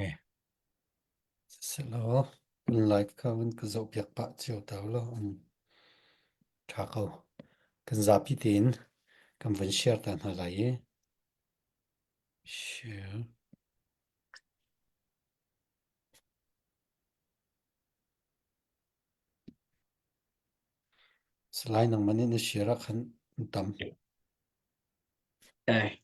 Okay. Siselaw kan live kha vun ka zohpiak pah cio ta ulaw um ṭha ko. Kan zapi tein kan vun share ta hna lai i share. Salai nangmah nih na share ah khan an tam. Okay.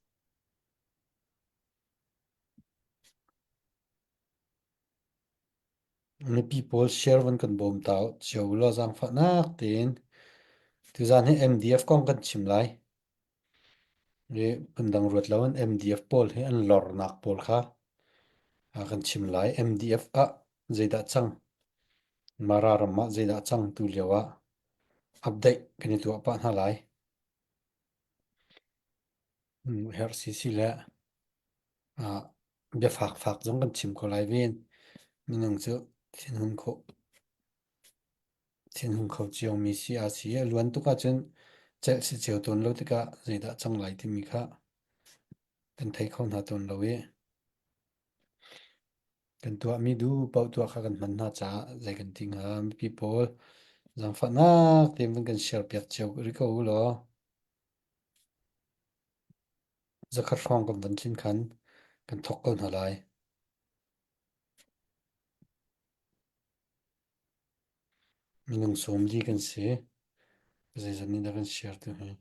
Mipi pawl share van kan bawm ta cio ulaw zaangfahnak tein tuzaan hi MDF kong kan chim lai. I phundang ruat loin MDF pawl hi an lornak pawl kha a kan chim lai. MDF ah zeidah cang? Mara ram ah zeidah cang tu lio ah update kan i tuah pah hna lai. Herh si si le ah biafak fak zong kan chim ko lai ven. Minung cu thinhun khawh thinhung kho ciomi si a si. A luan tuk ahcun celh si cio tawn lo tikah zeidah cang lai timi kha kan thei kho hna tawn lo i kan tuahmi duh paoh tuah kha kan hman hna caah zei kan ti hnga mipi pawl zaangfahnak tein van kan share piak cio rih ko u law zakhat hrawng kan van tlin khan kan thawk ko hna lai. Minung 40 kan si. Zeizat nih dah kan share tu hi?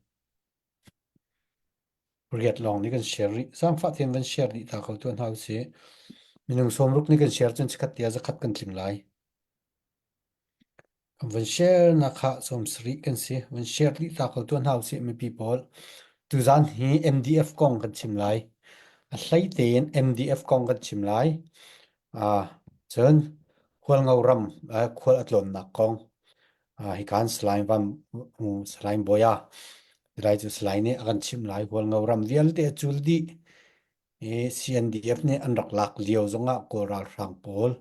Riat lawng nih kan share rih. Zaangfah tein van share dih ta ko tuah hna usih. Minung 60 nih kan share cun chikkhat tiah zakhat kan tling lai. Van share nak kha 70 kan si. Van share dih ta ko tuah hna usih mipi pawl. Tuzaan hi MDF kong kan chim lai. A hlei tein MDF kong kan chim lai. Ah, cun Hualngo ram khual a tlawnnak kong hika in Salai Van Salai Bawia Lai cu Salai nih a kan chimh lai. Hualngo ram vialte a cul dih i CNDF nih an rak lak lio zongah Kawl ralhrang pawl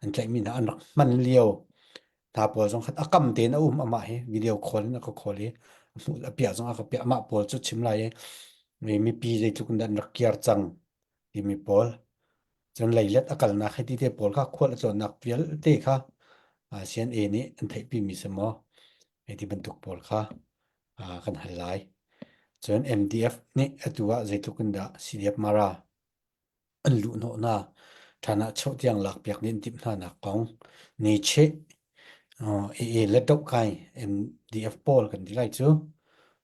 an tlaihmi hna an rak hman lio hna pawl zong khat a kam tein a um amah hi video call in a ka call i a hmuh a piah zong a ka piah amah pawl cu chim lai i mipi zeitluk in dah an rak kiar cang timi pawl Cun leilet a kalnak hei ti te pawl kha khual a cawnnak vialte kha CNA nih an theihpimi si maw? Hei ti bantuk pawl kha kan hal lai. Cun MDF nih atu ah zeitluk in dah CDF Mara an luhhnawh hna ṭhan ah choh tiang lakpiak ding an timh hna nak kong ni cheh AA le doh kai MDF pawl kan ti lai cu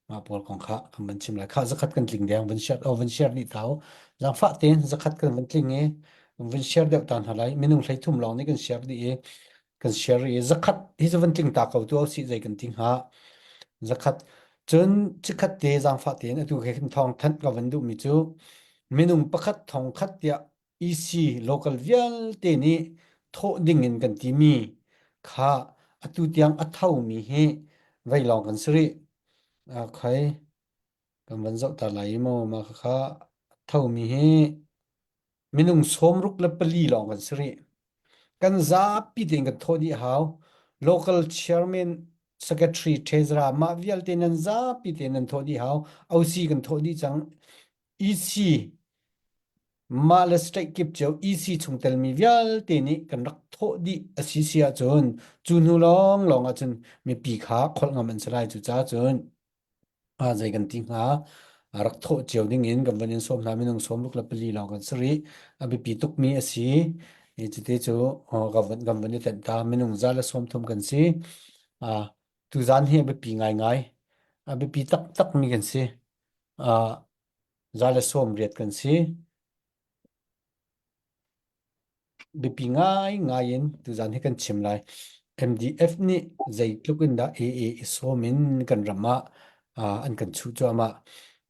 mah pawl kong kha kan van chim lai kha zakhat kan tling deng van share oh van share dih tau zaangfah tein zakhat kan van tling i van share deuh ta hna lai minung 30 lawng nih kan share dih i kan share i zakhat hi cu van tling ta ko tu si zei kan ti hnga zakhat cun chikhat te zaangfah tein atu he khin thawng thanh ka van duh mi cu minung pakhat thong khat tiah EC local vialte nih thawh ding in kan timi kha atu tiang a thomi hi vei lawng kan si rih. Okay. Kan van zoh ta lai maw mah kha thomi hi minung 64 lawng kan si rih. Kan zapi tein kan thawh dih hau. Local chairman secretary treasurer mah vialte nan zapi tein nan thawh dih hau. OC kan thawh dih cang. EC Mah le state kip cio EC chungtelmi vialte nih kan rak thawh dih a si si ahcun cu hnu lawnglawng ahcun mipi kha kholh ngam an si lai. Cucaah cun zei kan ti hnga rak thawh cio ding in kan van in sawm hna minung 64 lawng kan si rih. A biapi tukmi a si. I cuti cu kan van, kan van i tenh ta minung 130 kan si. Tuzaan hi a biapi ngaingai. A biapi taktakmi kan si. 180 kan si. Biapi ngaingai in tuzan hi kan chim lai. MDF nih zeitluk in dah AA i sawm in kan ram ah an kan chuh cuahmah.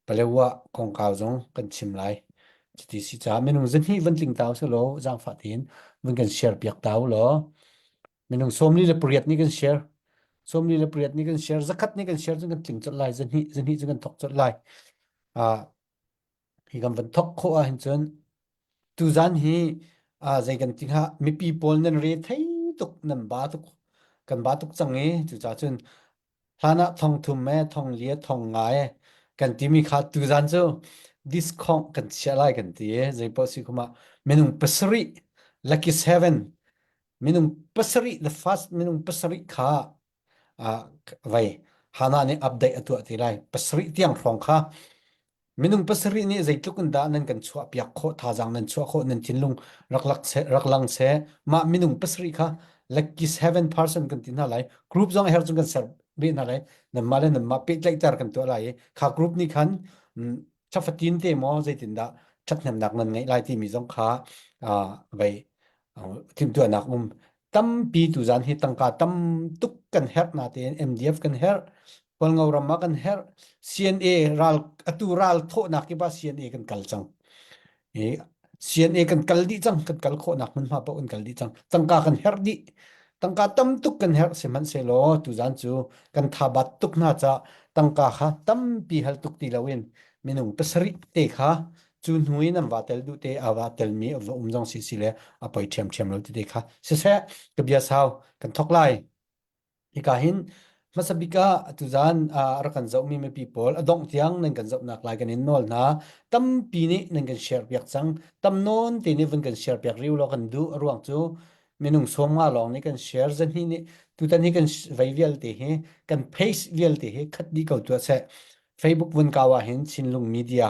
Palewa kongkau zong kan chim lai. Cuti si caah minung zahnih van tling ta usih law zaangfah tein van kan share piak ta u law minung 48 nih kan share 48 nih kan share zakhat nih kan share cun kan tling colh lai zahnih zahnih cu kan thok colh lai ah hi kan van thok khawh ahhin cun tuzan hi ah zei kan ti hnga mipi pawl nan re thei tuk nan ba tuk kan ba tuk cang i cucaah cun Hlan ah thongthum e, thongli e, thongnga e kan timi kha tuzan cu discount kan chiah lai kan ti i zeipaoh si khum ah minung pasarih. Lucky Seven minung pasarih the first minung pasarih kha uh, vai Hana nih update a tuah ti lai. Pasarih tiang hrawng kha minung pasarih nih zeitluk in dah nan kan chuah piak khawh thazaang nan chuah khawh nan thinlung rak lak seh rak lang seh mah minung pasarih kha lucky seven person kan ti hna lai group zong a her cung kan ser ve hna lai nanmah le nanmah pehtlaihter kan tuah lai i kha group nih khan thlafatin te maw zeitindah ṭhathnemnak nan ngeih lai timi zong kha vei timhtuahnak um tampi tuzan hi tangka tam tuk kan herh natein MDF kan herh Kawlngo ram ah kan herh CNA ral atu ral thawhnak kip ah CNA kan kal cang i CNA kan kal dih cang kan kal khawhnak hmunhma paoh kan kal dih cang tangka kan herh dih tangka tam tuk kan herh sihmanhsehlaw tuzan cu kan thabat tuk hna ca tangka kha tampi hal tuk ti loin minung pasarih te kha cu hnu in an va tel duh te a va telmi a va um zong si si le a poi ṭhiamṭhiam lo ti te kha siseh ka bia sau kan thok lai Hika hin hmasa bik ah tuzan a rak kan zohmi mipi pawl a dongh tiang nan kan zohnak lai kan in nawl hna. Tampi nih nan kan share piak cang. Tam nawn te nih vun kan share piak riu law kan duh. A ruang cu minung 50 lawng nih kan share zahnih nih tutan hi kan vei vialte hi kan page vialte hi khat dih ko tuah seh. Facebook vun kau ah hin Chinlung Media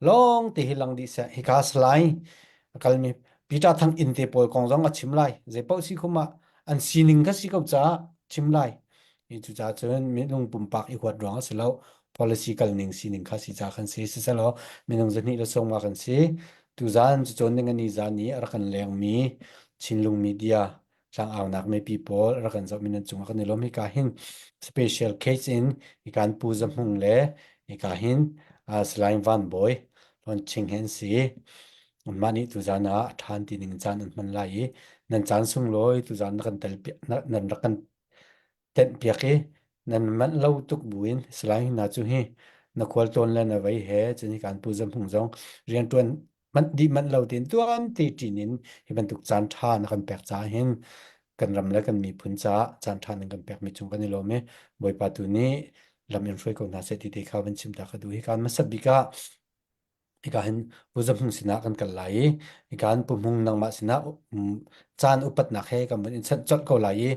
lawng te hi lang dih seh. Hika salai a kalmi Peter Thang inn te pawl kong zong a chim lai. Zei paoh si khum ah an sining kha si ko caah chim lai. Hi cucaah cun minung pumpak i huat ruang a si lo. Policy kal ning sining kha si ca kan si. Siselaw minung zahnih le sawmnga kan si. Tuzan cucawn ning ani zan i a rak kan lengmi Chinlung Media tlangaunak mipi pawl rak kan zohmi nan cungah kan i lawm. Hika hin special case in hikan Pu Za Hmung le hika hin uh, Salai Van Bawi Hlawn Ching he an si. Mah nih tuzan ah a ṭhan ti ning caan an hman lai i nan caan sunglawi tuzan na kan tel nan rak kan tenh piak i nan manh lo tuk buin Salai hna cu hi na khualtlawn le na vei he cun hi kan Pu Za Hmung zong rianṭuan manh dih manh lo tein tuan te ṭin in hi bantuk caan ṭha na kan pek caah hin kan ram le kan miphun caah caan ṭha nan kan pekmi cung kan i lawm i Bawipa tu nih lam in hruai ko hna seh ti te kha van chim ta ka duh. Hi kaan hmasat bik ah hika hin Pu Za Hmung sinah kan kal lai i hika hin Pu Hmung nangmah sinah caan upatnak he kan vun in chanh colh ko lai i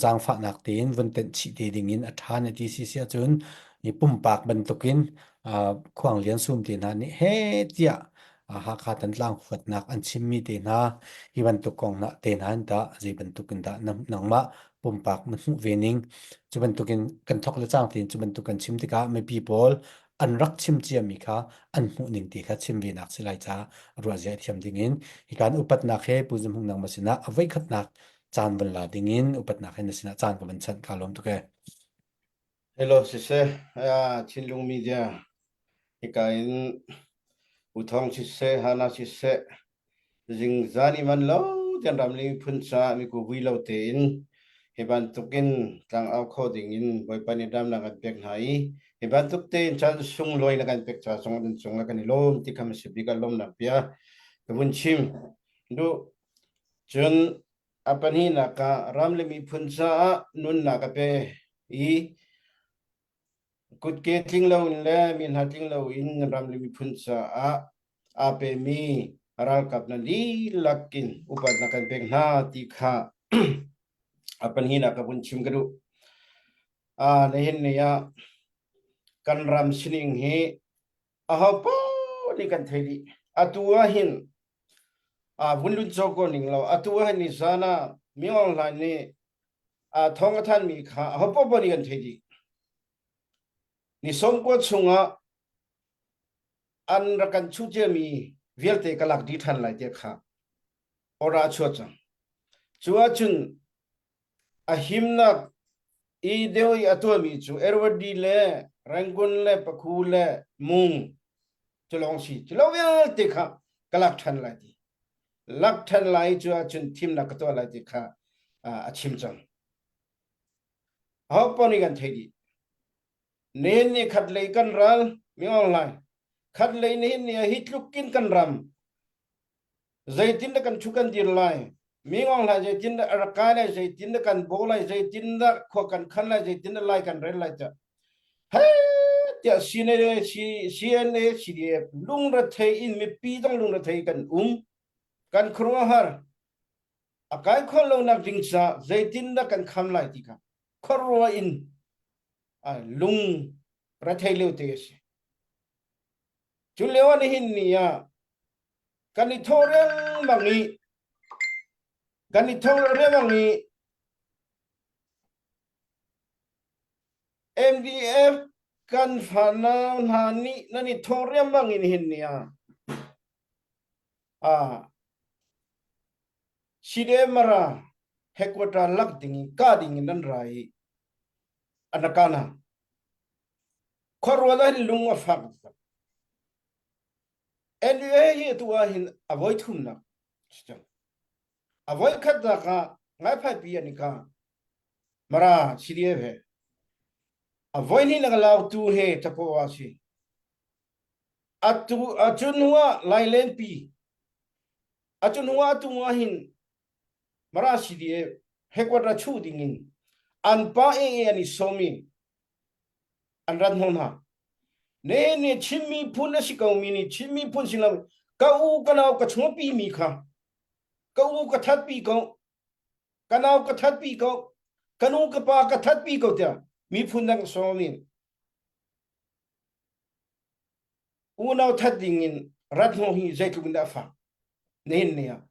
zaangfahnak tein vun tenh chih te ding in a ṭha na ti si si ahcun i pumpak bantukin Khuang Lian Sum te hna nih he tiah Hakha Thantlang huatnak an chimmi te hna hi bantuk kong hna te hna in tah zei bantuk in dah nangmah pumpak na hmuh ve ning cu bantukin kan thok le cang tein cu bantuk kan chim tikah mipi pawl an rak chim ciami kha an hmuh ning te kha chim ve nak si lai caah ruahzia thiam ding in hi kan upatnak he Pu Zum Hung nangmah sinah a voikhatnak caan van la ding in upatnak he na sinah caan ka van chanh ka lawm tuk e. Hello siseh, ah, Chinlung Media hika in Uthong siseh, Hana siseh, zingzan i man lo tian ramling phun ca mi ku vui lo tein hi bantukin tlangau kho ding in Bawipa nih damnak kan pek hna i hi bantuk tein caan sunglawi na kan pek ca zong an cung ah kan i lawm ti kham si bik ah lawmnak bia ka vun chim duh cun A pahnihnak ah ram le miphun caah nunnak a pe i kutke tling loin le mi hna tling loin ram le miphun caah aa pemi ralkap na dihlak in upatnak kan pek hna ti kha a pahnihnak ka vun chim ka duh. Ah, nihin ni ah kan ram sining hi Ahopaoh nih kan theih dih. Atu ah hin aa vun lut cawk ko ning law atu ah hin nizan ah Ming Aung Hlaing nih aa thawng a thanmi kha ahopaoh nih kan theih dih. Ni 90 chungah an rak kan chuh ciami vialte ka lak dih ṭhan lai tiah kha order a chuah cang. Cu ahcun A himnak i deuh i a tuahmi cu Irrawaddy le Rangoon le Pakhu le Mung cu lawng si. Cu lo vialte kha ka lak ṭhan lai ti. Lak ṭhan lai cu ahcun thimnak ka tuah lai ti kha a chim cang. Aho paoh nih kan theih dih. Nihin ni khat lei kan ral mi online khat lei nihin ni ah hi tluk in kan ram Zeitindah kan ṭhu kan dir lai? Mi Aung Hlaing zeitindah a rak kai lai? Zeitindah kan bawh lai? Zeitindah khua kan khan lai? Zeitindah lai kan rel lai? Tiah hei tiah CNA, CNA, CDF lungrethei in mipi zong lungrethei kan um. Kan khuaruahhar. A kai khawh lonak ding caah zeitindah kan kham lai ti kha khuaruah in lung rethei lio te a si. Cu lio ah nihin ni ah kan i thawh riangmang i kan i thawh riangmang i MDF kan fanau hna nih nan i thawh riangmang in hin ni ah ah CDM-Mara headquarter lak ding in ka ding in nan ra i anakana khuarual ah hin lung a fak. NUA hi atu ah hin a voi thumnak a voi khatnak ah Ngaiphaipi an i ka Mara CDF he a voi hnihnak Lautu he capo ah si atu acun hnu ah Lailenpi acun hnu ah atu ah hin Mara CDF headquarter chuh ding in an pa AA an i sawm i an rat hnawh hna. Ne ne Chin miphun a si ko mi nih Chin miphun si lo ka u ka nau ka chungpi mi kha ka u ka thatpi ko ka nau ka thatpi ko ka nu ka pa ka thatpi ko tiah miphun dang sawm in unau that ding in rat hnawh hi zeitluk in dah a fak nihin ni ah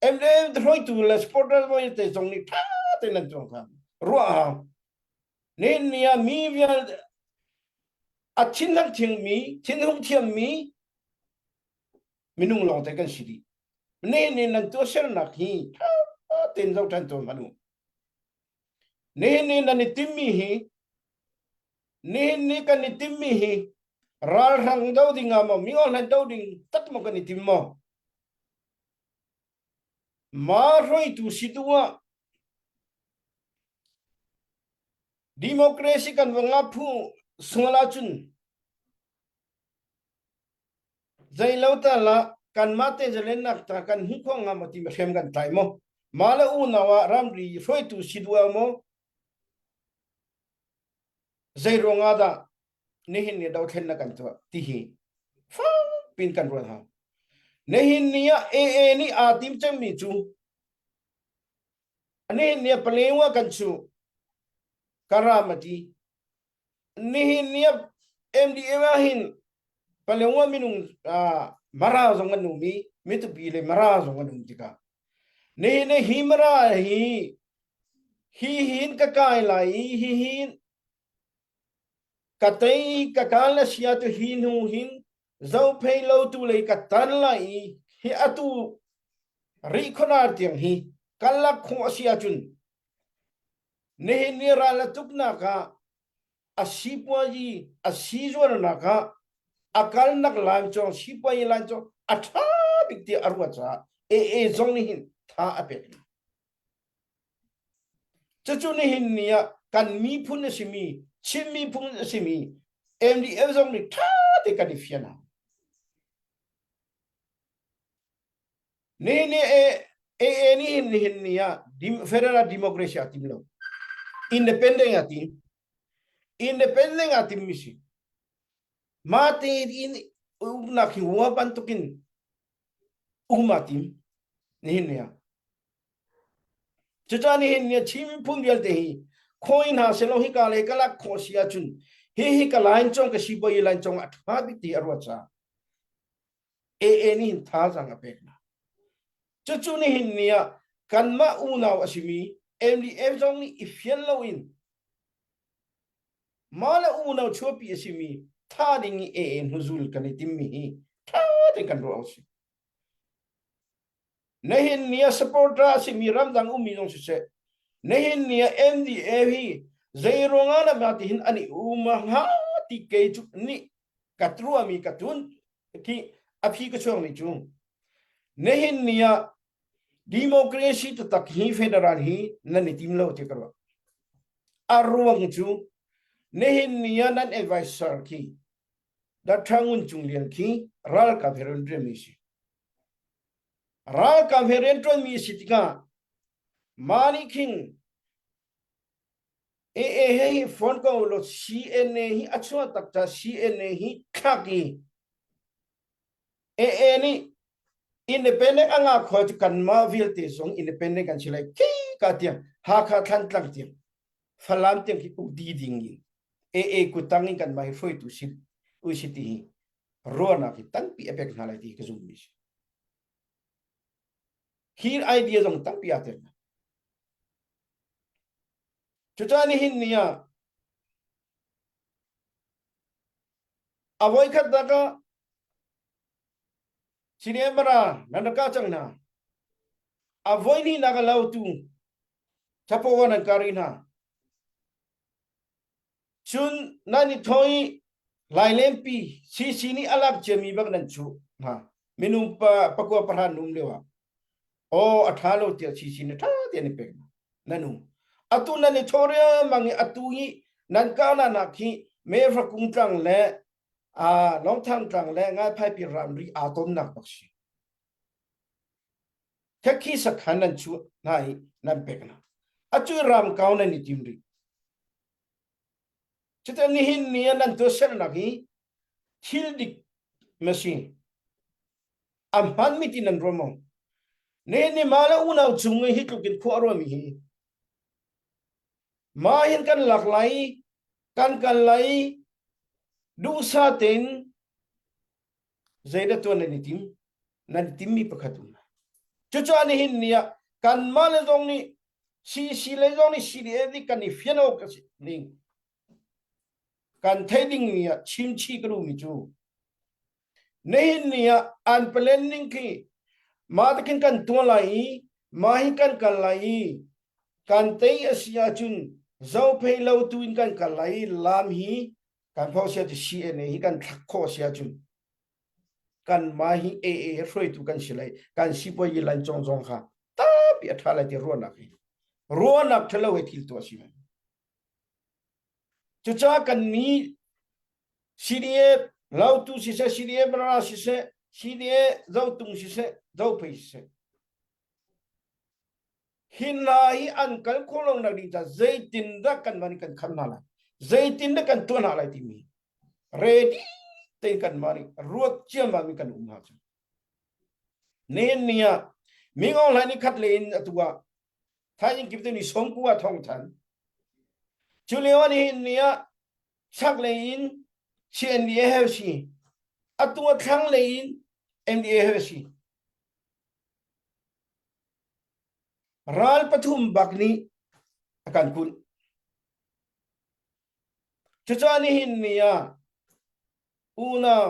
MLA hruaitu le supporter te zong nih ṭha tein nan tuah kha ruah a hau. Nihin ni ah mi vialte a thinhang thiangmi, thinhung thiammi minung lawngte kan si dih. Nihin ni nan tuahsernak hi ṭha tein zoh ṭhan tuah hmanh u. Nihin ni nan i timmi hi nihin ni kan i timmi hi ralhrang do ding ah maw mi hlan do ding tak maw kan i tim maw? Mah hruaitu si duh ah democracy kan va ngah phu sual ahcun zeilo tal ah kanmah te zalennak ta kan hmuh khawh hnga maw ti hrem kan tlai maw? Mah le unau ah ramri hruaitu si duh ah maw zei ruang ah dah nihin ni dothlennak kan tuah ti hi fangpin kan ruat hau. Nihin ni ah AA nih aa tim cangmi cu nihin ni ah Palewa kan cu karam a ti. Nihin ni ah MDA ah hin Palewa minung Mara zong an um i Mitupi le Mara zong an um tikah nihin ni hi Mara hi hi hin ka kai lai i hi hin Ka tei ka kal na sia tu hi hnu hin zophei lo tu lei ka tan lai i hi atu rih khuanar tiang hi kan lak khawh a si ahcun nihin ni ral a tuknak ah a sipuazi a sizuarnak ah a kalnak lam cawng sipuazi lam cawng a ṭha bik tiah a ruat caah AA zong nih hin tha a pek hna. Cucu nihin ni ah kan miphun a simi Chin miphun a simi MDF zong nih ṭha te kan i fian hau. Nihin ni AA nih hin nihin ni ah federal democracy a tim lo. Independent a tim. Independent a tim mi si. Mah tein uknak hi hua bantukin um a tim nihin ni ah. Cucaah nihin ni Chin miphun vialte hi khawi hna selaw hika le ka lak khawh si ahcun hihi ka line cong ka sibawi line cong a ṭha bik ti a ruat caah AA nih hin thazaang a pek hna. Cucu nihin ni ah kanmah unau a simi MDF zong nih i fian loin mah le unau chuahpi a simi tha ding i AA hnuzul kan i timmi hi ṭha tein kan ruah awk si. Nihin ni ah supporter a simi ramdang ummi zong siseh, nihin ni ah NDA hi zei ruangah dah mah tihin an i um hnga ti kei cu nih ka ruahmi ka tun khi a phi ka chuakmi cu nihin ni ah democracy taktak hi federal hi nan i tim lo ti ka ruah. A ruang cu nihin ni ah nan advisor khi Dr. Ngun Cung Lian khi ralkap he rian ṭuanmi si. Ralkap he rianṭuanmi a si tikah mah nih khin AA he hi phone ko law CNA hi a chuah tak ca CNA hi thlak i AA nih Independent a ngah khua cu kanmah vialte zong independent kan si lai khi ka tiang Hakha Thlantlang tiang Falam tiang khi uk di ding in AA kutang in kanmah hi hruaitu si u si ti hi ruahnak hi tampi a pek hna lai ti ka zum mi si. Hi idea zong tampi aa tel. Cucaah nihin ni ah a voikhat nak ah CDM bara nan rak kah cang hna. A voihnih nak a lautu chapo nan kari hna. Cun nan i thaw i Lailenpi CC nih a lak ciami bak nan chuh hna. Minung pa pakua pahra num lio ah aw a ṭha lo tiah CC nih ṭha tein i pek nan um. Atu nan i thaw riangmang i atu i nan kahnak nak hi Mehra kung tlang le Longthang tlang le Ngaiphaipi ramri aa tonnak bak si. Khekhi sakhan nan chuah hna i nan pek hna. Atu ram kau nan i tim rih. Cuti nihin ni ah nan tuahsernak hi thil dik ma si? A hmanmi ti nan ruah maw? Nihin ni mah le unau cung i hi tluk in khua a ruahmi hi mah hin kan lak lai, kan kal lai, duhsah tein zeidah tuan nan i tim? Nan i timmi pakhat um lai. Cucaah nihin ni ah kanmah le zong nih CC le zong nih CDA nih kan i fian awk a si ning kan theih ding mi ah chimchi ka duhmi cu nihin ni ah an plan ning khi mah te khin kan tuah lai i mah hi kan kal lai i kan tei a si ahcun zophei lo tu in kan kal lai i lam hi kan pho sia cu CNA hi kan thlak khawh si ahcun kanmah hi AA he hruaitu kan si lai kan sipuayi lan cong zong kha tapi a ṭha lai ti ruahnak hi ruahnak ṭhalo he thil tuah si lai cucaah kan nih CDA Lautu siseh CDA Mara siseh CDA Zotung siseh Zophei siseh Hi hna hi an kal khawh lo nak ding ca zeitindah kan mah nih kan kham hna lai zeitindah kan tuah hna lai timi ready tein kan mah nih ruat ciammam in kan um hna cu nihin ni ah Ming Aung Hlaing nih khat le in atu ah thaizing kip te ni sawmku ah thong than cu lio ah nihin ni ah chaklei in CNDA he si atu ah thlanglei in NDA he si Ral pathum bak nih a kan kunh. Cucaah nihin ni ah unau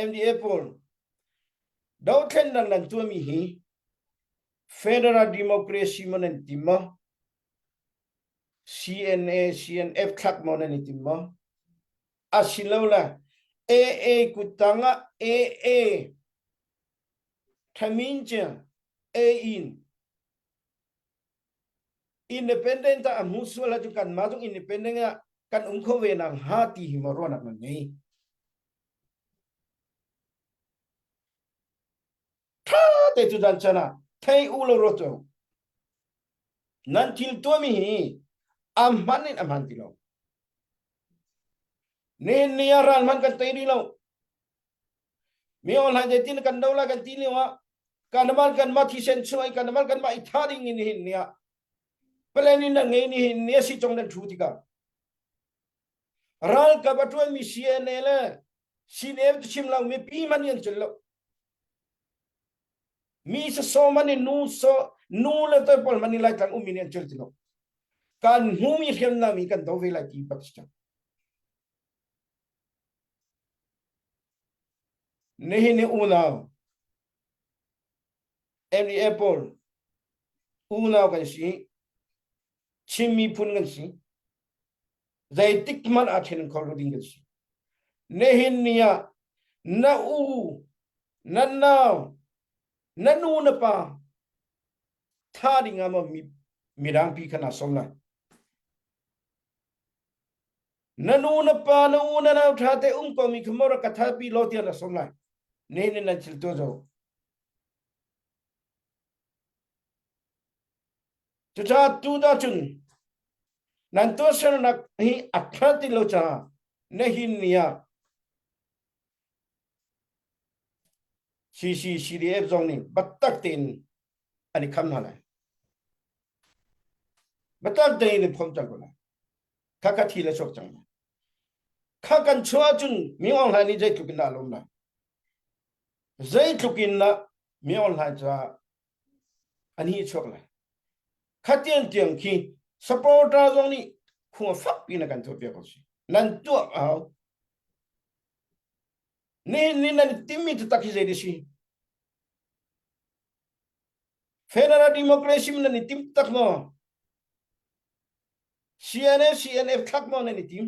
MDA pawl dothlennak nan tuahmi hi Federal Democracy maw nan tim maw? CNA, CNF thlak maw nan i tim maw? Asilole AA kuttang ah AA Thamin cu A-in independent ah a hmuh sual ahcun kanmah zong independent ah kan um kho ve nak hnga ti hi maw ruahnak nan ngei. Tha te cu dan chan ah thei u lo ro cu nan thil tuahmi hi a hman in a hman ti lo. Nihin ni ah ral hman kan tei rih lo. Mi online zeitin kan do lai kan ti lio ah kanamal kan ma thisen chuai kanamal kan ma i tha ding in hin nia plan in na ngei ni hin nia si chong nan thu tika ral ka ba tuan mi CNA le CNF chim lo mi pi man yan chul lo mi sa so man in nu so nu le toy pol man in lai tlang um mi yan chul ti lo kan hmu mi hriam na mi kan do ve lai ti bak si Nihin ni unau MDA pawl unau kan si Chin miphun kan si zeitik hmanh ah ṭhen kho lo ding kan si nihin ni ah na u na nau na nu na pa tha ding ah maw midang pi kha na som lai Na nu na pa na u na nau ṭha te um ko mi kha maw rak ka thalpi law tiah na sawm lai. Ne nih nan thil tuah zo. Cucaah tu dah cun nan tuahsernak hi a ṭha ti lo caah na hin ni ah. CC CDF zong nih biatak tein an i kham hna lai. Biatak tein in phom cang ko lai. Kha kha thi le chuak cang lai. Kha kan chuah ahcun Min Aung Hlaing nih zeitluk in dah a lawm lai. Zeitluk in dah Min Aung Hlaing caah an hi chuak lai. Kha tiang tiang khi supporter zong nih khua fak pi na kan tuah piak ko si. Nan tuah a hau. Nihin ni nan timmi taktak hi zei si? Federal democracy nan i tim tak maw? CNA CNF thlak maw nan i tim?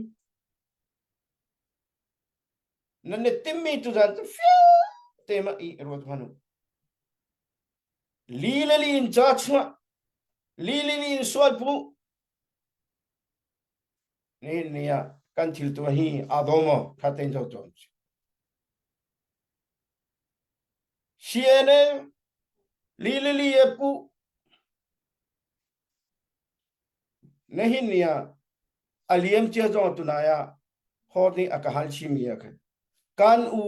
Nan i timmi tu zan cu fiang te ma i ruat hmanu. Li le li in ca chuah, li le li in sual pu, Nihin ni ah kan thil tuah hi aa daw maw? Kha tein zoh tuah usih. CNA li li li e pu nihin ni ah a liam cia zong tunai ah hor nih a ka hal chimi ah khan kan u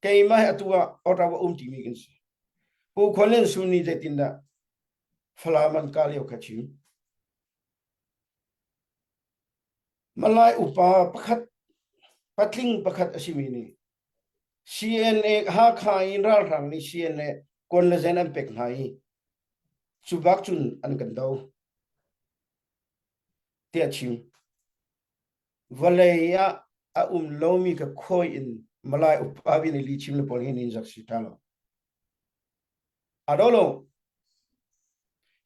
keimah he atu ah Ottawa um timi kan si. Pu Khuan Lian Sun nih zeitindah Falam an ka lio kha chim. Malay upa pakhat patling pakhat a simi nih CNA Hakha in ralhrang nih CNA kuan le zen an pek hna i cu bak cun an kan do tiah chim. Vawlei ah a um lomi ka khawi in Malay upa bin i li chim le pawl hi nin zak si ta lo. A do lo.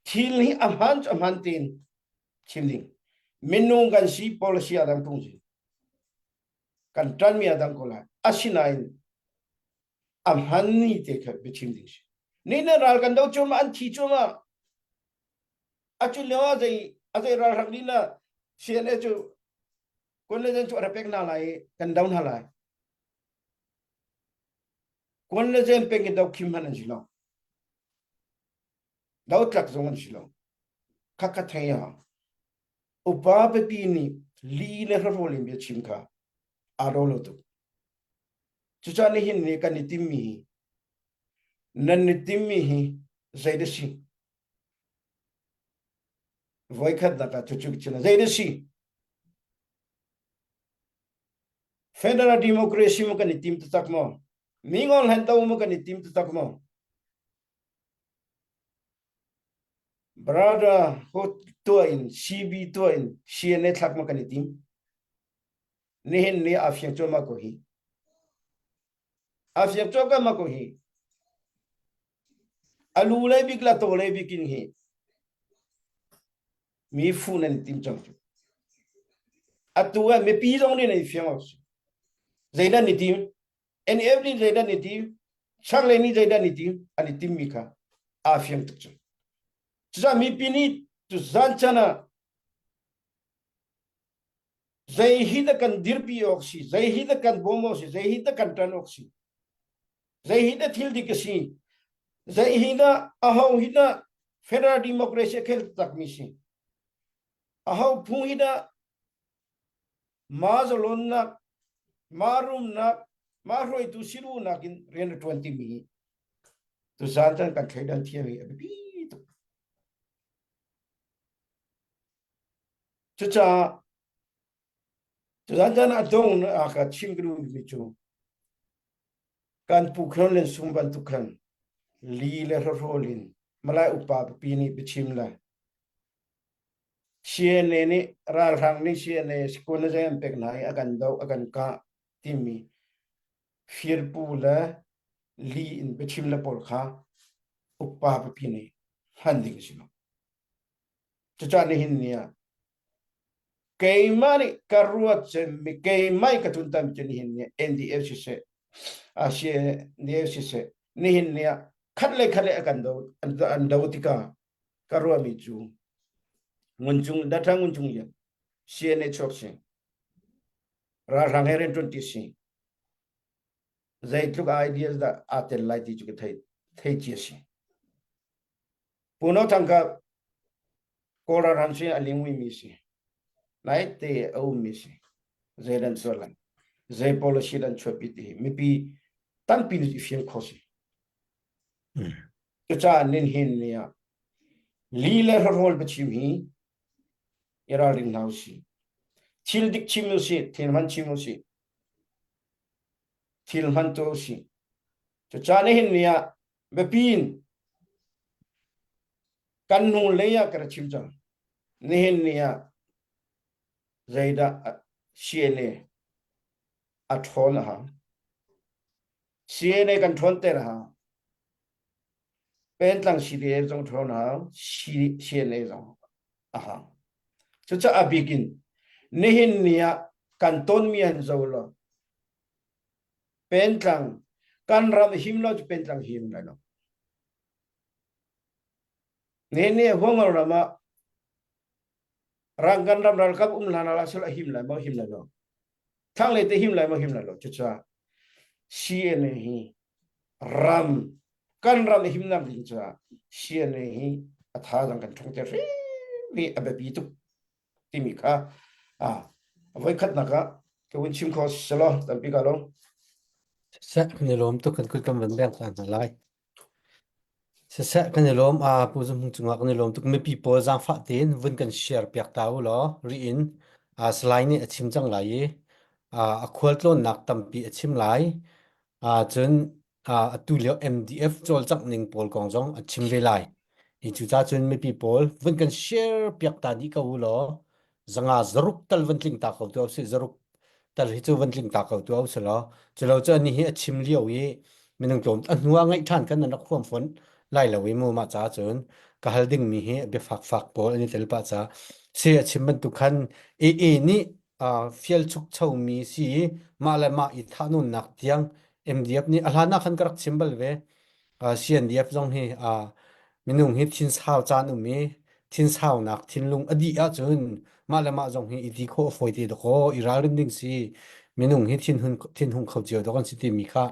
Thil hi a hmaan cu a hmaan tein chim ding. Minung kan si policy a dang tung si. Kan ṭanmi a dang ko lai. Asinain a hmanni te kha biachim ding si. Ni na ral kan do cuahmah an thi cuahmah. A cu lio ah zei a zei ral rak lila CNA cu kun le zen cu a ra pek hna lai i kan do hna lai. Kuan le zen peng i do khim hmanh an si lo. Do tlak zong an si lo. Khakha thei ah upa pipi nih li le hrawl in bia chim kha aa do lo tuk. Cucaah nihin ni kan i timmi hi nan i timmi hi zei dah si? Voikhatnak ah cucu ka chim zei dah si? Federal democracy mu kan i tim taktak maw? Mingon hlen to mu kan i tim taktak maw? Brother ho tua in CB tua in CNA thlak ma kan i tim? Nihin ni a fiang cuahmah ko hi. A fiang cuahmah ko hi. Alu lei bik la to lei bik in hi. Mi fu nan tim cang cu. Atu ah mipi zong nih nan i fiang awk si. Zeidah ni tim? NF nih zeidah ni tim? Chaklei nih zeidah ni tim? An i timmi kha aa fiang tuk cu. Cucaah mipi nih tuzan chan ah zei hi dah kan dirpi awk si, zei hi dah kan bawm awk si, zei hi dah kan ṭan awk si, zei hi dah thil dik a si, zei hi dah aho hi dah federal democracy a khel takmi si, aho phung hi dah ma zalonnak, ma rumnak, ma hruaitu sirunak in rian a ṭuan timi tuzan chan kan thleidan thiam hi a biapi tuk. Cucaah tuzan caan ah dong a ka chim ka duhmi cu kan pu Khen le Sung bantuk khan li le hrawhrawl in Malay upa pipi nih biachim le CNA nih ralhrang nih CNA sikun le zei an pek hna i a kan doh a kan kah timi firpu le li in biachim le pawl kha upa pipi nih hman ding a si lo. Cucaah nihin ni ah keimah nih ka ruat cemmi keimah i ka tluntam cu nihin ni NDF siseh ASEAN siseh nihin ni ah khat le khat le a kan do an do tikah ka ruahmi cu nguncung data nguncung lian CNA chuak si ralhrang he rian ṭuan ti si zeitluk ideas dah aa tel lai ti cu ka thei thei cia si Puno Thang kha Kawl ralhrang sin a lingmi si. Lai te a ummi si. Zei dan sual lai. Zei policy dan chuahpi ti mipi tampi nih i fiang kho si. Cucaah nihin ni ah li le hrawl biachim hi i ralring hna usih. Thil dik chim usih, thil hman chim usih. Thil hman tuah usih. Cucaah nihin ni ah biapi in kan hnu lei ah ka ra chim cang. Nihin ni ah zeidah CNA a ṭhawn a hau. CNA kan ṭhawnter a hau. Pentlang CDA zong ṭhawn a hau. CNA zong a hau. Cucaah a bik in nihin ni ah kan tonmi han zo law Pentlang kan ram him lo cu pentlang him lai lo. Nihin ni Huangol ram ah rang kan ram ralkap um hlan ah sul a him lai maw him lai lo. Thlanglei te him lai maw him lai lo. Cucaah CNA hi ram kan ram himnak ding caah CNA hi a thazaang kan ṭhawng te hrim hi a biapi tuk timi kha a voikhatnak ah ka vun chim kho selaw tampi ka lawm. Siseh kan i lawm tuk kan kut kan van beng ta hna lai. Siseh kan i lawm a Pu Zum Hmung cungah kan i lawm tuk mipi pawl zaangfah tein vun kan share piak ta u law ri in Salai nih a chim cang lai i a khualtlawnnak tampi a chim lai. Cun atu lio MDF cawlcangh ning pawl kong zong a chim ve lai. Hi cucaah cun mipi pawl vun kan share piak ta dih ko u law zanga zaruk tal van tling ta ko tu usih zaruk tal hi cu van tling ta ko tu usih law culo cu ani hi a chim lio i minung tlawm a hnu ah ngaih ṭhan kan nan rak huam fawn lai lo i mu mah caah cun ka hal ding mi hi biafak fak pawl an i tel pah ca si a chim bantuk khan AA nih fial chukcho mi si i mah le mah i thahnawnnak tiang MDF nih a hlan ah khan ka rak chim bal ve. CNDF zong hi minung hi thinsau caan um i thinsaunak thinlung a dih ahcun mah le mah zong hi i ti khawh a fawi te dakaw i ralrin ding si minung hi thinhun thinhung kho cio dawk an si timi kha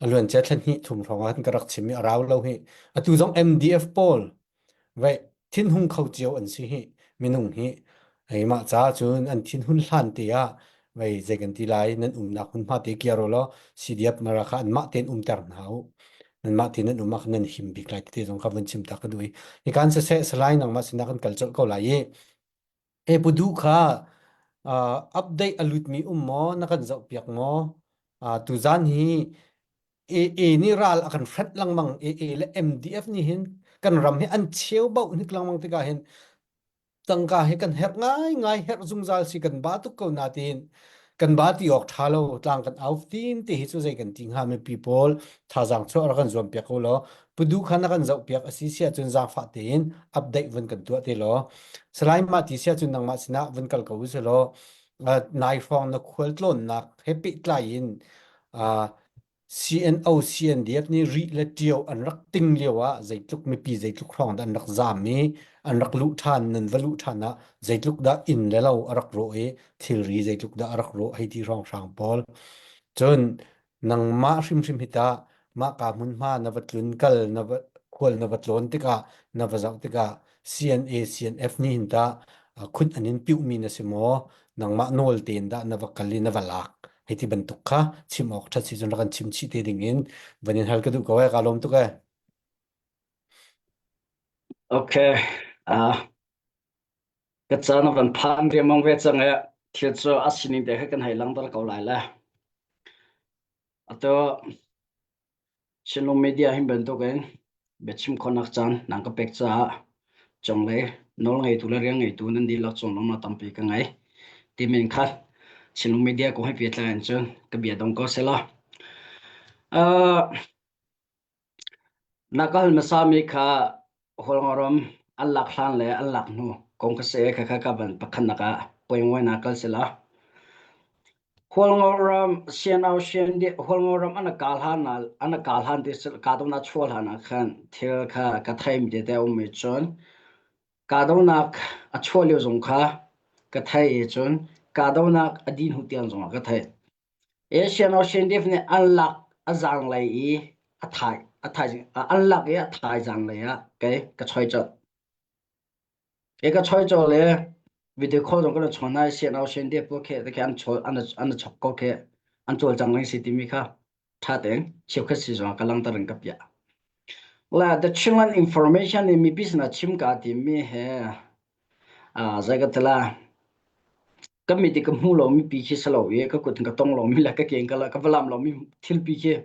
a luancia thla hnih thum hrawng ah khan ka rak chim i a rau lo hi atu zong MDF pawl Vei thinhung kho cio an si hi minung hi mah caah cun an thinhun hlan te ah vei zei kan ti lai nan umnak hmunhma te kiar u law CDF mara kha anmah tein umter hna u nanmah tein nan um ah khan nan him bik lai tete zong kha vun chim ta ka duh i hikan siseh Salai nangmah sinah kan kal colh ko lai i he pudu kha update a lutmi um maw na kan zoh piak maw tuzan hi AA nih ral a kan hranh lengmang AA le MDF nih hin kan ram hi an cheu bauh hnik lengmang tikah hin tangka hi kan herh ngai ngai herh zungzal si kan ba tuk ko na tiin kan ba ti awk tha lo tlang kan auf tin ti hi cu zei kan ti hnga mipi pawl thazaang chuah rak kan zuam piak ko law pudu kha na kan zoh piak asi sia cun zaangfah tein update vun kan tuah te law Salai mah ti sia cun nangmah sinah vun kal ko usih law nai hrawng na khual tlawnnak he pehtlai in CNO CNDF nih Rih le Ṭio an rak ting lio ah zeitluk mipi zeitluk hrawng dah an rak zaam i an rak luh ṭhan nan va luh ṭhan ah zeitluk dah inn le lo a rak rawh i thilri zeitluk dah a rak rawh hei ti hrawnghrang pawl. Cun nangmah hrimhrim hi tah mahka hmunhma na va tlun kal na va khual na va tlawn tikah na va zoh tikah CNA CNF nih hin tah khut an in piuhmi na si maw nangmah nawl tein dah na va kal i na va lak hei ti bantuk kha chim awk ṭhat si cun rak kan chim chih te ding in van in hal ka duh ko ee ka lawm tuk ee. Okay. Ka caan a van phan riangmang ve cang ee. Thil cu a sining te kha kan hei langhter ko lai le. Atu Chinlung media hin bantukin biachim khawhnak caan nan ka pek caah cunglei nawlngeitu le rianngeitu nan dihlak cung lawmnak tampi ka ngei. Timin kha Chinlung media kong he pehtlai in cun ka bia dong ko selaw. Uh, na ka hal hmasami kha Hualngoram an lak hlan le an lak hnu kong ka si kha kha ka van pakhatnak ah poingoi kal sila. Hualngoram sianau sian di Hualngoram an ka hlan an ka hlan ti kahdohnak chuah hlan ah khan thil kha ka theimi tete a um i cun kahdohnak a chuah lio zong kha ka thei i cun kahdohnak a dih hnu tiang zong ah ka theih. Asian Ocean Div nih an lak a zaanglei i a thai a thai an lak i a thai zaanglei ah kei ka choi colh. Kei ka choi colh le video call zong kan chawn hna i Asian Ocean Div pawl khi khi an chawl an an chok ko khi an cawlcang leng si timi kha ṭha tein cheukhat si zong ah ka langhter in ka piah. La the Chinland Information nih mipi sinah chim kaa timmi he zei ka ti la ka mit i ka hmu lomi pi khi si lo i ka kut in ka tong lomi le ka ke in ka ka va lam lomi thil pi khi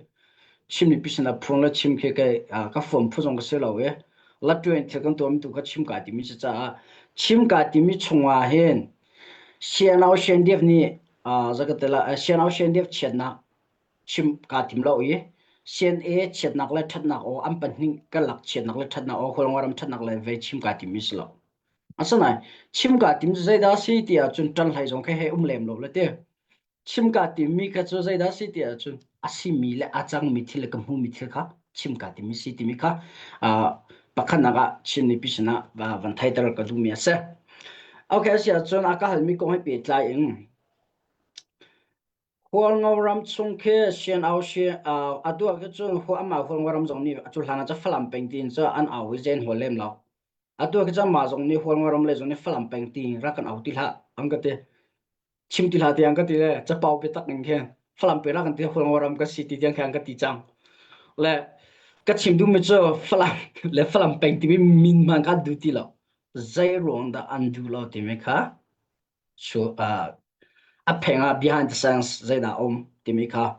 chim mipi sinah phung le chim khi kai ka fuam phu zong ka si lo i lattuan thil kan tuahmi tu kha chim kaa timi si caah chim kaa timi chungah hin CNO CNDF nih zei ka ti la CNO CNDF chiatnak chim kaa tim lo i CNA chiatnak le ṭhatnak aw an pahnih ka lak chiatnak le ṭhatnak aw Hualngo ram ṭhatnak le vei chim kaa tim mi si lo. Asinain chim kaa tim cu zeidah si ti ahcun ṭan hlei zong khi hei um lem lo le ti. Chim kaa timmi kha cu zeidah si ti ahcun a simi le a cangmi thil le ka hmumi thil kha chim kaa timmi si timi kha pakhatnak ah Chin mipi sinah van theiter ka duhmi a si. Okay, a si ahcun a ka halmi kong he pehtlai in Hualngo ram chung khi Sian-au atu ah khi cun amah Hualngo ram zong nih cu hlan ah cun Falam peng tiin cu an au i zei an hual lem lo. Atu ah khi cun amah zong nih Hualngo ram lei zong nih Falam peng tiin rak kan au ti hlah an ka ti. Chim ti hlah tiang an ka ti le capau biatak ning khin Falam peng rak kan ti Hualngo ram ka si ti tiang khin an ka ti cang. Le ka chim duhmi cu Falam le Falam peng timi min hmanh kha an duh ti lo. Zei ruang dah an duh lo timi kha So, a pheng ah behind the scenes zeidah a um timi kha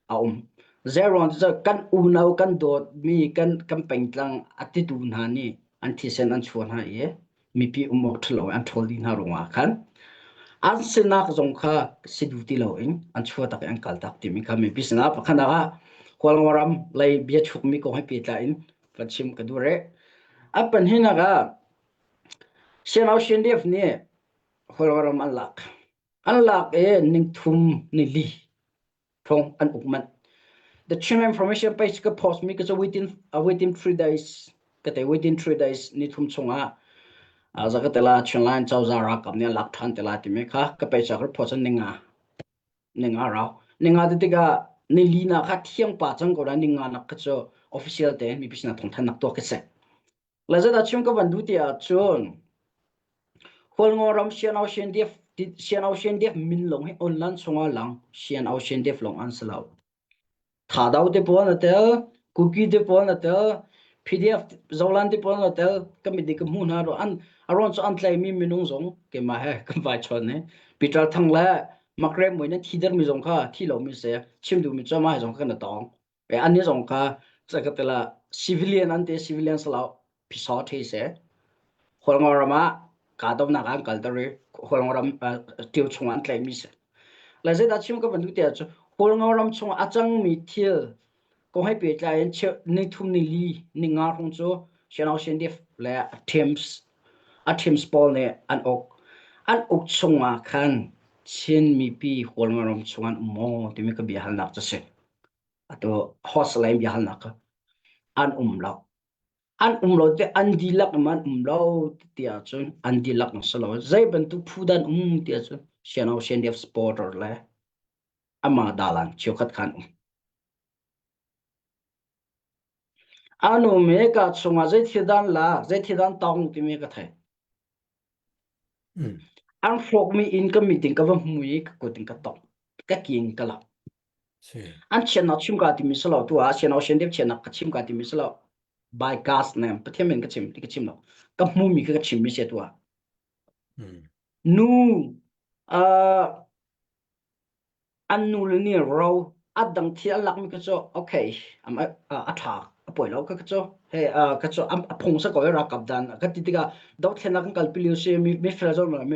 a um. Zeiruang cu kan unau kan dawtmi kan kan pengtlang a titu hna nih an thisen an chuah hna i mipi um awk ṭhalo an ṭhawl dih hna ruangah khan an sinak zong kha si duh ti loin an chuah tak i an kal tak timi kha mipi sinah pakhat ah Hualngo ram lei bia chukmi kong he pehtlai in van chim ka duh rih. A pahnihnak ah Siangau CNDF nih Kawlram an lak. An lak i ningthum nili thong an uk manh. The Chin Information page ka post mi ka cu within within 3 days ka te within 3 days ni thum chungah zakatela Chinland cozah ralkap nih an lak ṭhan te lai timi kha ka page ah ka post ninga ninga rau ninga ti tikah nili na kha thiang pa cang ko da ninga nak kha cu official te mipi sinah thawngthan nak tuah ka si. Lazada chim ka van duh ti ahcun Hualngo ram Sian CNDF Sian CNDF min lawng hi online chungah lang Sian CNDF lawng an si lo. Thadau te pawl na tel, Kuki te pawl na tel, PDF Zolan te pawl na tel, ka mit nih ka hmuh hna ro an aron cu an tlaimi minung zong keimah he kan vai chawn ne. Peter Thang le Makrem mui na thi dermi zong kha thi lomi se chim duhmi cu amah he zong kan tong. E an zong kha cakatela civilian an te civilian salau phisaw the se Hualngo ram ah kahdohnak ah an kalter i Hualngo ram ṭio chung ah an tlaihmi si. Le zeidah chim ka van duh ti ahcun Hualngo ram chung ah a cangmi thil kong he pehtlai in nithum nili ninga hrawng cu Shanau CNDF le a teams a teams pawl nih an uk. An uk chung ah khan Chin mipi Hualngo ram chung an um maw timi ka bia halnak cu si. Atu host lei bia halnak kha an um lo. An um lo te an dihlak in an um lo ti ahcun an dihlak in si lo. Zei bantuk phu dan um ti ahcun Siano CNDF supporter le amah dalan cheukhat khan um. Anu me ka chungah zei thil dan la zei thil dan tong timi ka thei. An hrawkmi inn ka mit in ka va hmu i ka kut in ka tongh. Ka ki in ka lamh. An chiatnak chim ka timi si lo tu ah sian ocean dep chiatnak ka chim ka timi si lo. By God's name Pathian min ka chim ti ka chim lo. Ka hmumi ka ka chimmi si tu ah. Nu uh, an nu le nih ro a dang thil an lakmi kha cu okay a ṭha a poi lo ka cu he ka cu a phung sa ko i ralkap dan ka ti tikah dothlennak kan kalpi lio si mi fel zong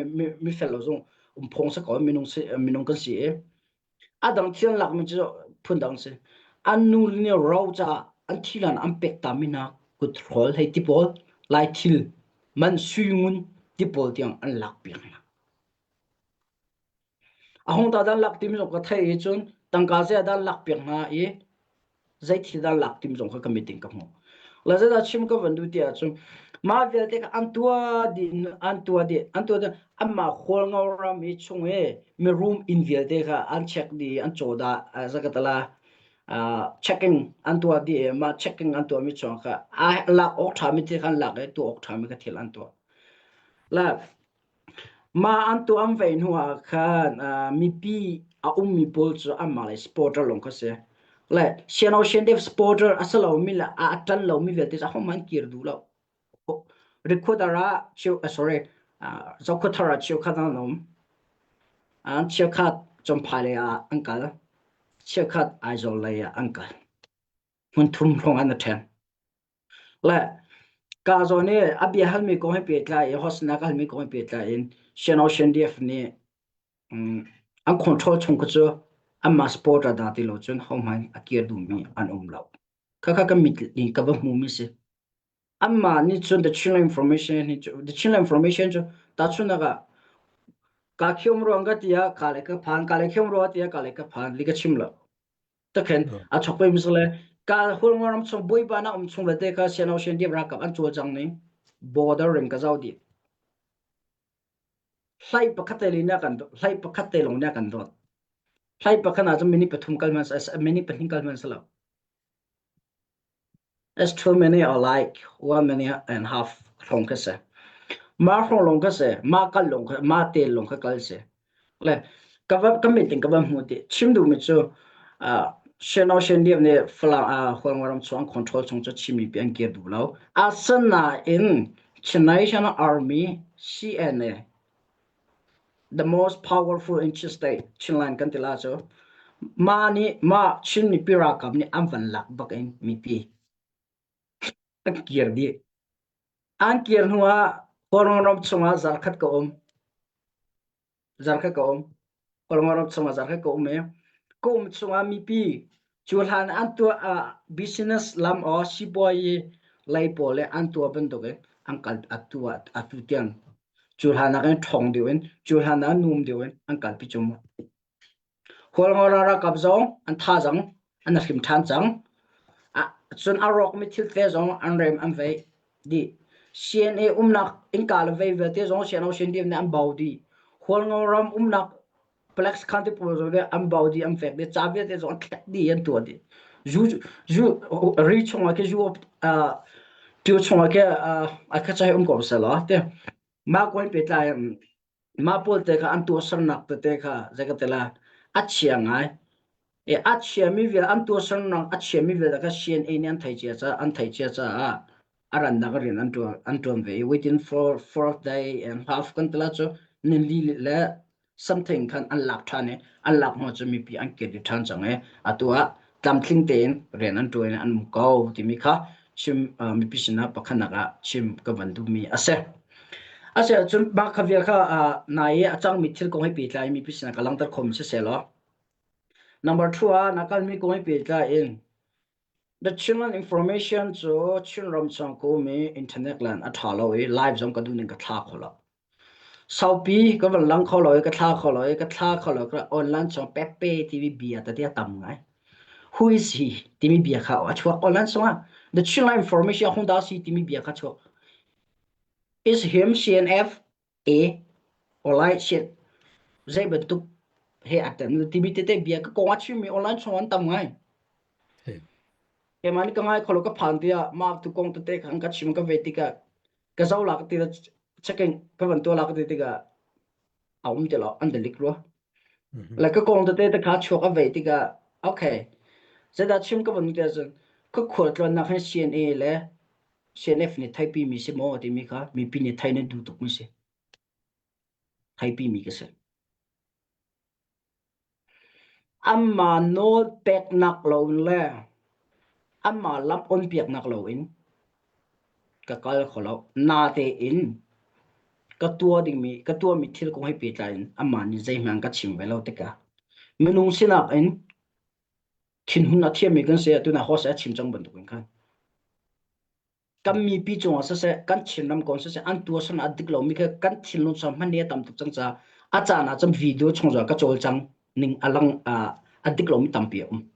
mi fel lo zong um phung sa ko minung si minung kan si i a dang thil an lakmi cu phun dang si an nu le nih ro caah an thilan an pek ta mi hna kuthrawl hei ti pawl lai thil man sui ngun ti pawl tiang an lak piak hna A hung ta dan lak tim zong ka theih i cun tangka zei dah lak piak hna i zei thil dah lak tim zong kha ka mit in ka hmuh. La zeidah chim ka van duh ti ahcun mah vialte kha an tuah dih an tuah dih an tuah dih anmah Hualngo ram i chung i mirum inn vialte kha an check dih an caw dah zakatala checking an tuah dih i mah checking an tuahmi chung kha a lak awk ṭhami thil kha an lak i tuah awk ṭhami kha thil an tuah. La Mah an tuah an vei hnu ah khan mipi a ummi pawl cu anmah lei supporter lawng kha si. Le Siano Shendef supporter a si lomi le a ṭan lomi vialte cu ahohmanh an kir duh lo. Rikhuathar ah cheu sorry Zokhawthar ah cheukhat an um. Cheukhat Champhai lei ah an kal. Cheukhat Aizawl lei ah an kal. Hmun thum hrawng an i ṭhen. Le ka zawn i a bia halmi kong he pehtlai i hosnak halmi kong he pehtlai in Siano Shendef nih an control chung kha cu anmah supporter dah ti lo cun hohmanh a kir duhmi an um lo. Khakha ka mit in ka va hmumi si. Anmah nih cun the Chinland Information hi cu the Chinland Information cu tahchunhnak ah ka khium ruang ka ti ah ka le ka phan ka le khium ruang ti ah ka le ka phan li ka chim lo. Takhen a chok pe mi le ka hulngo ram chung buiba na um chung vialte ka sian ocean dip rakap an cawlcang ning border ring ka zau dih. Hlai pakhat te li na kan hlai pakhat te lawng na kan dawt. Hlai pakhat ah cun minute pathum kal hmanh minute pahnih kal hmanh si lo. It's too many or like one minute and half hrawng kha si. Mah hrawng lawng kha si. Mah kal lawng kha mah te lawng kha kal si. Le ka va ka mit in ka va hmu ti chim duhmi cu uh, Shen Ocean Liam nih Falam uh, Hualngoram chung control chung cu Chin mipi an kir duh lo. Asinain Chin National Army CNA the most powerful in Chin state Chinland kan ti la cu mah nih mah Chin mipi ralkap nih an van lak bak in mipi an kir dih. An kir hnu ah Hualngoram chungah zarkhat ka um. Zarkhat ka um. Hualngoram chungah zarkhat ka um i ka um chungah mipi cu hlan an tuah ah business lam aw sipuayi lei pawl le an tuah bantuk in an kal atu ah atu tiang cu hlan ah khin ṭhawng deuh in cu hlan ah num deuh in an kalpi cu mu. Hualngo ralkap zong an thazaang an hrim ṭhan cang. Cun a rawkmi thil te zong an rem an vei dih. CNA umnak innka le vei vialte zong CNO CNDF nih an bau dih. Hualngo ram umnak Plex khan te pawl zong nih an bau dih an fek dih. Ca vialte zong an thlek dih an tuah dih. Zu zu ri chungah khi zu ṭio chungah khi a kha chai um ko seh law te mah kuan pehtlai Mah pawl te kha an tuahsernak tete kha zei ka ti lai a chia ngai. I a chiami vial an tuahsernak a chiami vialte kha CNA nih an thei cia caah an thei cia caah a rannak rian an ṭuan an ṭuan ve i within four day and half kan ti lai cu nili le something khan an lak ṭhan i an lak hnu cu mipi an kir ṭhan cang i atu ah tlamtling tein rian an ṭuan i an um ko timi kha chim mipi sinah pakhatnak ah chim ka van duhmi a si. A si ahcun mah kha vial kha nai i a cangmi thil kong he pehtlai in mipi sinah ka langhter khomi siseh law number two ah na kalmi kong he pehtlai in The Chinland Information cu Chinram chung ka um i internet line a ṭha lo i live zong ka duh ning ka thla kho lo. Saupi ka van lang kho lo i ka thla kho lo i ka thla kho lo ka online chung Pepe timi bia tete a tam ngai. Who is he timi bia kha a chuak online chungah The Chinland Information hung dah si timi bia kha chuak. Is him CNF A or like shit zei bantuk he a tel timi tete bia ka kong a chimmi online chung an tam ngai. Keimah nih ka ngai kho lo ka phan tiah mah tu kong tete kha an ka chim ka ve tikah ka zo la ka ti checking ka van tuah la ka ti tikah a um ti lo an delik rua. Le ka kong tete te kha chuak a ve tikah okay zeidah chim ka van ti ahcun ka khualtlawnnak hi CNA le CNF nih theipi mi si maw timi kha mipi nih thei nan duh tuk mi si. Theipi mi ka si. Amah nawl peknak loin le amah lam onpiaknak loin ka kal kho lo. Natein ka tuah dingmi ka tuahmi thil kong he pehtlai in amah nih zeihmanh ka chim ve lo tikah minung sinak in thinhun a thiammi kan si ah tuna host a chim cang bantukin khan kan mipi cungah siseh kan Chinram kong siseh an tuahsan a dik lomi kha kan thinlung chung hman a tam tuk cang caah a caan ah cun video chung zong ka cawlcang ning a lang a dik lomi tampi a um.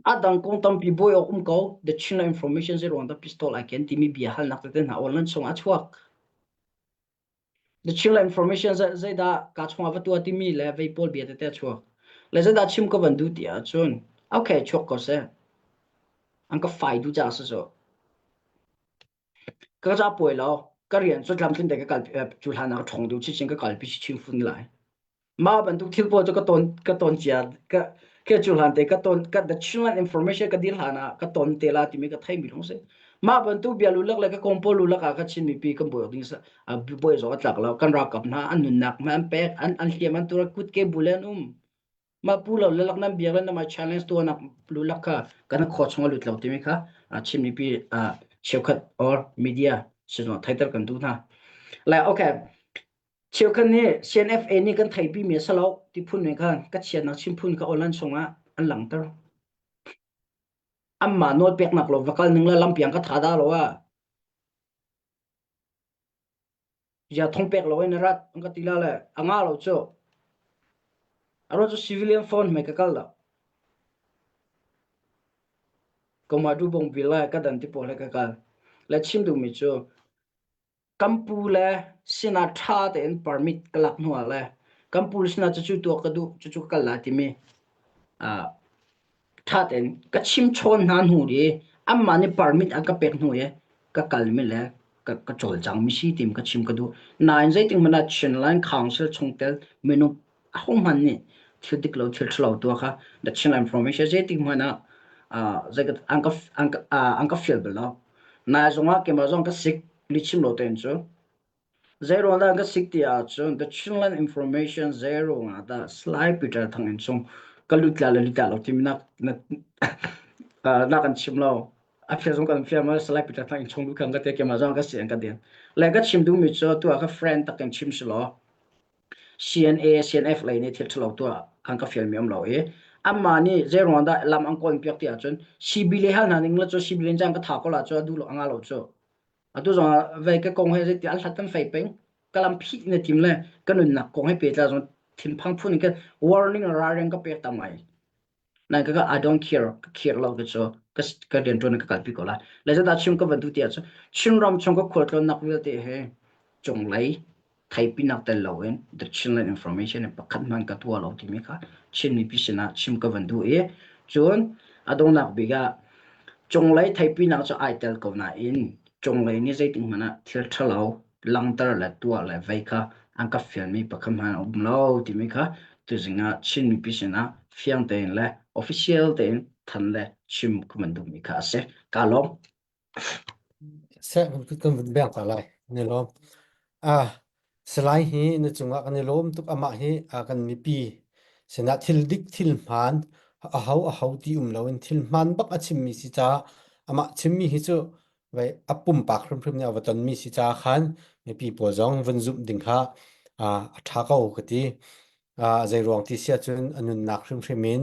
A dang kong tampi buai awk um ko the Chin information zero the pistol I can timi bia halnak tete hna online chung a chuak. The Chinland Information zeidah kaa chungah va tuah timi le vei pawl bia tete a chuak. Le zeidah chim ka van duh ti ahcun okay chuak ko seh. An ka fai duh caah si cu. Ka ca puai lo. Ka rian cu tlamtlin te ka kal cu hlan ah ka ṭhawng deuh chinchin ka kalpi chinchin fun lai. Mah bantuk thil pawl cu ka ton ka ton cia ka ke cu hlan te ka ton ka the Chinland information ka dir hlan ah ka ton te la timi ka theimi lawng si. Mah bantuk bia lulak le ka kong pawl lulak ah ka Chin mipi kan buai ding sa a buai zong a tlak lo kan ralkap hna an nunnak hmanh an pek an an hliam an tur kut ke bu le an um. Mah pu lo lelak nan biak le na mah challenge tuahnak lulak kha kan khaw chung a lut lo timi kha Chin mipi cheukhat or media sinah theiter kan duh hna. Like okay Cheukhat nih CNFA nih kan theihpimi a si lo ti phun nih khan ka chiatnak chim phun kha online chungah an langhter. Anmah nawl peknak lo va kal ning le lampiang ka tha dah lo ah ya thong pek lo in rat an ka ti la le a nga lo cu. A ruang cu civilian phone hmai ka kal lo. Koma du bong bil lai ka dan ti pawl he ka kal. Le chim duhmi cu Kan pu le sinah ṭha tein permit ka lak hnuah le kan pu sinah cucu tuah ka duh, cucu ka kal lai timi uh, ṭha tein ka chim chawn hna hnu i anmah nih permit an ka pek hnu i ka kalmi le ka, ka cawlcangmi si tim ka chim ka duh. Nain zeitik hmanh ah Chinland Council chungtel minung ahohmanh nih thil dik lo thil ṭhalo tuah kha the Chinland Information zeitik hmanh ah uh, zei an ka an ka uh, an ka fial bal lo. Nai zongah keimah zong ka sik lihchim lo tein cu. Zeiruang dah ka sik ti ahcun The Chinland Information zeiruang ah dah Salai Peter Thang in chung ka lut la le lut lo timi nak na na kan chim lo. A phia zong kan fiam ma Salai Peter Thang in chung lu kan ka te keimah zong ka si an ka den. Le ka chim duhmi cu tu ah ka friend tak in chim si law CNA CNF lei nih thil ṭhalo tuah an ka fialmi um lo i anmah nih zeiruang dah lam an kawl piak ti ahcun CB le hal hna ning la cu CB len caan ka tha ko la cu a duh lo a nga lo cu atu zong ah vei ka kong he zeiti an hlat kan fei peng ka lam phih na tim le ka nunnak kong he pehtlai zong thinphang phun in ka warning ralring ka pek tam ngai Nai ka I don't care ka care lo ka cu ka ka rianṭuan ka kalpi ko lai. Le zedah chim ka van duh ti ahcun Chinram chung ka khualtlawnnak vialte hi cunglei theipinak tel loin the Chinland information in pakhat hmanh ka tuah lo timi kha Chin mipi sinah chim ka van duh i cun a donghnak bik ah cunglei theipinak cu ai tel ko nain cunglei nih zeitik hmanh ah thil ṭhalo langhter le tuah le vei kha an ka fialmi pakhat hmanh a um lo timi kha tuzing ah Chin mipi sinah fiang tein le official tein than le chim ka van duhmi kha a si. Kaa lawm. Seh kan vun beng ta lai. Ni lawm. Ah, Salai hi na cungah kan i lawm tuk amah hi ah kan mipi sinah thil dik thil hmaan a ho a ho ti um loin thil hmaan bak a chimmi si caah amah chimmi hi cu vai a pumpak hrimhrim nih a va tonmi si caah khan mipi pawl zong vun zumh ding kha a ṭha ko ka ti. Zei ruang ti si ahcun a nunnak hrimhrim in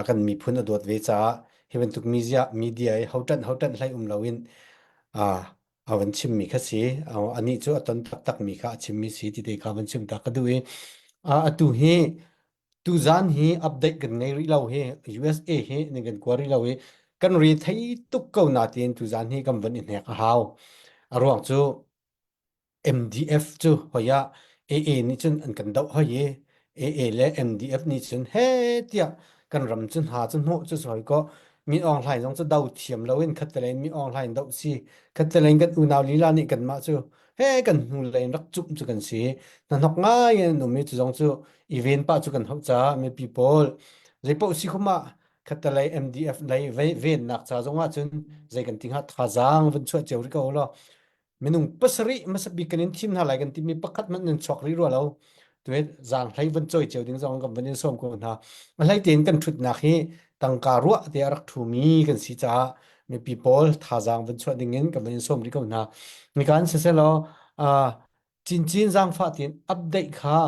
kan miphun a dawt ve caah hi bantuk media media i ho ṭanh ho ṭanh hlei um loin a van chimmi kha si. Anih cu a ton taktakmi kha a chimmi si ti te kha van chim ta ka duh i atu hi Tuzaan hi update kan ngei rih lo hi USA hi nan kan kua rih lo i kan re thei tuk ko natein tuzaan hi kan van i hnek a hau. A ruang cu MDF cu hoi ah AA nih cun an kan doh hoi i AA le MDF nih cun he tiah kan ram cu hna cu hnawh cu hoi ko Min Aung Hlaing zong cu do thiam loin khattelei in Min Aung Hlaing doh si khattelei in kan unau lila nih kanmah cu he kan hnu lei in rak cumh cu kan si hnahnok ngai in an um i cu zong cu i ven pah cu kan hauh caah mipi pawl zeipaoh si khum ah khattelei MDF lei vennak ca zong ah cun zei kan ti hnga thazaang van chuah cio rih ko law minung pasarih hmasa bik kan in thim hna lai kan timi pakhat hmanh nan chuak rih rua lo tuhe zaang hlei van cawi cio ding zong kan van in sawm ko hna a hlei tein kan thutnak hi tangka ruah te a rak thumi kan si caah mipi pawl thazaang van chuah ding in kan van in sawm rih ko hna nikan siselaw cincin zaangfah tiin update kha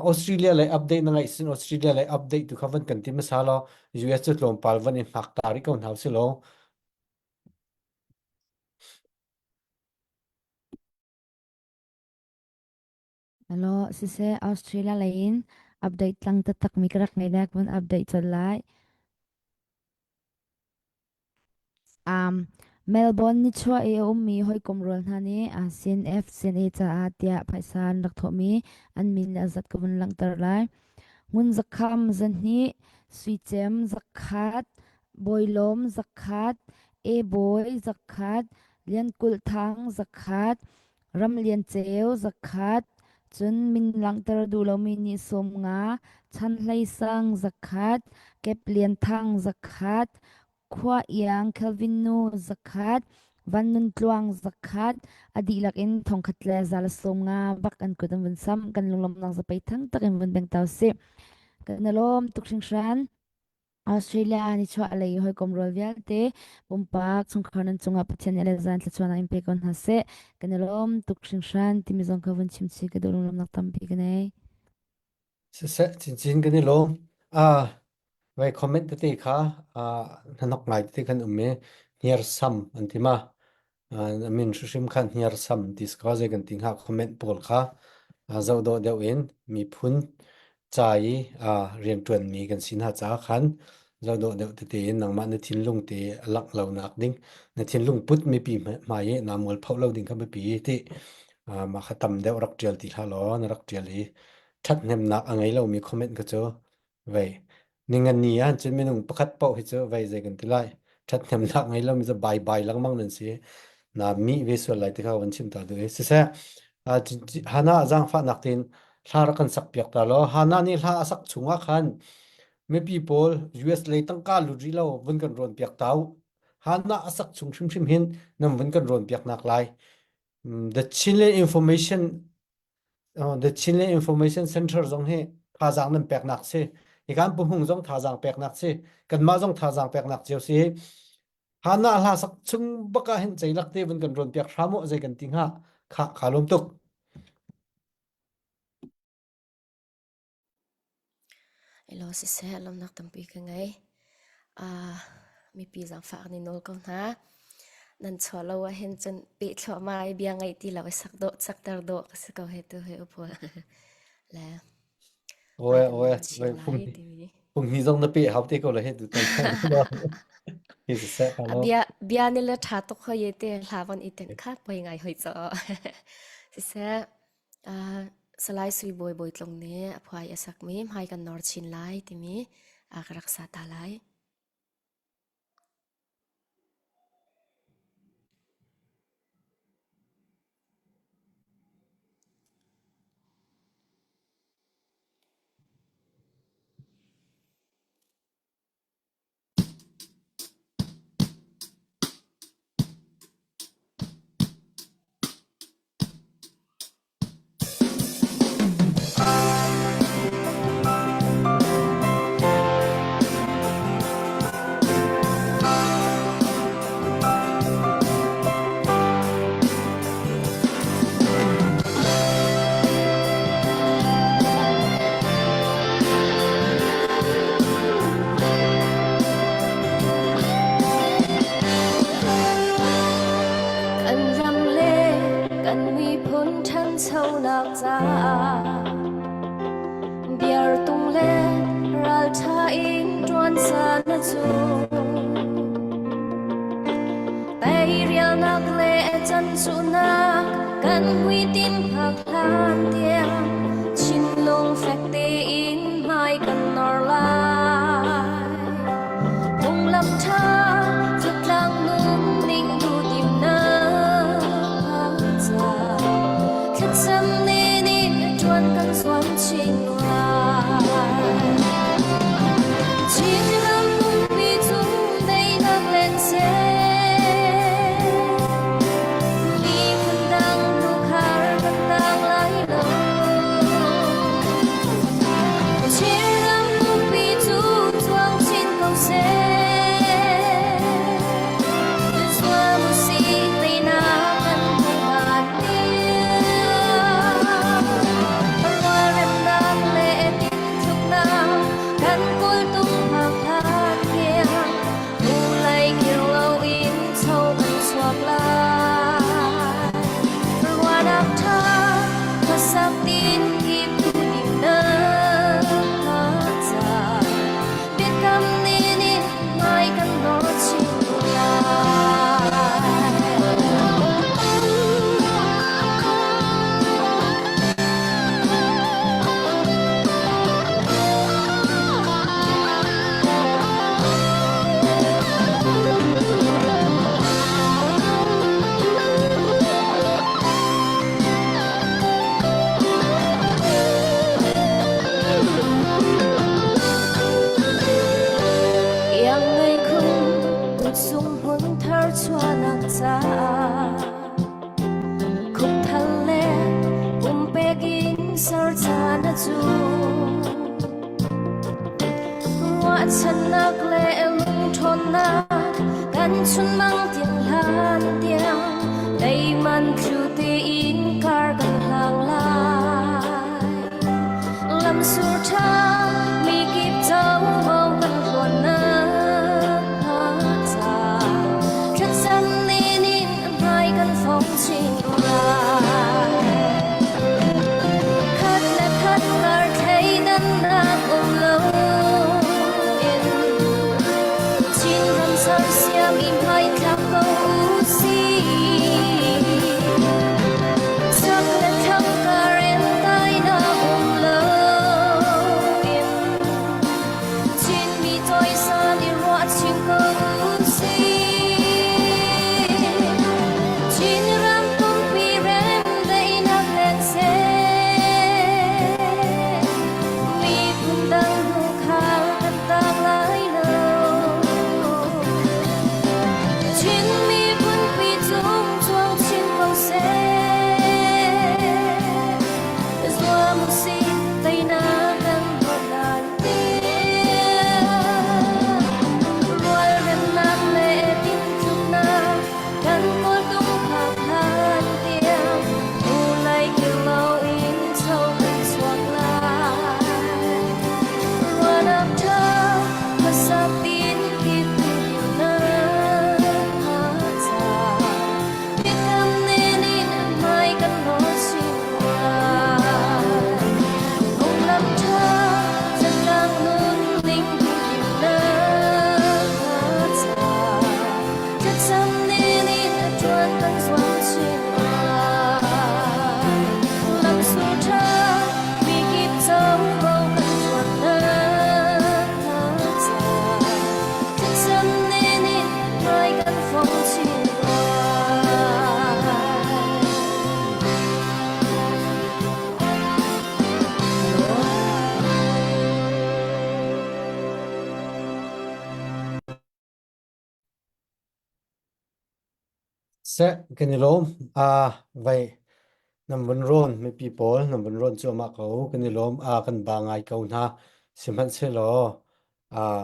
Australia lei update na ngaih sin Australia lei update tu kha van kan ti hmasa law US cu tlawmpal van in hngak ta rih ko hna usih law Hello, siseh Australia lei in update tlang taktak mi ka rak ngei le ka vun update colh lai. Um, Melbourne nichuah i a ummi hawikom rual hna nih CNF, CNA caah tiah phaisa an rak thawhmi an min le a zat ka vun langhter lai. Ngun Zakham zahnih, Suicem zakhat, Bawilawm zakhat, E Bawi zakhat, Lian Kulh Thang zakhat, Ram Lian Ceu zakhat, Cun min langhter duh lomi nih 50, Chan Hlei Sang 100, Kep Lian Thang 100, Khua Iang Kelvin Nu 100, Van Nun Tluang 100, a dihlak in thongkhat le 150 bak an kut an vun sam. Kan lunglawmhnak zapei thang tak in vun beng tau sih. Kan i lawm tuk hringhran. Australia nichuah lei hawikom rual vialte pumpak chungkhar nan cungah Pathian nih le zan thluachuahnak in pe ko hna seh. Kan i lawm tuk hringhran timi zong kha vun chim chih ka duh lunglawmhnak tampi ka nei. Siseh chinchin kan i lawm. Ah, vai comment tete kha ah hnanok ngai tete khan um i hniarsam an ti ma. A min hrimhrim kha hniarsam ti si ko zei kan ti hnga comment pawl kha zoh dawh deuh in miphun ca i rianṭuanmi kan si hna caah khan zoh dawh deuh tete in nangmah na thinlung te a langh lonak ding na thinlung put mipi hmai i naa mualphoh lo ding kha biapi ti mah kha tam deuh rak ṭial ti hlah law na rak ṭial i ṭhathnemnak a ngei lomi comment kha cu Vei. Ningani ah cun minung pakhat paoh hi cu vei zei kan ti lai. Ṭhathnemnak ngei lomi cu bai bai lengmang nan si. Na mi ve sual lai ti kha van chim ta duh i. Siseh, ah, Hana zaangfahnak tein hla rak kan sak piak ta law Hana nih hla a sak chungah khan mipi pawl US lei tangka lut rih lo vun kan rawn piak ta u. Hana a sak chung hrimhrim hin nan vun kan rawn piak nak lai. The Chinland Information The Chinland Information Center zong hi thazaang nan peknak si. Hikan Pu zong thazaang peknak si. Kanmah zong thazaang peknak cio si. Hana hla sak chung bak ah hin ceilak te vun kan rawn piak hram u zei kan ti hnga. Kha kha lawm tuk. Elaw siseh lawmhnak tampi ka ngei. Uh, mipi zaangfah kan i nawl ko hna. Nan chuah lo ahhin cun peh thluahmah i bia ngaih ti lo i sak dawh sakter dawh ka si ko he tu he upawl. Le Oe hmai kan oe nawl chin oi lai timi. phung hi zong na pe hau te ko la he tu tan. Hi siseh ka A lawm. bia bia ni le ṭha tuk hoi ye te hla von i tenh kha poi ngai hoi cho. Siseh Salai Sui Bawi Bawitlung nih a phuai a sakmi Hmai kan nawr chin lai timi a ka rak sa ta lai. Kan ram le kan miphun ṭhanchonak caah biartung le ralṭha in ṭuan san a cu. Teirialnak le cancuhnak kan hmuitinh phak hlan tiang thinlung fek tein hmai kan nor lai. Phunglam ṭha tluktlak nunning duhdimnak ca thlacam nih nih ṭuan kan zuam chin lai. Chin ram pumpi cung daihnak len seh. Miphun dang hnukhar kan tang lai lo. Chin ram. caah Khupthal le pumpek in sercaan a cu. Ruahchannak le lungṭhawnnak kan chunmang tiang hlan tiang leiman thlu tein kar kan hlang lai. Lamsur ṭha mi kip covo kan hluannak hnga ca thlacam nin in hmai kan fong chin lai. Khat le khat kar thleidannak um lo in Chinram sersiam i hmaithlak ko u sih. Chak le thlang kar entainak um lo in Chinmi cawisan i ruahchin ko u sih. Chinram pumpi remdaihnak leng seh. Miphun dang hnukhal kan tak lai lo. Chin miphun pi cung cuang chin ko seh. Zuam usih teinak kan hmuh hlan tiang. Rualremnak le tintluknak kan kawltung phak hlan tiang. Ulai kilo in cho kan chuak lai. Ruanak ṭha hmasa tin kip na ca. Biakam nen in hmai kan nawl chin lai. Phunglam ṭha zatlang nun ning duhimnak ca. Thlacam nen in a ṭuan kan zuam chin lai. Lamsul ṭha mikip covo kan ṭuannak ca. Thlacam nen in hmai kan fong chin lai. Hello. Seh, kan i lawm. Aa, vei, nan vun rawn mipi pawl nan vun rawn cuahmah ko. Kan i lawm. Aa, kan ba ngai ko hna. Sihmanhsehlaw, aa,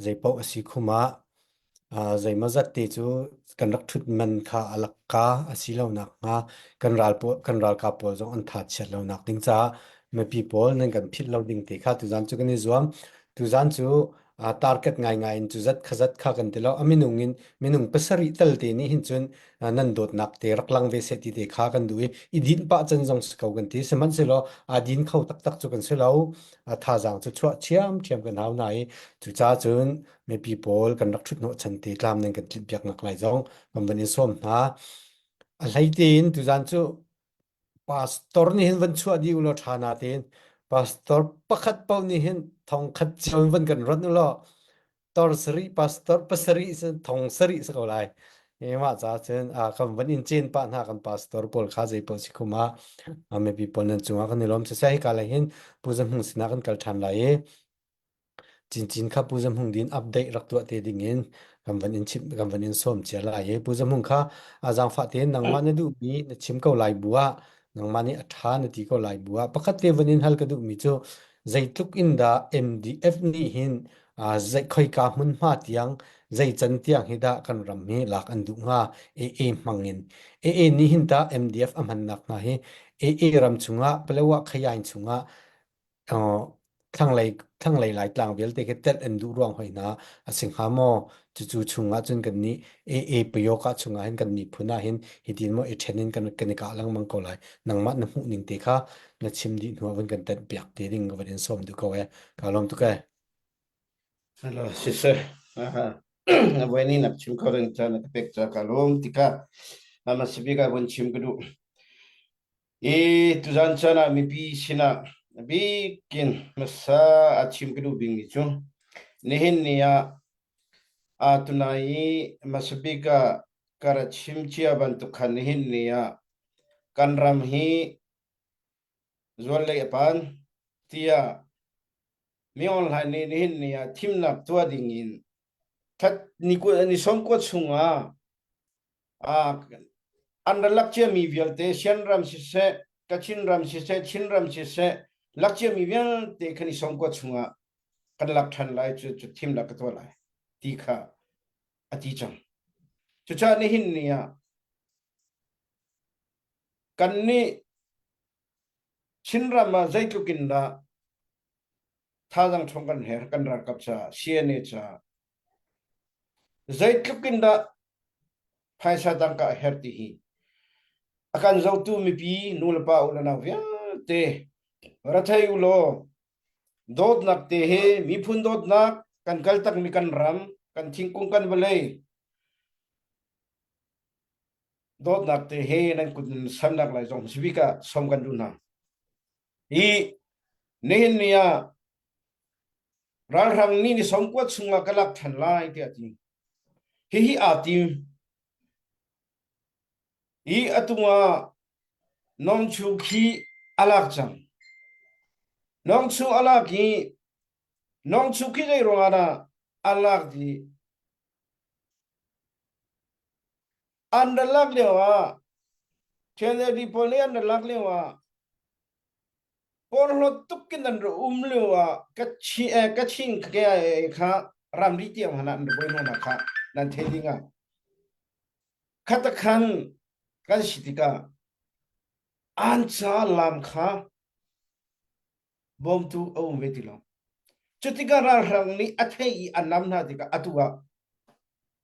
zeipaoh a si khum ah, aa, zeimawzat te cu kan rak ṭhut man kha a lakka a si lo nakhnga kan ral pawl, kan ralkap pawl zong an tha chiat lo nak ding caah mipi pawl nan kan philh lo ding te kha tuzan cu kan i zuam. Tuzan cu aa target ngaingai in cu zat kha zat kha kan ti lo. A minung in minung pasarih tal te nih hin cun nan dawtnak te rak lang ve seh ti te kha kan duh i i din pah can zong si ko kan ti. Sihmanhsehlaw aa din kho taktak cu kan si lo. A thazaang cu chuah ṭhiamṭhiam kan hau hna i cucaah cun mipi pawl kan rak ṭhut hnawhchan te tlam nan kan tlinh piak nak lai zong kan van in sawm hna. A hlei tein tuzan cu Pastor nih hin van chuah dih ulaw ṭha natein pastor pakhat paoh nih hin thong khat cio in van kan rat ulaw tor sarih pastor pasarih thong sarih si ko lai. Mah caah cun kan van in cen pah hna kan pastor pawl kha zei paoh si khum ah mipi pawl nan cungah kan i lawm siseh hika lei hin Pu Za Hmung sinah kan kal ṭhan lai i Cincin kha Pu Za Hmung din update rak tuah te ding in kan van in chimh kan van in sawm cia lai i Pu Za Hmung kha a zaangfah tein nangmah na duhmi na chim ko lai bu ah nangmah nih a ṭha na ti ko lai bu ah pakhat te van in hal ka duhmi cu zeitluk in dah MDF nih hin zei khoika hmunhma tiang zei can tiang hi dah kan ram hi lak an duh hnga AA hmang in AA nih hin tah MDF a hmannak hna hi AA ram chungah Palawa Khayain chungah thlanglei thlanglei Laitlang vialte khi telh an duh ruang hoi hna a si hnga maw? Cucu chungah cun kan nih AA payoka chungah hin kan miphun ah hin hitin maw i ṭhen in kan kan i kah lengmang ko lai. Nangmah na hmuh ning te kha na chim dih hnu ah vun kan tenh piak te ding ka van in sawm duh ko e. Ka lawm tuk e. Hello, siseh. Na voi ni nak chim kho ding ca na ka pek ca ka lawm tikah ama sibik ah vun chim ka duh. I tuzan caan ah mipi sinah a bikin hmasa a chim ka duh bikmi cu nihin ni ah aa tunai i hmasa bik ah ka ra chim cia bantuk khan nihin ni ah kan ram hi zual lei a pan tiah mi online nih nihin ni ah thimnak tuah ding in that ni ni sawmkua chungah. An ra lak ciami vialte Shan ram siseh, Kachin ram siseh, Chin ram siseh, lak ciami vialte khan i sawmkua chungah kan lak ṭhan lai cu cu thimnak ka tuah lai ti kha a ti cang. Cucaah nihin ni ah kannih Chinram ah zeitluk in dah thazaang ṭhawng kan herh kan ralkap caah CNA caah zeitluk in dah phaisa tangka a herh ti hi a kan zohtu mipi nu le pa u le nau vialte ra thei u law dawtnak te he miphun dawtnak kan kal takmi kan ram kan thingkung kan vawlei dawtnak te he nan kut samnak lai zong sibik ah som kan duh hna. Hi nihin ni ah ralhrang nih ni sawmkua chungah ka lak ṭhan lai tiah a ti. Hihi aa tim. Hi atu ah Nongchu khi a lak cang. Nongchu a lak i Nongchu khi zei ruangah dah a lak ti An ra lak lio ah TNLD pawl nih an ra lak lio ah porhlawt tuk in an ra um lio ah Kachin KIA kha ramri tiang hmanh ah an ra buai hna kha nan thei ding ah khatakhan kan si tikah an ca lam kha bawmtu a um ve ti lo. Cutikah ralhrang nih a theih i a nam hna tikah atu ah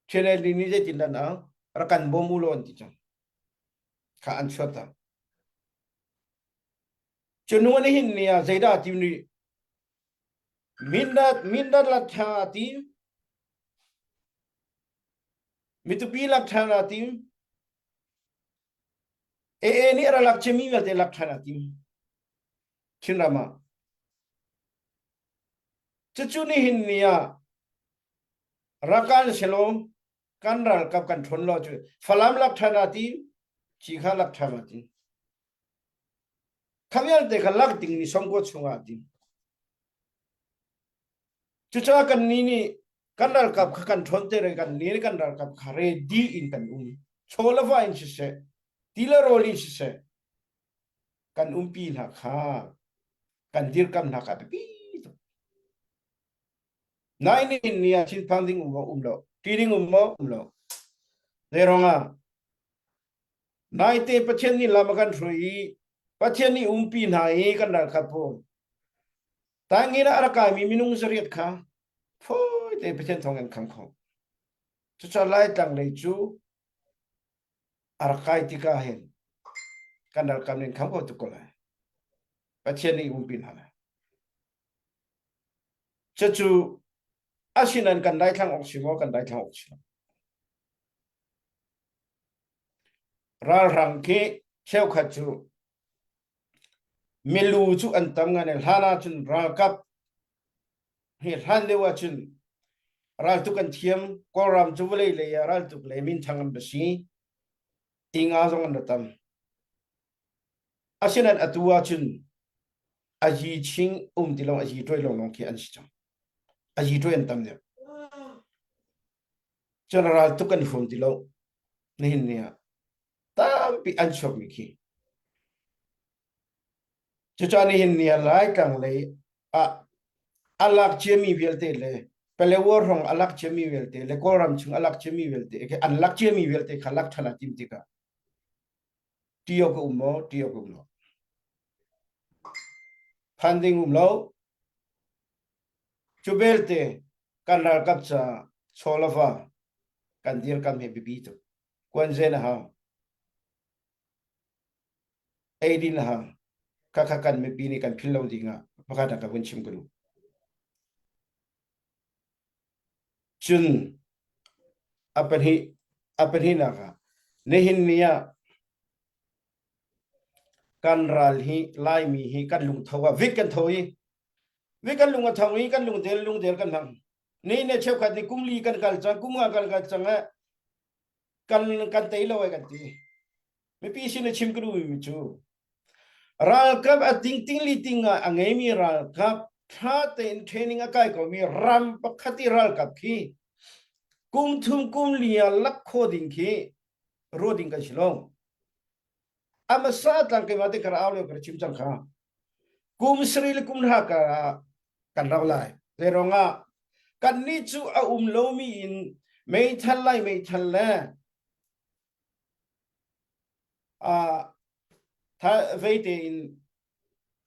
TNLD nih zeitin dah na rak kan bawm u law an ti cang. Kha an chuat ta. Cu nu nih hin ni ah zeidah a tim nih Mindat Mindat lat tha a tim. Mitupi lak than a tim. AA nih a lak cemi vialte lak than a tim. Chinram ah. Cucu nihin ni ah rakan selaw kan ralkap kan ṭhawn lo cu Falam lak ṭhan ah ti Cikha lak ṭhan ah ti kha vialte kha lak ding ni songkua chungah ti cucaah kan ni nih kan ralkap kha kan ṭhawn te re kan ni kan ralkap kha ready in kan um chaw le va in siseh ti le rawl in siseh kan umpi hna kha kan dirkam hna kha biapi tuk. Nai ni ni ah thinphang ding um um lo, ṭi ding um maw um lo. Zei ah naite Pathian nih lam a kan hruai i Pathian nih umpi hna i kan ralkap pawl tangin ah a rak kaimi minung zariat kha fawi te Pathian thawng in kham kho. Cucaah Laitlang lei cu a rak kai tikah hin kan ralkap nih kham ko tuk ko lai. Pathian nih umpi hna lai. Cucu asinain kan daithlang awk si maw kan daithlang awk si lo. Ralhrang khi cheukhat cu milu cu an tam ngan i hlan ahcun ralkap hi hlan lio ahcun raltuk an thiam Kawlram cu vawlei lei ah raltuk lei minthang an va si tinga zong an ra tam asinain atu ahcun a yi ching um ti lo a yi tuai lawnglawng khi an si cang a yi tuai an tam deuh cun raltuk an hrum ti lo nihin ni ah tampi an chuakmi khi Cucaah nihin ni ah Laitlang lei ah a lak ciami vialte le Palawa hrawng a lak ciami vialte le Kawlram chung a lak ciami vialte an lak ciami vialte kha lak ṭhan a tim tikah ṭi awk a um maw ṭi awk a um lo. Phan ding um lo. Cu belte kan ralkap caah chaw le va kan dirkam hi biapi tuk. Kuanzen a hau. Eidin le hang khakha kan mipi nih kan philh lo ding ah pakhat ah ka vun chim ka duh. Cun a pahnih a pahnihnak ah nihin ni ah kan ral hi Laimi hi kan lungtho ah vik kan tho i vik kan lung a tho i kan lungdel lungdel kan hmang. Ni ne cheukhat nih kum li kan kal cang kum nga kan kal cang eh kan kan tei lo ai kan ti. Mipi sin a chim ka duhmi cu ralkap a tingting li ting ah a ngeimi ralkap tha tein training a kai komi ram pakhat i ralkap khi kum thum kum li ah lak kho ding khi. Ruah ding kan si lo. A hmasa tlang keimah te kar au lio ka chim cang kha. Kum sarih le kum hra kar ah kan rau lai. Zeirong ah kan nih cu a um lomi in meithal lai meithal le uh, veite in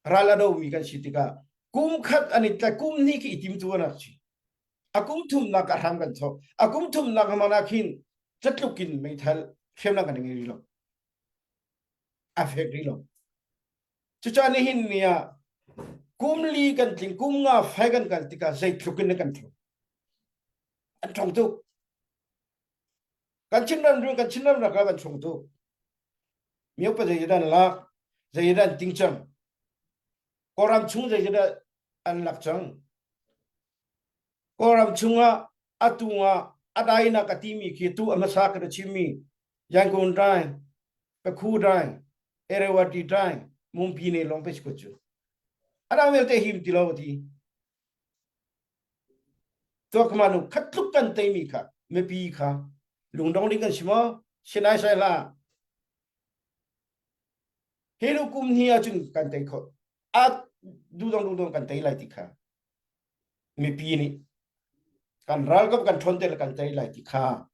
ral a domi kan si tikah kum khat an i tla kum hnih khi i tim tu an si. A kum thumnak a hram kan thawk. A kum thumnak hmang ah khin catluk in meithal hriamnam kan ngei rih lo. A fek rih lo. Cucaah nihin ni ah kum li kan tling kum nga fai kan kal tikah zeitluk in kan ṭhawng. An ṭhawng tuk. Kan Chinram kan Chinram rak ah kan ṭhawng tuk. Miopa zeidah an lak, zeidah an ting cang. Kawlram chung zeidah an lak cang. Kawlram chungah atu ah a dainak a timi khi tu a hmasa ka chimmi Yangon dai, Pakhu dai, Irrawaddy dai, Mumpi ne lawng pe cu. A dang vialte him ti lo ti. Tuakmanu khat tluk kan teimi kha mipi kha lungdong ding kan si maw? Sinai sai hlah. Hi lu kum hnih ahcun kan tei kho. A dudong dudong kan tei lai ti kha. Mipi nih kan ralkap kan ṭhawn te le kan tei lai ti kha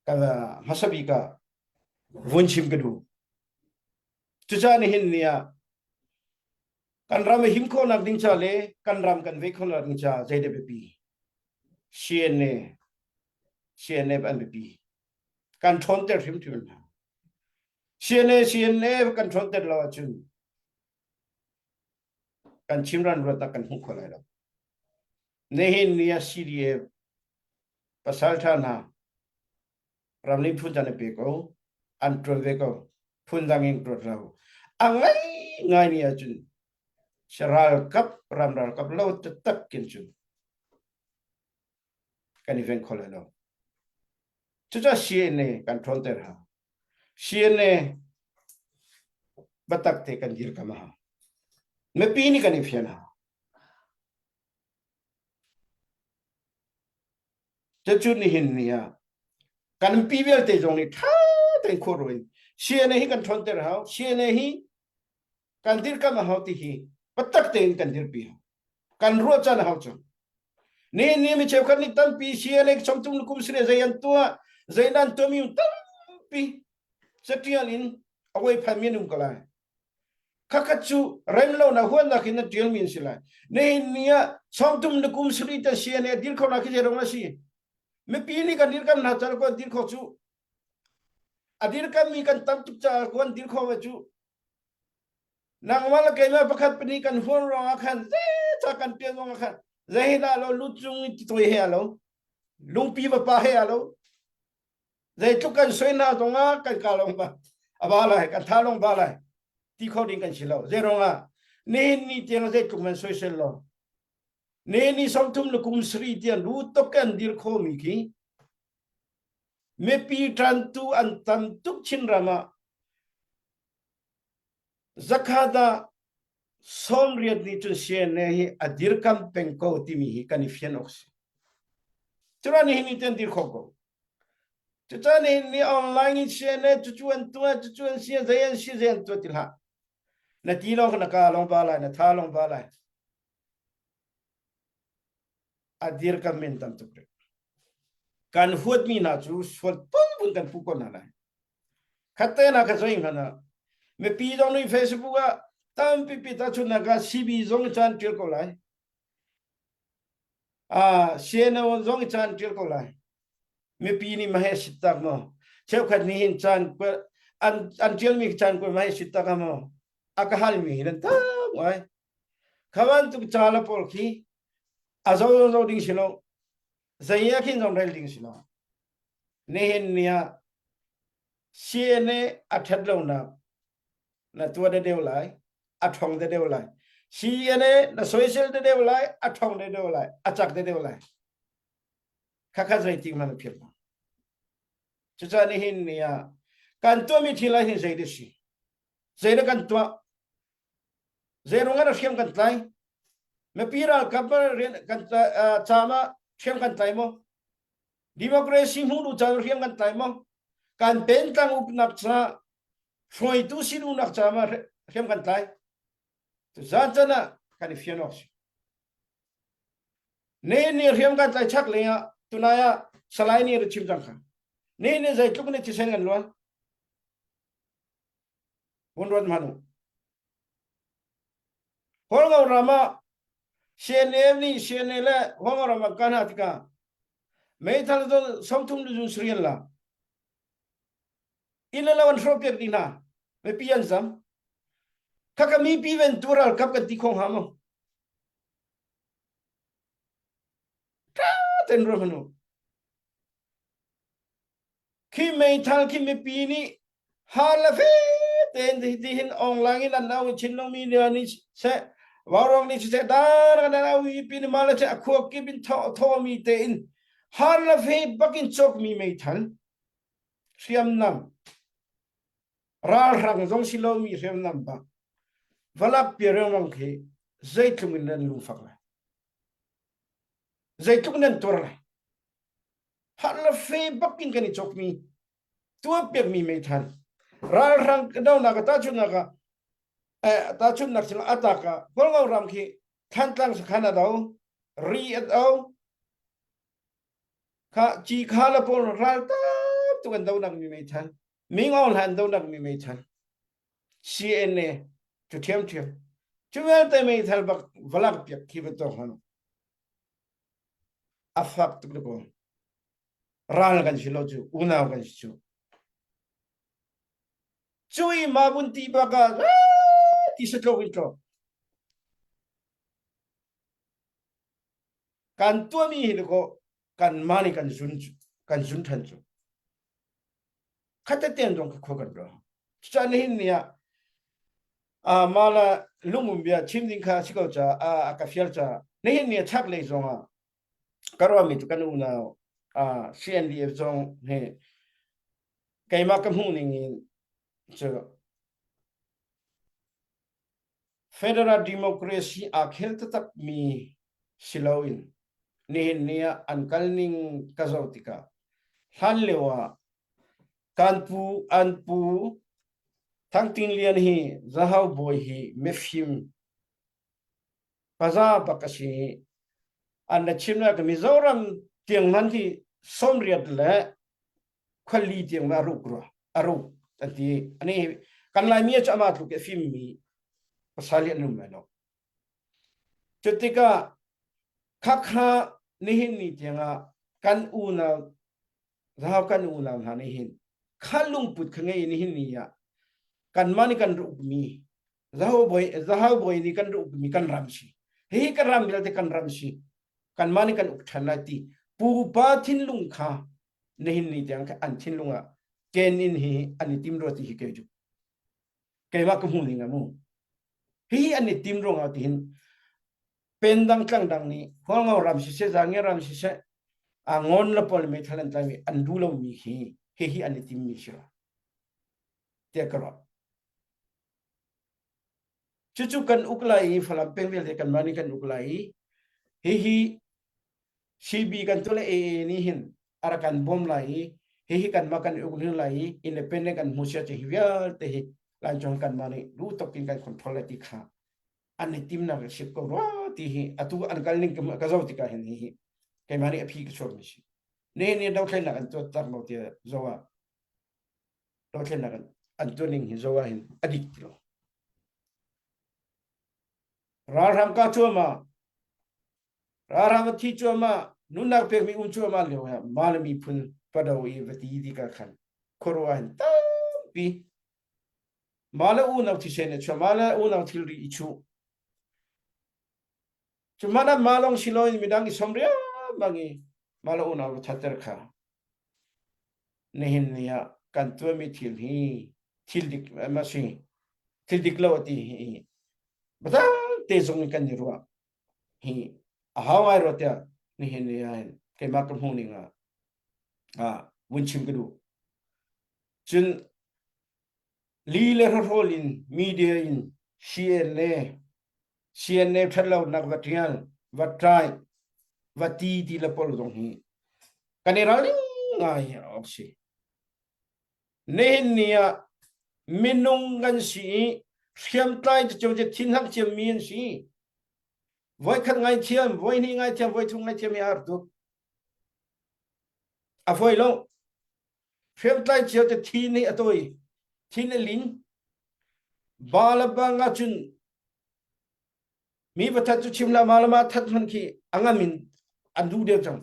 kan hmasa bik ah vun chim ka duh. Cucaah nihin ni ah kan ram a him khawhnak ding ca le kan ram kan vei khawhnak ding ca zeidah biapi? CNA CNF an biapi. Kan ṭhawnter hrimhrim hna. CNA CNA kan ṭhawnter lo ahcun kan Chinram ruatnak kan hmu kho lai lo. Nihin ni ah CDF pasalṭha hna ramli phun an i pe ko, an ṭuan ve ko, phundang in ṭuan lo. A ngai ngai ni ahcun ralkap ram ralkap lo taktak kin cun kan i veng kho lai lo. Cucaah CNA kan ṭhawnter hau. CNA biatak te kan dirkam a hau. Mipi nih kan i fian hau. Cucu nihin ni ah kan pi vialte zong nih ṭha tein khua ruin CNA hi kan ṭhawnter hau. CNA hi kan dirkam a hau ti hi biatak tein kan dirpi hau. Kan ruah caan a hau cang. Ni ni mi cheukhat nih tampi CNA chomtum kum sire zei an tuah zei nan tuah mi tampi catial in awai phan mi an um ko lai. Khakhat cu rem lo na huan nak in na tial mi an si lai. Nihin ni ah chomtum na kum siri ta CNA dir kho na khi zei rong na si. Mipi nih kan dirkam hna cal ko dir kho cu a dirkam mi kan tam tuk caah ko an dir kho ve cu nangmah le keimah pakhat pahnih kan huan ruangah khan zeicah kan pian ruangah khan zei dah lo lu cung i titoi he a lo lungpi vapa he a lo zeitluk kan soi hna zongah kan ka lawng ba a ba lai kan tha lawng ba lai ti kho ding kan si lo zei ruangah nihin ni tiang zeitluk man soisel lo ni ni 30 le kum sari tiang lu tok kan dir kho mi khi mipi ṭantu an tam tuk Chinram ah Zakhat ah 80 nih cun CNA hi a dirkam peng ko timi hi kan i fian awk si. Curan nihin ni ten dir kho ko. Cucaah nihin ni online in CNA cucu an tuah cucu an si zei an si zei an tuah ti hlah. Na ti lawng na ka lawng ba lai na tha lawng ba lai. A dirkam men tam tuk rih. Kan huatmi hna cu sual phunphun kan puh ko hna lai. Khatte na ka zoi hmanh ah mipi zong nih Facebook ah tampi pi tahchunhnak ah CB zong i caan ṭial ko lai. Ah CNO zong i caan ṭial ko lai. Mipi nih ma he sit tak maw? Cheukhat nih hin caan an an ṭialmi caan kual ma he sit tak maw? A ka halmi hi nan tam ngai. Kha bantuk ca la pawl khi a zo zo ding si lo. Zei ah khin zong rel ding si lo. Nihin ni ah CNA a ṭhat lonak na tuah de deuh lai, a ṭhong de deuh lai. CNA na soisel de deuh lai, a ṭhong de deuh lai, a cak de deuh lai. Khakha zeitik hmanh na philh lo. Cucaah nihin ni ah kan tuahmi thil ah hin zei dah si? Zeidah kan tuah? Zei ruangah dah hriam kan tlai? Mipi ralkap rian kan caam ah hriam kan tlai maw? Democracy hmuh duh caan hriam kan tlai maw? Kan pentlang uknak ca hruaitu sinunak ca ma hriam kan tlai. Tuzan chan ah kan i fian awk si. Ne ni hriam kan tlai chak leng ah tunai ah salai nih ra chim cang kha. Ne ni zeitluk ni thisen kan luan. Hun ruat hmanh u. Hualngo ram ah CNA nih CNA le Hualngo ram ah kan ha tikah meithal 30 lu zun srian la inn le lo an hrawh piak dih hna mipi an zam khaka mipi ven tu ralkap kan ti khong ha mu ta ten ro hanu Khi meithal khi mipi nih har le fe tein hitin online in an au Chinlung media nih seh Vaurawng nih siseh dar kan au mipi nih mah le a khua kip in thaw thawmi tein har le fe bakin cawkmi meithal hriamnam ralhrang zong si lomi hriamnam bak valak pi rengmang khi zeitluk in nan lungfak lai zeitluk nan tuar lai Harla fe bak in kan i cawkmi tuahpiakmi meithal ralhrang donak ah tahchunhnak ah eh, tahchunhnak cun atak ah Hualngo ram khi Thantlang sakhan a do ri a do kha ci kha la pawl ral tam tuk an donak mi meithal Mingaw hlan donak mi meithal CNA cu thiam thiam cu vialte meithal bak valak piak khi va tawk hlan A fak tuk ko. Ral kan si lo cu, unau kan si cu. Cui ma vun ti bak ah ti sa tlok in tlok. Kan tuahmi hi ko kan mah nih kan zun kan zun than cu. Khatte ten zong ka khua kan ro. Cucaah nihin ni ah ah mala lungum bia chim ding kha si ko ca a ka fial ca nihin ni chak lei zong ah ka ruahmi cu kan unau CNDF zong hi keimah ka hmuh ning in cu Federal democracy aa khel taktak mi si loin nihin ni ah an kal ning ka zoh tikah hlan lio ah kan pu an pu Thang Tin Lian hi Zahau bawi hi mifim paza bak a si an na chim na Mizoram tiang man hi 80 le khuali tiang a ruk rua a ruk an ti ani kan laimi cu ama tluk a fim mi pasal an um lai lo cu tikah khakha nihin ni tiangah kan unau zahau kan unau hna nih hin kha lungput kha ngei nihin ni ah kanmah nih kan uk mi zahau bawi zahau bawi nih kan uk mi kan ram si hihi kan ram vialte kan ram si kanmah nih kan uk ṭhan lai ti pupa thinlung kha nihin ni tiang an thinlung ah ken in hi an i tim rua ti hi kei cu keimah ka hmu ning amu hi an i tim ruangah tihin pendang tlang dang nih Hualngo ram siseh Zange ram siseh a ngon la pawl meithal an tlai an duh lo mi hi hi hi an i tim mi si tiah ka ruah cucu kan uk lai i Falam peng vialte kan mah nih kan uk lai i hihi CB kan tu le AA nih hin a rak kan bawm lai i hihi kanmah kan uk hnu lai i independent kan hmu sia hi vialte hi lancong kanmah nih lu tok in kan control lai ti kha an i timnak a sip ko rua ti hi atu an kal ning ka zo tikah hin hihi keimah nih a phi ka chuak mi si ne ne dothlennak an tuat tak lo ti zo ah dothlennak an tuah ning hi zo ah hin a dik ti lo ralhrang ka cuama Ralhrang a thi cuahmah, nunnak pekmi um cuahmah lio ah mah le miphun pado i va ti ti ka khan khuaruah hin tampi mah le unau thisen i chuah mah le unau thilri i chuh cu man ah mah lawng si loin midang i som riangmang i mah le unau va thatter kha nihin ni ah kan tuahmi thil hi thil dik ma si thil dik lo ti hi biatak te zong in kan i ruah hi a hau ngai rua tiah nihin ni ah hin keimah ka hmuh ning ah ah vun chim ka duh. Cun li le hrawhrawl in media in CNA CNA ṭhatlonak va ṭial va ṭai va ti ti le pawl zong hi kan i ralring ngai awk si. Nihin ni ah minung kan si i hriamtlai cu cu thinhang ciammi an si. Voikhat ngaithiam, voihnih ngaithiam, voithum ngaithiam hi a har tuk. A fawi lo. Hriamtlai cio te thin hi a tawi. Thin a lin. Ba le bang ahcun mi va that cu chim la ma le ma that hman khi a ngam in an duh deuh cang.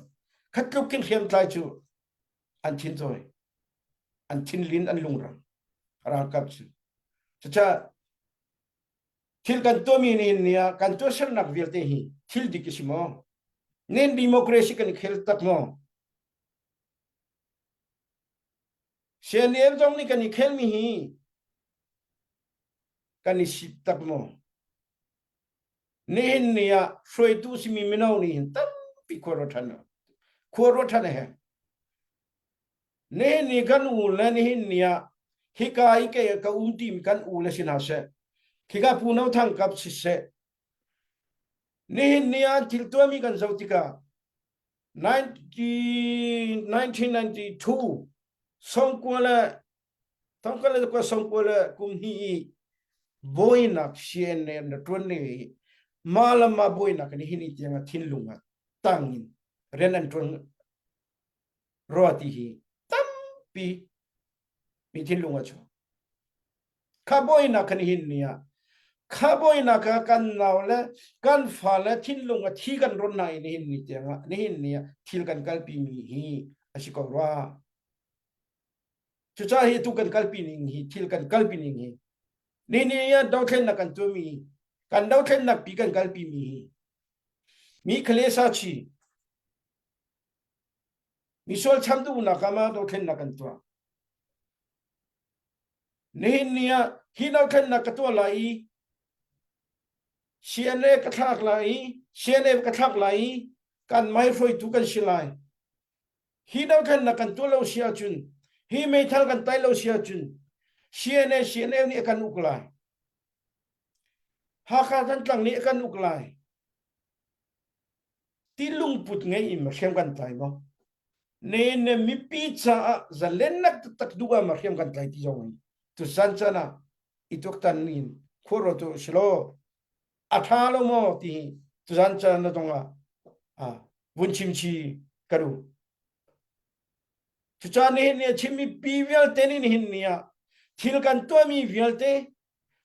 Khat tluk khin hriamtlai cu an thin tawi. An thin lin an lungrang. Ralkap cu. Cucaah thil kan tuahmi nih ni ah kan tuahsernak vialte hi thil dik a si maw? Nen democracy kan i khel tak maw? CNF zong nih kan i khelmi hi kan i sip tak maw? Nihin ni ah hruaitu simi mino nih hin tampi khua ruat ṭhan khua ruat ṭhan a herh. Nihin ni kan u le nihin ni ah hika i kei ka um timi kan u le si hna seh, khika Pu No Thang Kap siseh, nihin ni ah thil tuahmi kan zoh tikah 1992 songkua le thongkua le kua songkua le kum hnih i bawinak CNA na ṭuan le i mah le mah bawinak in hi ni tiang a thinlung ah tang in rian an ṭuan rua ti hi tampi mi thinlung a chuak. Kha bawinak kan hin ni ah kha bawinak ah kan nau le kan fa le thinlung a thi kan ron na i nihin ni tiang ah nihin ni ah thil kan kalpi mi hi a si ko rua. Cucaah hi tu kan kalpi ning hi thil kan kalpi ning hi ni ni ah dothlennak kan tuahmi kan dothlennak pi kan kalpi mi hi mi khale sa chi Misual cham duhnak ah ma dothlennak kan tuah. Nihin ni ah hi dothlennak ka tuah lai i CNA ka thlak lai i CNA ka thlak lai i kan mai hruaitu kan si lai. Hi dothlennak kan tuah lo si ahcun hi meithal kan tai lo si ahcun CNA CNA nih a kan uk lai. Hakha Thantlang nih a kan uk lai. Ti lungput ngei in hriam kan tlai maw? Ne ne mipi caah zalennak taktak duh ah ma hriam kan tlai ti zong hi tuzan caan ah i tuaktan in khua tu silo a tha lo maw ti hi tuzan caan na zong ah vun chim chi ka duh. Cucaah nihin ni a chimmi pi vialte nih nihin ni ah thil kan tuahmi vialte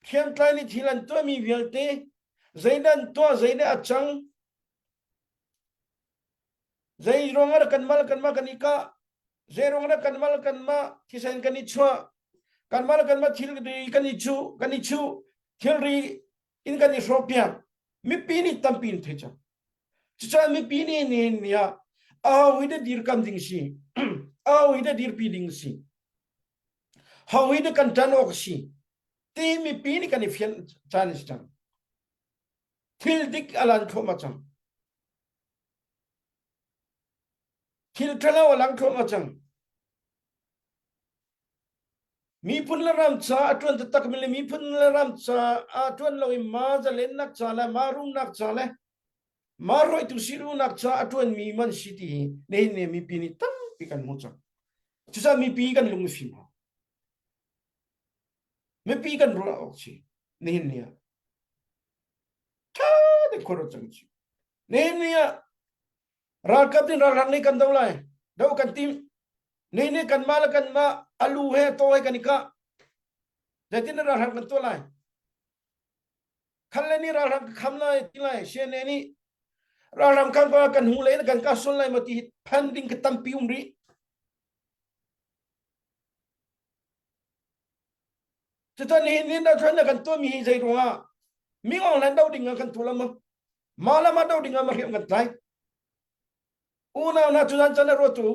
hriamtlai nih thil an tuahmi vialte zeidah an tuah zeidah a cang zei ruangah dah kanmah le kanmah kan i kah zei ruangah dah kanmah le kanmah thisen kan i chuah kanmah le kanmah thilri kan i chuh kan i chuh thilri in kan i hrawhpiak mipi nih tampi in thei cang cucaah mipi nih nihin ni ah aho hi dah dirkam ding si aho hi dah dirpi ding si ho hi dah kan ṭan awk si ti mipi nih kan i fian caan a si cang thil dik a lan thluahmah cang thil ṭhalo a lang thluahmah cang miphun le ram ca a ṭuan taktak mi le miphun le ram ca a ṭuan lo i ma zalennak ca le ma rumnak ca le ma rawitu sirunak ca a ṭuan mi man si ti hi nihin ni mipi nih tampi kan hmuh cang cucaah mipi kan lung i fim hau mipi kan ruah awk si nihin ni ah ṭha tein khua ruat cang si nihin ni ah ralkap nih ralhrang nih kan do lai do kan tim ni nih kanmah le kanmah alu he taw he kan i kah zeitin ralhrang kan tuah lai khan le nih ralhrang ka kham lai ti lai CNA nih ralhrang kan kan hu le kan ka sun lai ma ti phan ding ka tampi um rih Cutan nihin ni na thlan kan tuah mi hi zei ruangah mi ong lan do ding ah kan tu lam ma la ma do ding ah ma hriam kan tlai unau na cutan chan ro tu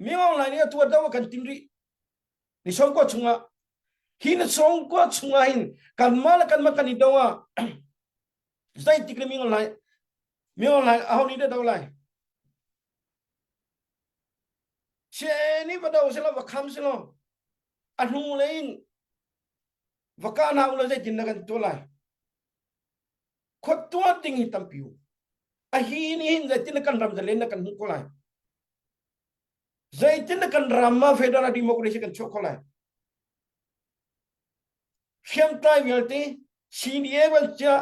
mi ong lai ni atu do kan tim ri ni song ko chungah hi na song ko chungah hin kan ma la kan ma kan i do ah zei tik le mi ong lai mi ong lai aho ni da do lai Sia nih va do selaw va kham selaw a hnu lei in va kah hna ulaw zeitin dah kan tuah lai? Khua tuah ding hi tampi um. A hi nih hin zeitin dah kan ram zalen dah kan hmuh ko lai? Zeitin dah kan ram ah federal democracy kan chuah kho lai? Hriamtlai vialte CDA van sia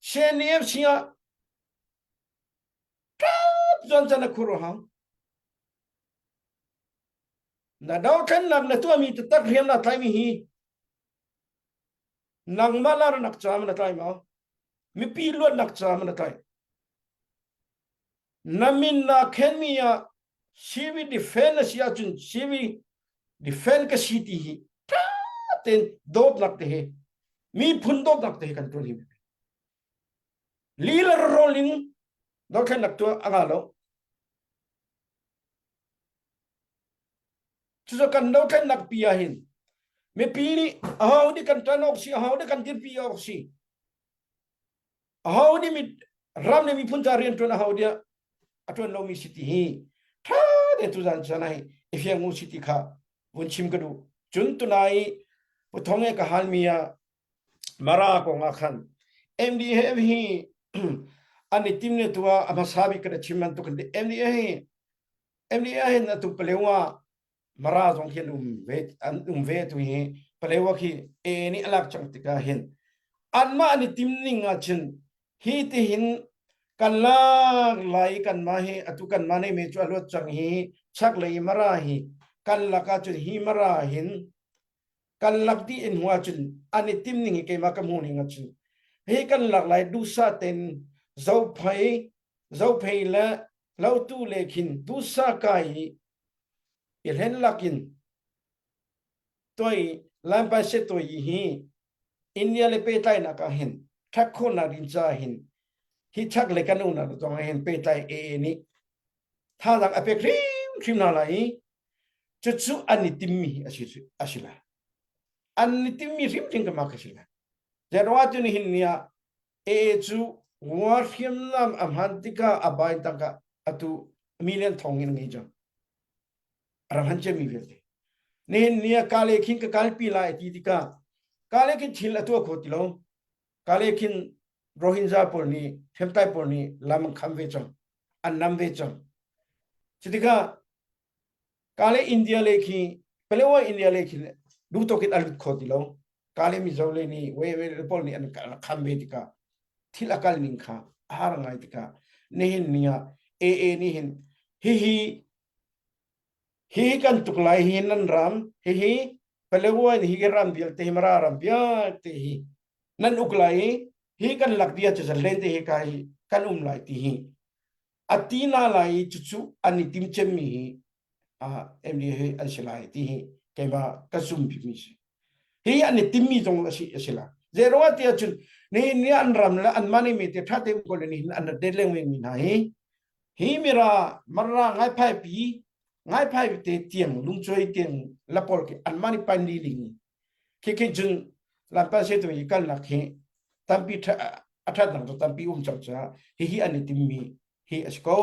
CNF sia ṭap zon chan a khur hang. Na dothlennak na tuahmi taktak hriam na tlaimi hi nangmah larnak caah na tlai maw? Mipi luatnak caah na tlai. Na min naa khenmi ah civil defense na si ahcun civil defense ka si ti hi ṭha tein dawtnak te he miphun dawtnak te he kan ṭuan hi lila rawl in dothlennak tuah a nga lo. Cucu kan dothlennak pi ah hin mipi nih aho nih kan ṭan awk si aho nih kan dirpi awk si aho nih mi ram le miphun ca rian ṭuan aho nih a ṭuan lomi si ti hi ṭha te tuzan chan ah i fiang u si ti kha vun chim ka duh. Cun tunai Puthong e ka halmi ah Mara kong ah khan MDF hi an i tim ne tu ah a hmasa bik kan chim bantuk MDF hi MDF hin atu Palewa Mara zong khi an um ve an um ve tu hi Palewa khi A nih a lak cang tikah hin anmah an i tim ning ah cun hi ti hin kan lak lai kan mah hi atu kan mah nei me cu a luat cang hi chaklei Mara hi kan lak ah cun hi Mara hin kan lak dih in hnu ahcun an i tim ning hi keimah ka hmuh ning ahcun hi kan lak lai duhsah ten zophei zophei le lotu le khin duhsah kai i i hlen lakin toi lampai se toi hi India le pehtlainak ah hin ṭhat khawhnak ding ca hin hi chak le kan unau zong ah hin pehtlai AA nih thazaang a pek hrimhrim hna lai i cucu an i timmi a si a si lai an i timmi hrimhrim ka mak a si lai Zeruah cu nihin ni ah AA cu war hriamnam a hman tikah a bain tangka atu million thong in ngei cang ram han mi vialte nihin ni ah kale khin ka kalpi lai ti tikah kale khin thil a tuah kho ti lo kale khin Rohingya pawl nih hriamtlai pawl nih lam an kham ve cang an nam ve cang cutikah Kale India le khi Palewa India le khi duh tawk in a lut kho ti lo. Kale Mizo le nih we we pawl nih an kham ve tikah thil a kal ning kha a har ngai tikah nihin ni ah AA nih hin hihi hi kan tuk lai hi nan ram hihi Palewa hi ram vialte hi Mara ram vialte hi nan uk lai i hi kan lak dia cu zalen te hi ka hi kan um lai ti hi a ti na lai i cucu an i tim cemmi hi MDA hi an si lai ti hi keimah ka zum bikmi si hi an i timmi zong a si a si la zero ti ahcun nihin ni an ram le an mani mi te tha te ko le nihin an rat det lengmang mi hna hi hi mira mara ngai phai pi ngai phai te tiang lungchoi tiang lapol ki an mani pan li ling khi khi cun lampan se tu i kalnak hi tampi a ṭhat nak cu tampi um cang caah hihi an i timmi hi a si ko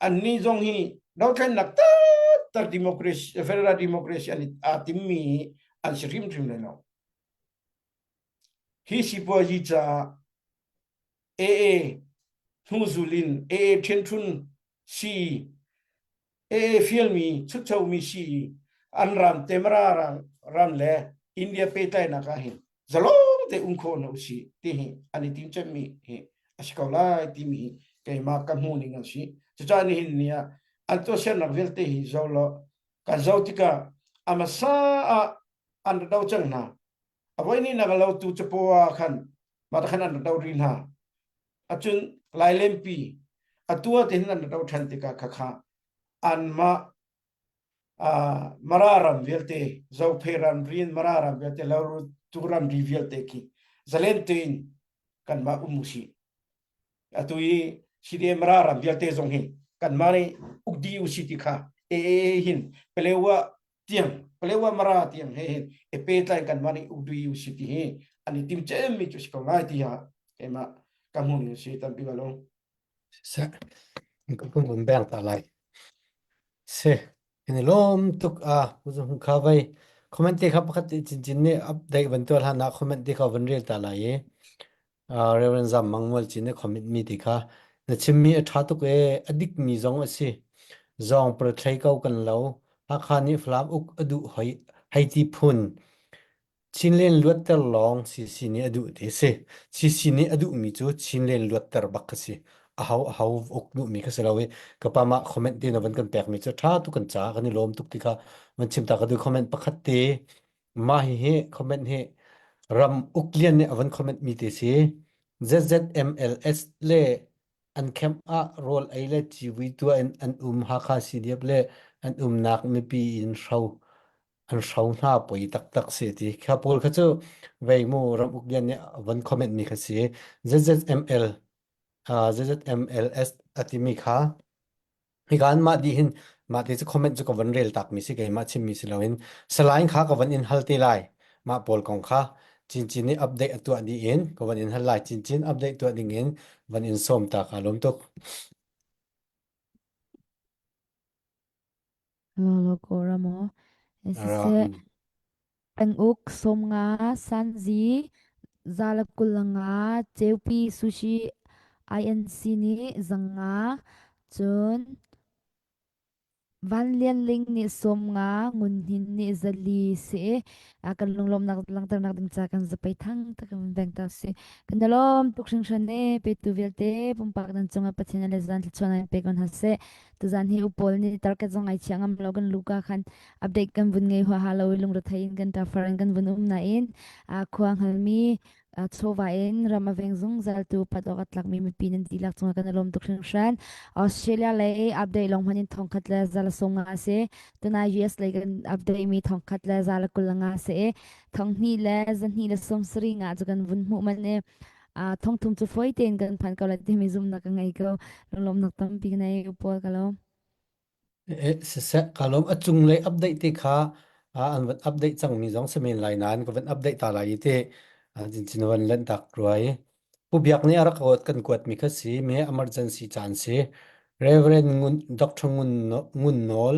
annih zong hi dothlennak taktak democracy federal democracy an aa timmi an si hrimhrim lai lo hi sipuazi caah AA hnuzul in AA ṭhenṭhun si AA fialmi chutchomi si i an ram Temara ram le India pehtlainak ah hin zalong te um khawh na usih ti hi an i tim cemmi hi a si ko lai timi hi keimah ka hmuh ning an si. Cucaah nihin ni ah an tuahsernak vialte hi zo law kan zo tikah a hmasa ah an ra do cang hna. A voihnih nak a lotu capo ah khan mah khan an ra do rih hna. Acun Lailenpi atu ah tihin an ra do ṭhan tikah khakha anmah Mara ram vialte Zophei ram rin Mara ram vialte Lautu ramri vialte khi zalen tein kanmah um usih. Atu i CDM Mara ram vialte zong hi kanmah nih uk dih usih ti kha AA hin Palewa tiang Palewa Mara tiang he hin i pehtlai kanmah nih uk dih usih ti hi an i tim cemmi cu si ko lai tiah keimah ka hmuh ning a si tampi ba lo. Seh, ka kun beng ta lai. Si, kan i lawm tuk a pu kha vei comment te kha pakhat te chinchin nih update van tuah hlan ah comment te kha van rel ta lai i Reverend Zam Mang Mual Cin nih comment mi ti kha na chimmi a ṭha tuk e a dik mi zong a si. Zawng prathlei ko kan lo. Hakha nih Falam uk a duh hoi hei ti phun. Chinlen luatter lawng CC nih a duh ti si. CC nih a duhmi cu Chinlen luatter bak kha si. Aho aho uk duhmi kha si lo i ka pa mah comment te na van kan pekmi cu ṭha tuk kan ca kan i lawm tuk ti kha van chim ta ka duh comment pakhat te mah hihi comment hi ram uk lian nih a van comment mi te si. ZZMLS le an camp ah rawl ei le civui tuah in an um Hakha CDF le an umnak mipi in hro an hro hna poi taktak si ti kha pawl kha cu vei mu ram uk lian nih a von comment mi kha si ZZML uh, ZZMLS a timi kha hika an mah dih hin mah te cu comment cu ka von rel tak mi si keimah chim mi si loin salain kha ka von in hal te lai mah pawl kong kha Cincin nih update a tuah dih in ka von in hal lai Cincin update tuah ding in von in sawm ta ka lawm tuk Lolo ko ramo. Ara, Siseh mm. penguk 50 sanzi 125 ceupi sushi INC nih 500 cun Van Lian Ling nih 50, Ngun Hnin nih 400 si. A kan lunglawmnak langhternak ding ca kan zapei thang tak kan veng ta si. Kan i lawm tuk hringhran e petu vialte pumpak nan cungah Pathian le zan thluachuah nan pe kon ha seh. Tuzan hi upol nih target zong ai chia ngam lo kan luka khan update kan vun ngei huaha lo i lungrethei in kan ṭafar in kan vun um nain a khua hngalmi chawva in ram a veng zungzal tu pat awk a tlakmi mipi nan dihlak cungah kan i lawm tuk hringhran. Australia lei update lawng hmanh in thongkhat le za le 50 si. Tunai US lei kan update mi thongkhat le za le 25 si. Thonghnih le zahnih le 70 nga cu kan vun hmuh man i thongthum cu fawi tein kan phan ko lai timi zumhnak ka ngei ko. Lunglawmhnak tampi ka nei pawl ka lawm. Siseh, kaa lawm. A cunglei update te kha an van update cangmi zong si men lai nain ka van update ta lai i ti cincin van lanhtak rua i Pu Biak nih a rak kan kuatmi kha si me emergency caan si. Reverend Ngun, Dr. Ngun, Ngun Nawl,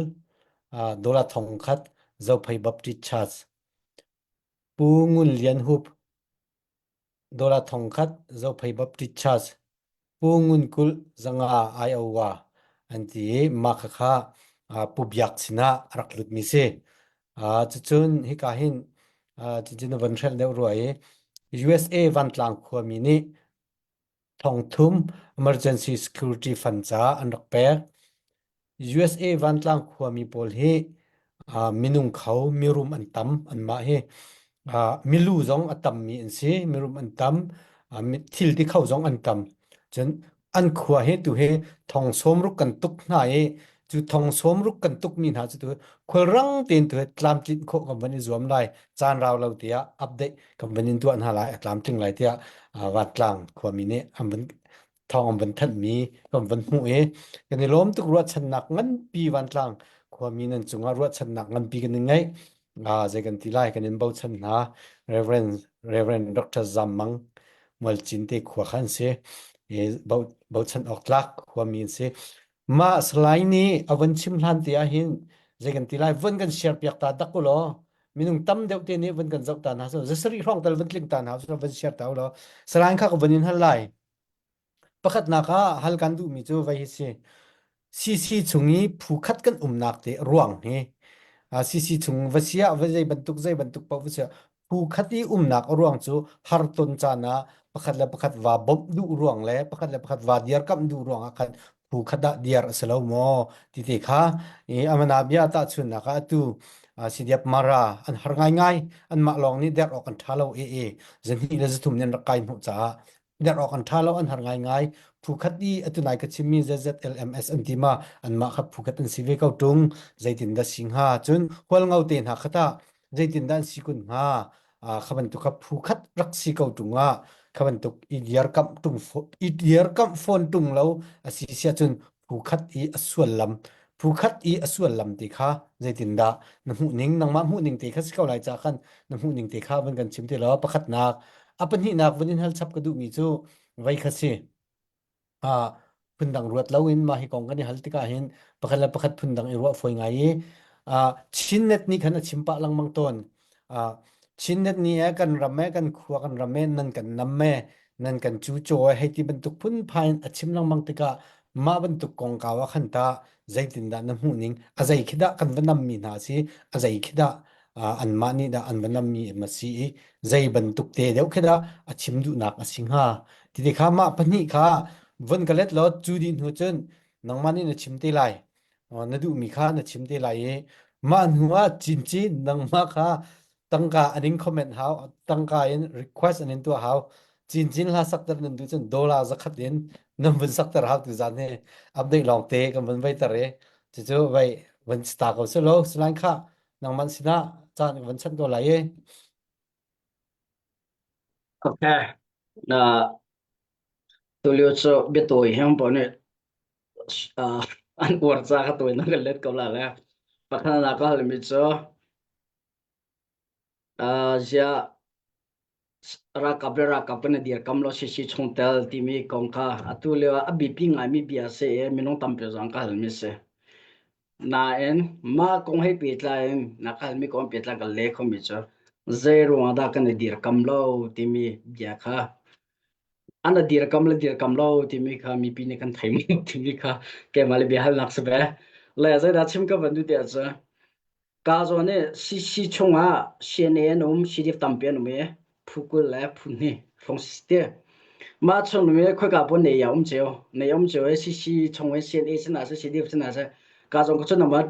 Dollar 1000, Zophei Baptist Church. Pu Ngun Lian Hup, Dollar 1000 Zophei Baptist Church Pu Ngun Kulh 500 Iowa an ti i mah khakha Pu Biak sinah a rak lutmi si. Cucun hika hin cucun a von hrelh deuh rua i USA vantlang khuami nih 3000 Emergency Security Fund ca an rak pek. USA vantlang khuami pawl hi minung kho mirum an tam anmah hi milu zong a tammi an si mirum an tam thil ti kho zong an tam cun an khua hi tu hi thong sawmruk kan tuk hna i cu thong sawmruk kan tukmi hna cu tu khualrang tein tu hi tlamtlinh khawh kan van i zuam lai caan rau lo tiah update kan van in tuah hna lai a tlamtling lai tiah vantlang khuami nih an van thawng an van thanhmi kan van hmuh i kan i lawm tuk ruahchannak nganpi vantlang khuami nan cungah ruahchannak nganpi kan in ngeih zei kan ti lai kan in bochan hna Reverend Reverend Dr. Zam Mang Mualcin te khua khan si bochan awk tlak khuami an si mah Salai nih a von chim hlan te ah hin zei kan ti lai von kan share piak ta dak u law minung tam deuh te nih von kan zoh ta hna so zasarih hrawng tal von tling ta hna so von share ta u law Salai kha ka von in hal lai Pakhatnak ah hal kan duhmi cu vei hi si. CC chung i phu khat kan umnak te ruang hi CC chung va si ah va zei bantuk zei bantuk paoh va si ah phu khat i umnak a ruang cu har ton caan ah pakhat le pakhat va bawmh duh ruang le pakhat le pakhat va dirkamh duh ruang ah khan phu khat ah diar a si lo maw ti te kha i amana bia tahchunnak ah atu Sidiap Mara an har ngaingai anmah lawng nih der awk an ṭha lo e e zahnih le zathum nih an rak kai hnawh caah der awk an ṭha lo an har ngaingai phu khat i atu nai ka chimmi ZZLMS an ti ma anmah kha phu khat an si ve ko ṭung zeitin dah si hnga cun hualngo te hna kha tah zeitin dah an si kun hnga kha bantuk kha phu khat rak si ko ṭung ah kha bantuk i dirkamh ṭung i dirkamh fawn ṭung lo a si sia cun phu khat i a suallam phu khat i a suallam ti kha zeitindah na hmuh ning nangmah hmuh ning te kha si ko lai ca khan na hmuh ning te kha van kan chim ti law pakhatnak a pahnihnak van in hal chap ka duhmi cu vei kha si ah phundang ruat loin mah hi kong kan i hal tikah hin pakhat le pakhat phundang i ruah fawi ngai i ah Chinnet nih khan a chim pah lengmang tawn ah Chinnet nih eh kan ram eh kan khua kan ram eh nan kan nam eh nan kan cu caw eh hei ti bantuk phunphai in a chim lengmang tikah mah bantuk kongkau ah khan tah. Zeitindah na hmuh ning? A zei khi dah kan va nammi hna si? A zei khi dah anmah nih dah an va nammi a si i zei bantuk te deuh khi dah a chim duhnak a si hnga? Ti kha mah pahnih kha vun ka let law cu dih hnu cun nangmah nih na chim te lai. Na duhmi kha na chim te lai i mah hnu ah cincin nangmah kha tangka an in comment hau tangka in request an in tuah hau cincin hla sakter nan duh cun dollar zakhat in nan vun sakter hau tu zan hi update lawng te kan vun vai ter i cucu vai vun sta ko su lo sulain kha nangman sinah caan kan vun chan ko lai i Okay. Na tulio cu biatawi heng po nih uh, an uar ca ka tawi na kan let ko la le. Pakhat na ka halmi cu Ziah ralkap le ralkap kan i dirkam lo sisi chungtel timi kong kha atu lio ah a biapi ngaimi bia a si i minung tampi zong ka halmi a si. Nain mah kong he pehtlai in na ka halmi kong pehtlai ka leh khomi cu zei ruangah dah kan i dirkam lo timi bia kha an a dirkam le dirkam lo timi kha mipi nih kan thei maw timi kha keimah le bia halnak si ve. Le zeidah chim ka van duh tiah cun Ka zawn i CC chungah CNA an um, CDF tampi an um i phu 20 le phu hnih hrawng si. Mah chung i khoika pawn nei a um cio. Nei um cio i CC chung i CNA sinah seh CDF sinah seh ka zawn ka cun nama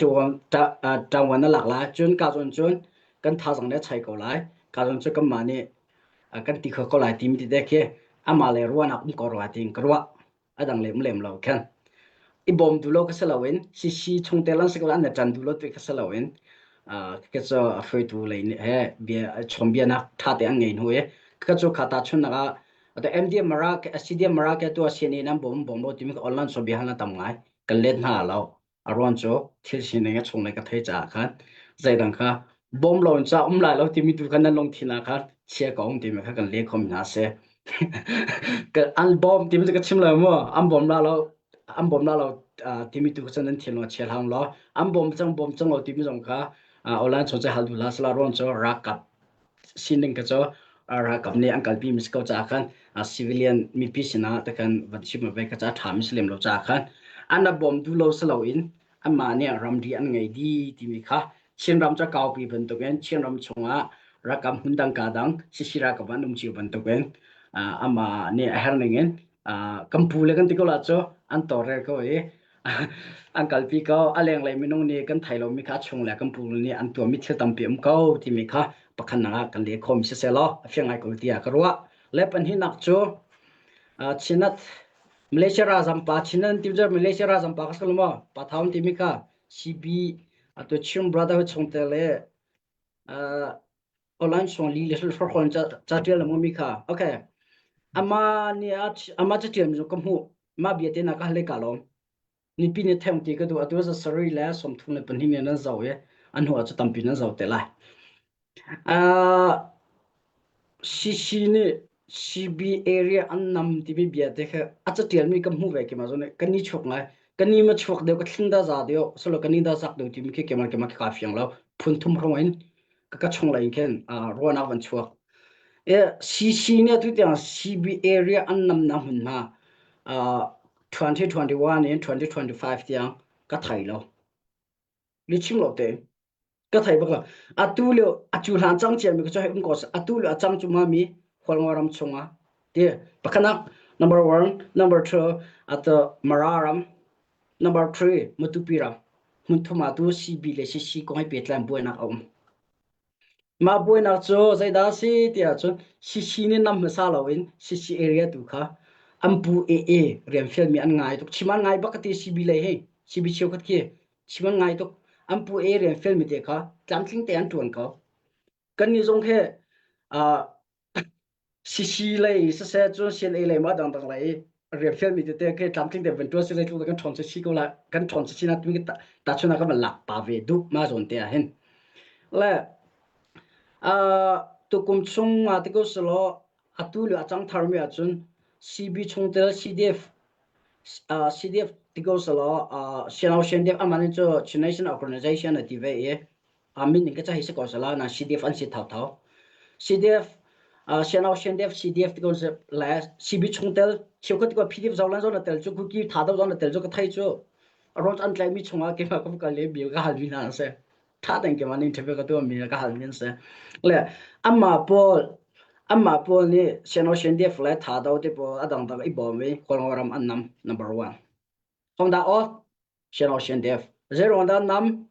ṭawan na lak lai. Cun ka zawn cun kan thazaang le chai ko lai. Ka zawn cu kanmah nih kan ti kho ko lai timi tete khi amah le ruahnak um ko rua tiin ka ruah. A dang lem lem lo khan. I bawm duh lo ka si loin sisi chungtel an si ko an ṭan duh lo tu ka si loin ka cu a hruaitu lei nih he bia chawnbianak ṭha te an ngei hnu i ka cu kha ta chunnak ah atu MDM mara CDM mara ke tu CNA nan bawm bawm lo timi ka online so bia hal na tam ngai kan let hna lo A ruang cu thil sining a chunglei ka theih caah khan zeidang kha bawm lo in ca um lai lo timi tu khan nan lungthin ah khan chia ka um timi kha kan leh khomi hna si. An bawm timi cu ka chim lo mu. An bawm la lo an bawm la lo timi tu kha nan thinlung a chia hlang law an bawm cang bawm cang lo timi zong kha online chung cu hal duh hlah sala ruang cu ralkap sining kha cu ralkap nih an kalpi mi si ko caah khan civilian mipi sinah takhan van chim ve kha ca ṭha mi si lem lo caah khan an a bawm duh lo si loin anmah nih ramri an ngei di timi kha Chinram ca kaupi bantukin Chinram chungah ralkap hmun dang ka dang sisi ralkap an um cio bantukin amah nih a herh ning in kan pu le kan ti ko la cu an tawlrel ko i an kalpi ko. A lenglei minung nih kan thei lomi kha a chung le kan pu nih an tuahmi thil tampi um ko timi kha pakhatnak ah kan leh khawhmi siseh law a fiang ngai ko tiah ka ruah. Le pahnihnak cu Chinat Malaysia ralzam pa Chin an ti Malaysia ralzam pa ka si lo maw? Pa Thaun timi kha CB atu Chin Brotherhood chungtel le online song li le hlorhon ca ca tial mo mi kha okay ama ni a ama ca tial mi ka hmu ma bia te na ka le ka lom ni pi ni theng ti ka du atu za sari le somthum le pahnih ne nan zau ye an hu chu tampi nan zau te lai a CC nih CB area an nam timi bia te kha a ca tial mi ka hmu ve ke ma zone kan ni chuak ngai kan ni ma chuak deu ka thling da za deu solo kan ni da zak deu timi khi kemal kemal ka fiang lo phun thum hrong in ka ka chung lei khin ruahnak van chuak. CC nih atu tiang CB area an namnak hmunhma 2021 in 2025 tiang ka thei lo. Lichim lo te. Ka thei bak lo. Atu lio a cu hlan cang ciami ka cu hei um ko atu lio a cang cu ma mi Hualngo ram chungah ti pakhanak number one number two atu Mara ram number three Matupi ram hmunthum ah tu CB le CC kong he pehtlai buainak a um. Mah buainak cu zeidah a si tiah cun CC nih nam hmasa loin CC area tu kha an pu AA rian fialmi an ngai tuk. Chim an ngai bak ka ti CB lei hi CB cheukhat khi chim an ngai tuk. An pu A rian fialmi te kha tlamtling te an ṭuan ko. Kannih zong he uh, CC lei siseh cun CNA lei ma dangdang lei rian fialmi tete ke tlamtling te van ṭuan si zeitluk kan ṭhawn si ko la kan ṭhawn si na timi tahchun ah kan van lak pa ve duh ma zawn te ah hin le tukum chung ah ti ko selaw atu le a cang tharmi ahcun CB chungtel CDF CDF ti ko selaw Sianau CNDF aman cu Chin Nation Organization a ti ve i min in ka ca hi si ko sala na CDF an si thau CDF Sianau CNDF CDF ti ko le CB chungtel cheukhat ko PDF zolan zon tel cu kuki tha do zon tel cu ka thei cu. Road an tlaihmi chungah keimah ka kal i bill ka halmi hna an si. Ṭha tein keimah nih interview ka tuahmi ka halmi an si. Le amah pawl amah pawl nih Shan Ocean Def le Thado te pawl a dangdang i bawm i Kawlngaw ram an nam number one. Hong dah aw Shan Ocean Def. Zeiruang dah nam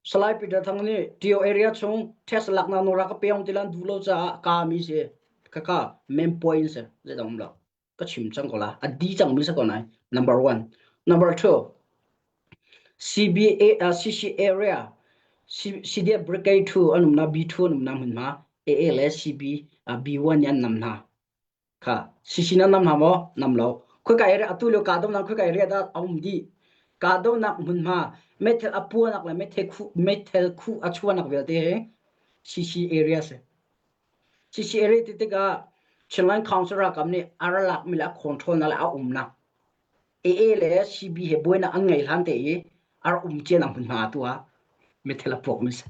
Salai Peter Thang nih Tio area chung test laknak nawl ka peong ti lan duh lo caah ka mi si. Kaka main point si. Zeidang um lo. Ka chim cang ko la. A di cang mi si ko nai. Number one. Number two. CBA, uh, CC area, C, CDF Brigade 2 an umna B2 an umna hmunhma AA le CB uh, B1 nih an nam hna. Kha CC nan nam hna maw? Nam lo. Khoika area atu lio kahdohnak khoika area dah a um dih. Kahdohnak hmunhma meithal a puahnak le meithal khu meithal khu a chuahnak vialte hi CC area si. CC area ti tikah Chinland Council ralkap nih a ra lakmi le a control na le a umnak AA le CB he buainak an ngei hlan te i a rak um cia nak hmunhma tu ah meithal a puakmi si.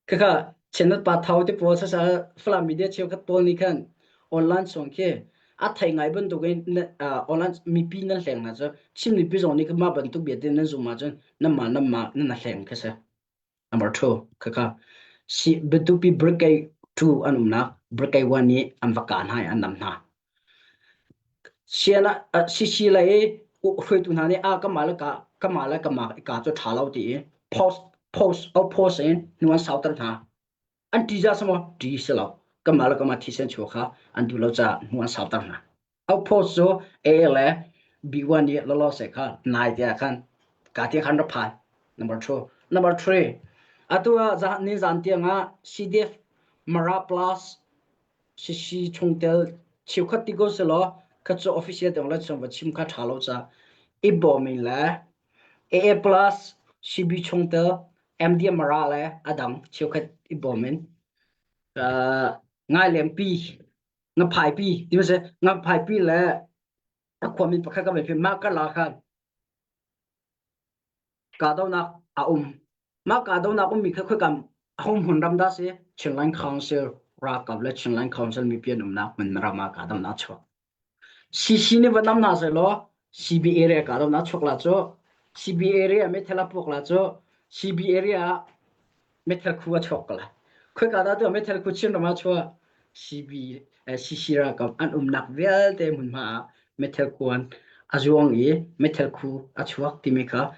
Khakha Chinland pa thau te pawl sasa Falam media cheukhat pawl nih khan online song khi a thei ngai bantuk in online mipi nan hleng hna cu Chin mipi zong nih mah bantuk bia te nan zum ahcun nanmah nanmah nan hleng khi si. Number two khakha si Batupi Brigade 2 an umnak Brigade 1 nih an va kah hna i an nam hna. Sian ah CC lei hruaitu hna nih a kamah le ka kamah le kamah i ka cu ṭha lo ti i post post outpost in hnu an sauter hna. An ṭihzah si maw? Ṭih si lo. Kamah le kamah thisen chuak kha an duh lo caah hnu an sauter hna. Outpost cu A le B1 nih lawlaw kha nai te ah khan ka ti khan ra phan. Number two. Number three. Atu ah ni zan tiang ah CDF Mara Plus Sisi chungtel cheukhat ti ko selaw kha cu official tiang le chung va chim kha ṭha lo ca i bawm in le AA plus CB chungtel MDMRA le a dang cheukhat i bawm in uh, ngailempi ngaphaipi ti ma si ngaphaipi le a khuami pakhat ka vai mah ka la khan Kahdohnak a um. Mah kahdohnak ummi kha khoikam hmun ram dah si? Chinland Council ralkap le Chinland Council mipi an umnak hmun ram ah kahdohnak a chuak. CC nih va nam hna sehlaw CB area kahdohnak chuak la cu CB area meithal a puak la cu CB area ah meithal khu a chuak ko lai. Khoika dah tu meithal khu Chinram ah chuah? CB CC ralkap an umnak vialte hmunhma ah meithal kuan a zuang i meithal khu a chuak timi kha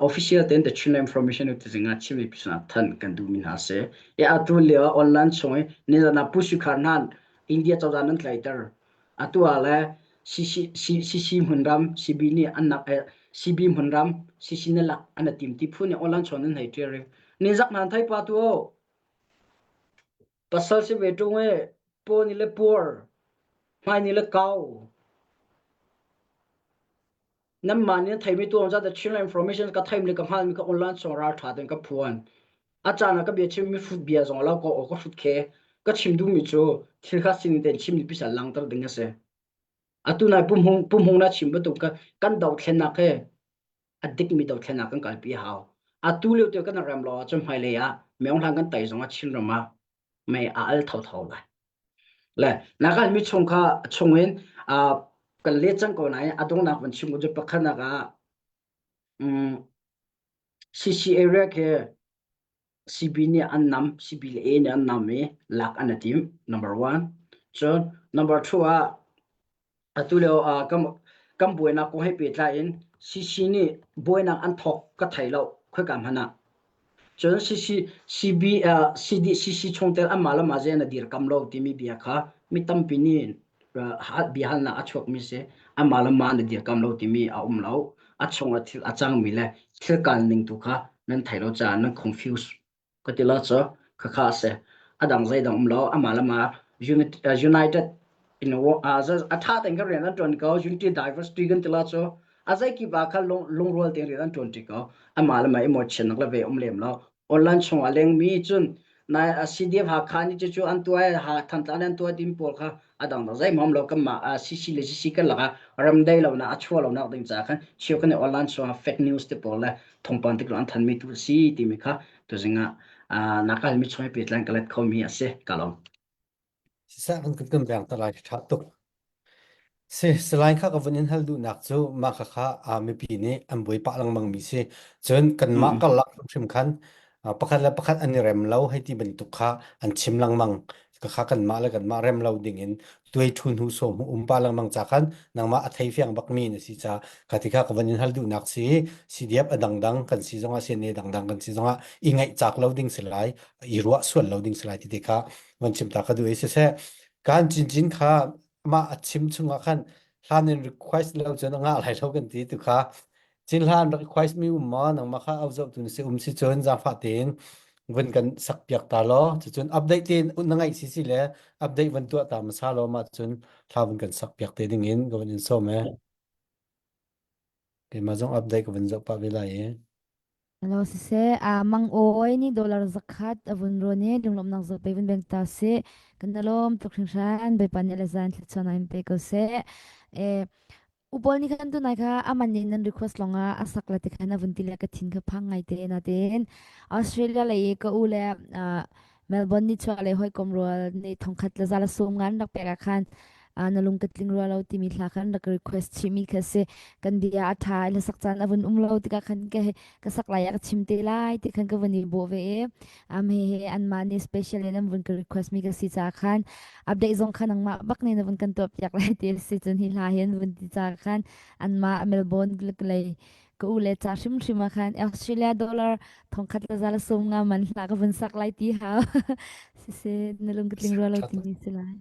official tein the Chin Information ti zingah Chin mipi sinah thanh kan duhmi hna si. I atu lio ah online chung i nizan ah Pu Sui Khar hna India cozah nan tlaiter. Atu ah le CC hmunram CB nih an nak CB hmunram CC na lak an tim ti phu nih online chung nan hei ṭial rih. Nizak nan thei pa tu o. Pasal si ve ṭung e paw ni le puar hmai ni le kau nanmah nih theimi tu zat Chin information ka theimi le ka hngalmi ka online chung ral ṭha tein ka phuan. A caan ah ka bia chimmi hrut bia zong lo ko aw ka hrut khe ka chim duhmi cu thil kha sining tein chim pisa langter ding a si. Atu nai pumhung pumhung na chim bantuk ka kan dothlennak he a dikmi dothlennak kan kalpi a hau. Atu lio te kan rem lo ahcun hmailei ah Myeonghlang kan tai zong ah Chinram ah mei a al thotho lai. Le na mi chung kha chung in kan let cang ko nain a dongnak van chim cu pakhatnak ah um, CC area khi CB nih an nam CB le A nih an nam i lak an i tim number one. Cun number two ah atu lio ah kan kan buainak kong he pehtlai in CC nih buainak an thawk ka thei lo khoika hmanh ah. Cun CC CB uh, CD CC chungtel anmah le mah zei an dirkam lo timi bia kha mi tampi nih bia halnak a chuakmi si. Anmah le mah an dirkam lo timi a um lo. A chung ah thil a cangmi le thil kal ning tu kha nan thei lo caah nan confuse ka ti lo cu khakha a si. A dang zeidang um lo. Amah le mah United in a ṭha tein kan rian an ṭuan ko. Unity diversity kan ti lo cu a zeikip ah khan lungrual tein rian an ṭuan ṭi ko. Amah le mah emotion le ve um lem lo. Online chung ah lengmi cun nai CDF Hakha nih cucu an tuah ha Thantlang an tuah ding pawl kha a dang dang zeihmanh um lo kanmah CC le CC kan lakah ramdai lonak a chuah lonak ding caah khan cheu kan online chung ah fake news te pawl le thawngpang tik an thanmi tu a si timi kha tuzing ah na ka halmi chung he pehtlai ka let khomi a si ka lawm. Siseh kan kan veng ta lai ṭha tuk. Si, salai kha ka vun in hal duhnak cu mah khakha mipi nih an buai pah lengmang mi si. Cun kanmah karlak hrimhrim khan pakhat le pakhat an i rem lo hei ti bantuk kha an chim lengmang. Khakha kanmah le kanmah rem lo ding in tuai thu hnu sawm hu um pa lengmang ca khan nangmah a thei fiang bak mi na si ca kha ti kha ka vun in hal duhnak si. CDF a dangdang kan si zongah CNA dangdang kan si zongah i ngaih cak lo ding si lai, i ruah sual lo ding si lai ti te kha van chim ta ka duh i siseh kan cincin kha amah a chim chungah khan hlan in request lo cun a ngah lai lo kan ti tu kha cin hlan request mi um maw nangmah kha au zoh tu na si um si cun zaangfah tein vun kan sak piak ta law cucun update tein na ngaih si si le update van tuah ta hmasa law mah cun thla vun kan sak piak te ding in ka vun in sawm e keimah zong update ka vun zoh pah ve lai i Hello siseh, ah mang awi ni dollar zakhat a vun rawn i lunglawmhnak zaw pe vun beng ta sih. Kan i lawm tuk hringhran. Bawipa nih le zan thluachuah in pe ko seh. Eh, upol nih khan tunai kha aman nih nan request longah a sak la ti khan a vun ti le ka thin kha phang ngai te na tin. Australia lei i ka u le ah, Melbourne ni chuah le hawikom rual nih thongkhat le za le sum ngan rak pek ah khan ah, na lung ka tling rua lo timi hla khan rak request chihmi kha si. Kan bia a ṭha i hlasak caan a vun um lo tikah khan ka ka sak lai ah ka chim te lai ti khan ka vun i bawh ve i am he he anmah nih special in an vun ka request mi ka si caah khan update zong kha nangmah bak nih na vun kan tuah piak lai ti a si cun hi hla hi an vun ti caah khan anmah Melbourne lei ka u le ca hrimhrim ah khan Australia dollar thongkhat le za le sum nga man hla ka vun sak lai ti hau siseh na lung ka tling rua lo timi si lai.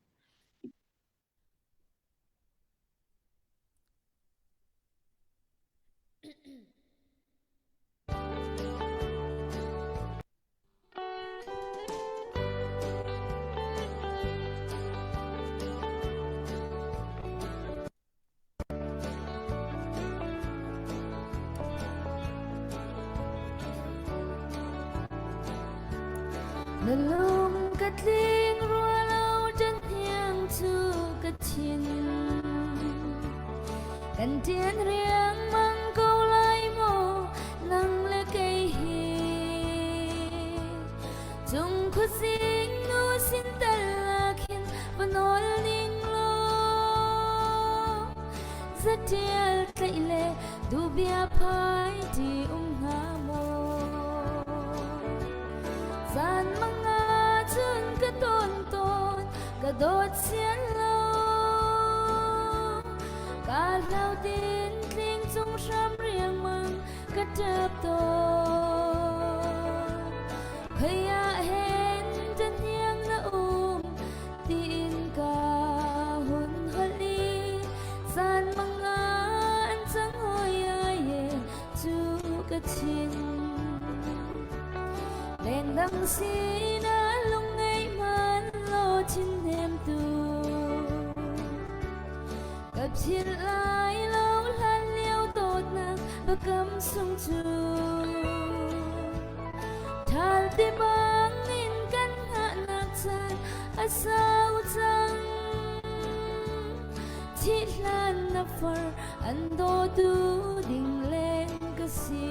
Na lung ka tling rua lo ṭan hniang cu ka thin. Kan ṭian riangmang ko lai maw nang le kei hi. Cung khuazing nu sin tal ah khin va nawl ning law zatial tlaih le dubia phai ti um hnga maw zan manga cun ka ton tawn ka dawt sian lo ka hlau tin tling cung hram riangmang ka ṭap tawn Khoi ah hen hniang na um tiin ka hun holh i zan mang ah an cang hoi ai e cu ka thin. Lengdang sinah lung ngei hman law thin hnem tu ka philh lai lo hlan lio dawtnak biakam sung cu. Ṭhal ti bangin kan hngahnak caan a sau cang. Thih hlan na far an dawtu ding leng ka si.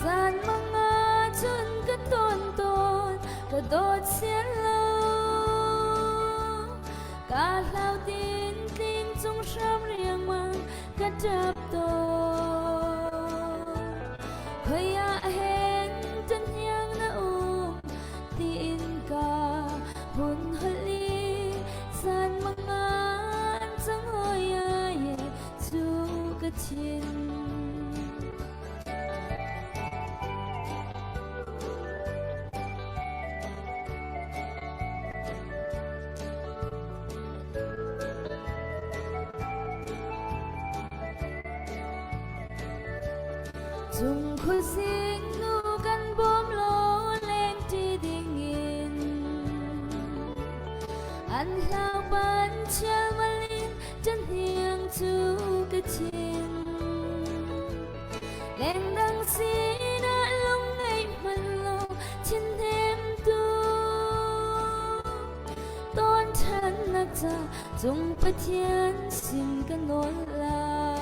Zan mang ah cun ka ton tawn, ka dawt sian lo. Ka hlau tin tling cung hram riangmang ka ṭap tawn. Khoi ah hen ṭahniang na um tiin ka hun holh i zan mang ah an cang hoi ai e cu ka thin. Cung khuazing nu kan bawm law lengṭi dingin an hlau ban chialmal in ṭahniang cu ka thin. Lengdang sinah lung ngeih hmanh lo thin hnemtu Tawn ṭhannak ca cung Pathian sin ka nawl lai.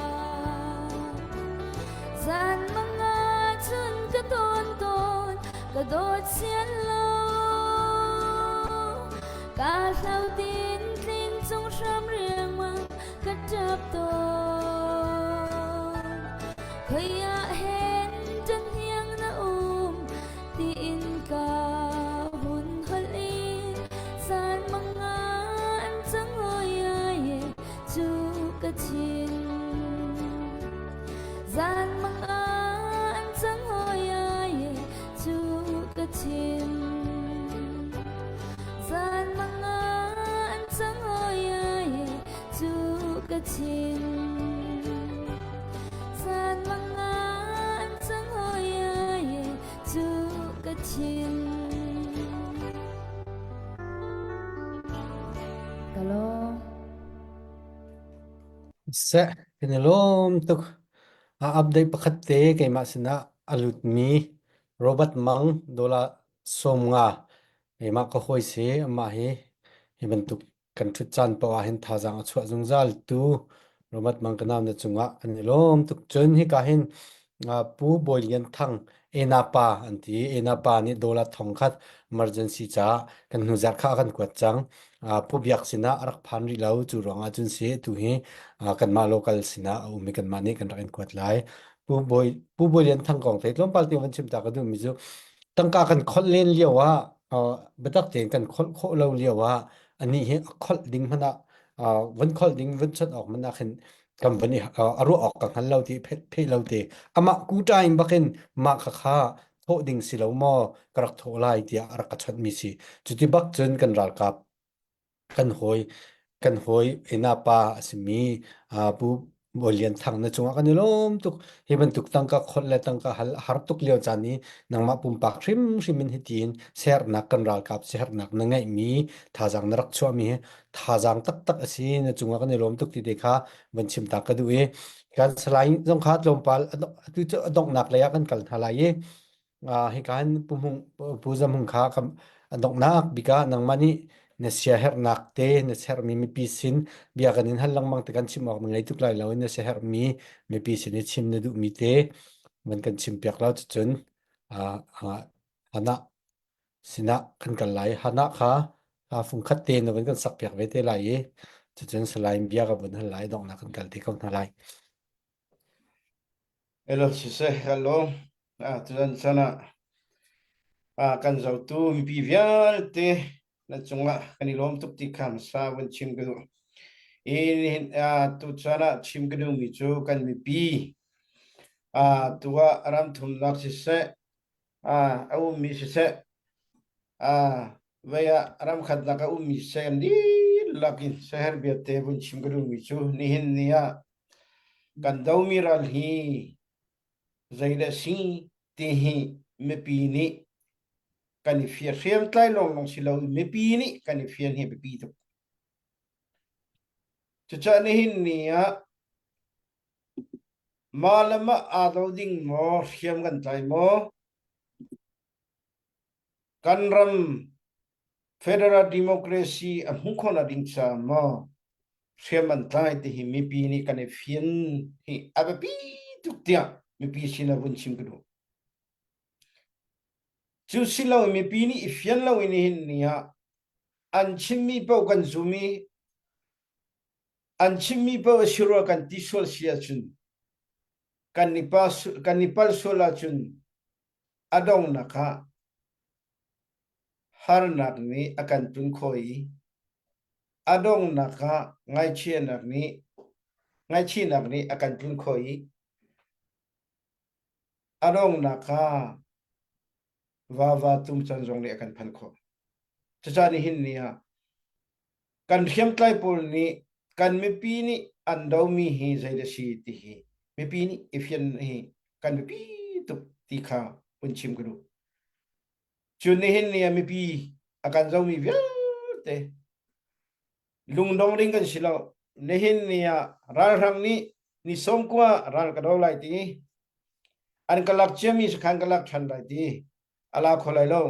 Zan mang ah cun ka tawn tawn, ka dawt sian lo. Ka hlau tin tling. cung hram riangmang ka ṭap tawn. Khoi ah hen ṭan hniang na um tiin ka hun holh i zan manga an cang hoi ai cu ka thin. Zan manga an cang hoi ai cu ka thin. Zan manga an cang hoi ai cu ka thin. Zan manga an cang hoi ai cu ka thin. Ka lawm. Seh, kan i lawm tuk. A update pakhat te keimah sinah a lutmi Robert Mang dollar 50 keimah ka hawi si amah hi hi bantuk kan ṭhut caan paoh ah hin thazaang a chuah zungzal tu Robert Mang ka nau na cungah kan i lawm tuk. Cun hika hin Pu Bawi Lian Thang Ena pa an ti. Ena pa nih dollar 1000 emergency caah kan hnu zarh kha a kan kuat cang. Pu Biak sinah a rak phan rih lo. Cu ruangah cun si tu hi kanmah local sinah a um i kanmah nih kan rak in kuat lai. Pu Bawi Pu Bawi Lian Thang kong te tlawmpal te van chim ta ka duhmi cu tangka kan kholh len lio ah biatak tein kan kholh khawh lo lio ah anih hi a kholh ding hmanh ah van kholh ding van chawnh awk hmanh ah khin kan van i a ruah awk ka hngal lo ti pheh lo te amah kuta in bakin mah kha kha thawh ding si lo maw ka rak thawh lai tiah a rak ka chawnh mi si cuti bak cun kan ralkap kan hawi kan hawi ina pa a simi Pu Bawi Lian Thang na cungah kan i lawm tuk. Hi bantuk tangka kholh le tangka hal har tuk lio caan i nangmah pumpak hrimhrim in hitin sernak kan ralkap siherhnak na ngeihmi thazaang na rak chuahmi hi thazaang taktak a si na cungah kan i lawm tuk ti te kha van chim ta ka duh i kan salai zong kha tlawmpal atu cu a donghnak lei ah kan kal hna lai i hika hin Pu Hmung Pu Za Hmung kha a donghnak bik ah nangmah nih na siaherhnak te na sermi mipi sin bia kan in hal lengmang te kan chim awk na ngei tuk lai lo in na siaherhmi mipi sin i chim na duhmi te van kan chim piak lo cucun Hannah sinah kan kal lai. Hannah kha fungkhat te na van kan sak piak ve te lai i cucun Salai bia ka vun hal lai donghnak kan kal te ko hna lai. Elo siseh hello. Ah tutan chan ah ah kan zotu mipi vialte na cungah kan i lawm tuk ti kha hmasa vun chim ka duh. I nihin ah tuchan ah chim ka duhmi cu kan mipi ah tu ah ram thumnak siseh ah a ummi siseh ah vei ah ram khatnak a ummi siseh kan dihlak in seher biate vun chim ka duhmi cu nihin ni ah Kan domi ral hi zeidah si ti hi mipi nih kan i fian hriamtlai lawnglawng si lo mipi nih kan i fian hi biapi tuk. Cucaah nihin ni ah mah le mah aa do ding maw hriam kan tlai maw kan ram Federal Democracy a hmuh khawhnak ding caah maw hriam an tlai ti hi mipi nih kan i fian hi a biapi tuk tiah mipi sin ah vun chim ka duh. Cu si lo mipi nih i fian lo in nihin ni ah an chimmi paoh kan zum i an chimmi paoh a si rua kan ti sual si ahcun kan i pa kan i pal sual ahcun a donghnak ah Harnak nih a kan tlun khawh i a donghnak ah ngaihchiahnak nih ngaihchihnak nih a kan tlun khawh i a donghnak ah vava tum can zong nih a kan phanh khawh. Cucaah nihin ni ah kan hriamtlai pawl nih kan mipi nih an domi hi zei a si ti hi mipi nih i fian hi kan biapi tuk ti kha hun chim ka duh. Cun nihin ni ah mipi a kan zomi vialte lungdong ding kan si lo. Nihin ni ah ralhrang nih ni sawmkua ral ka do lai ti an ka lak ciami sakhan ka lak ṭhan lai ti a la kho lai lo.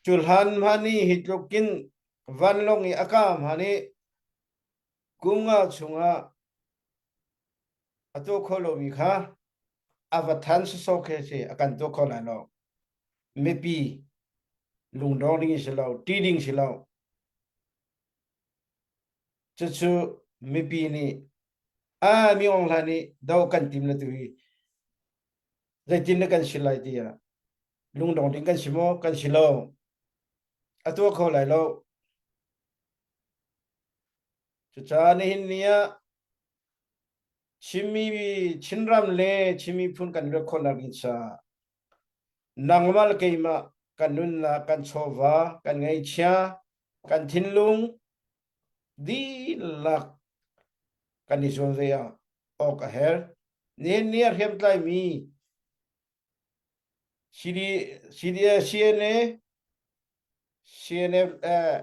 Cu hlan hmanh i hi tluk in vanlawng i a kah hmanh i kum nga chungah a tuah kho lomi kha a va than sawsawh khi si a kan tuah kho lai lo. Mipi lungdong ding si lo, ṭih ding si lo. Cucu mipi nih a mi ong hlan nih do kan tim le tu hi zeitin na kan si lai tiah lungdong ding kan si maw kan si lo a tuah kho lai lo cucaah nihin ni ah Chinmi Chinram le Chin miphun kan luat khawhnak ding caah nangmah le keimah kan nunnak kan chawva kan ngaihchia kan thinlung dihlak kan i zuam ve ah awk a herh. Nihin ni a hriamtlaimi CD, CD, CNA, CNF, eh,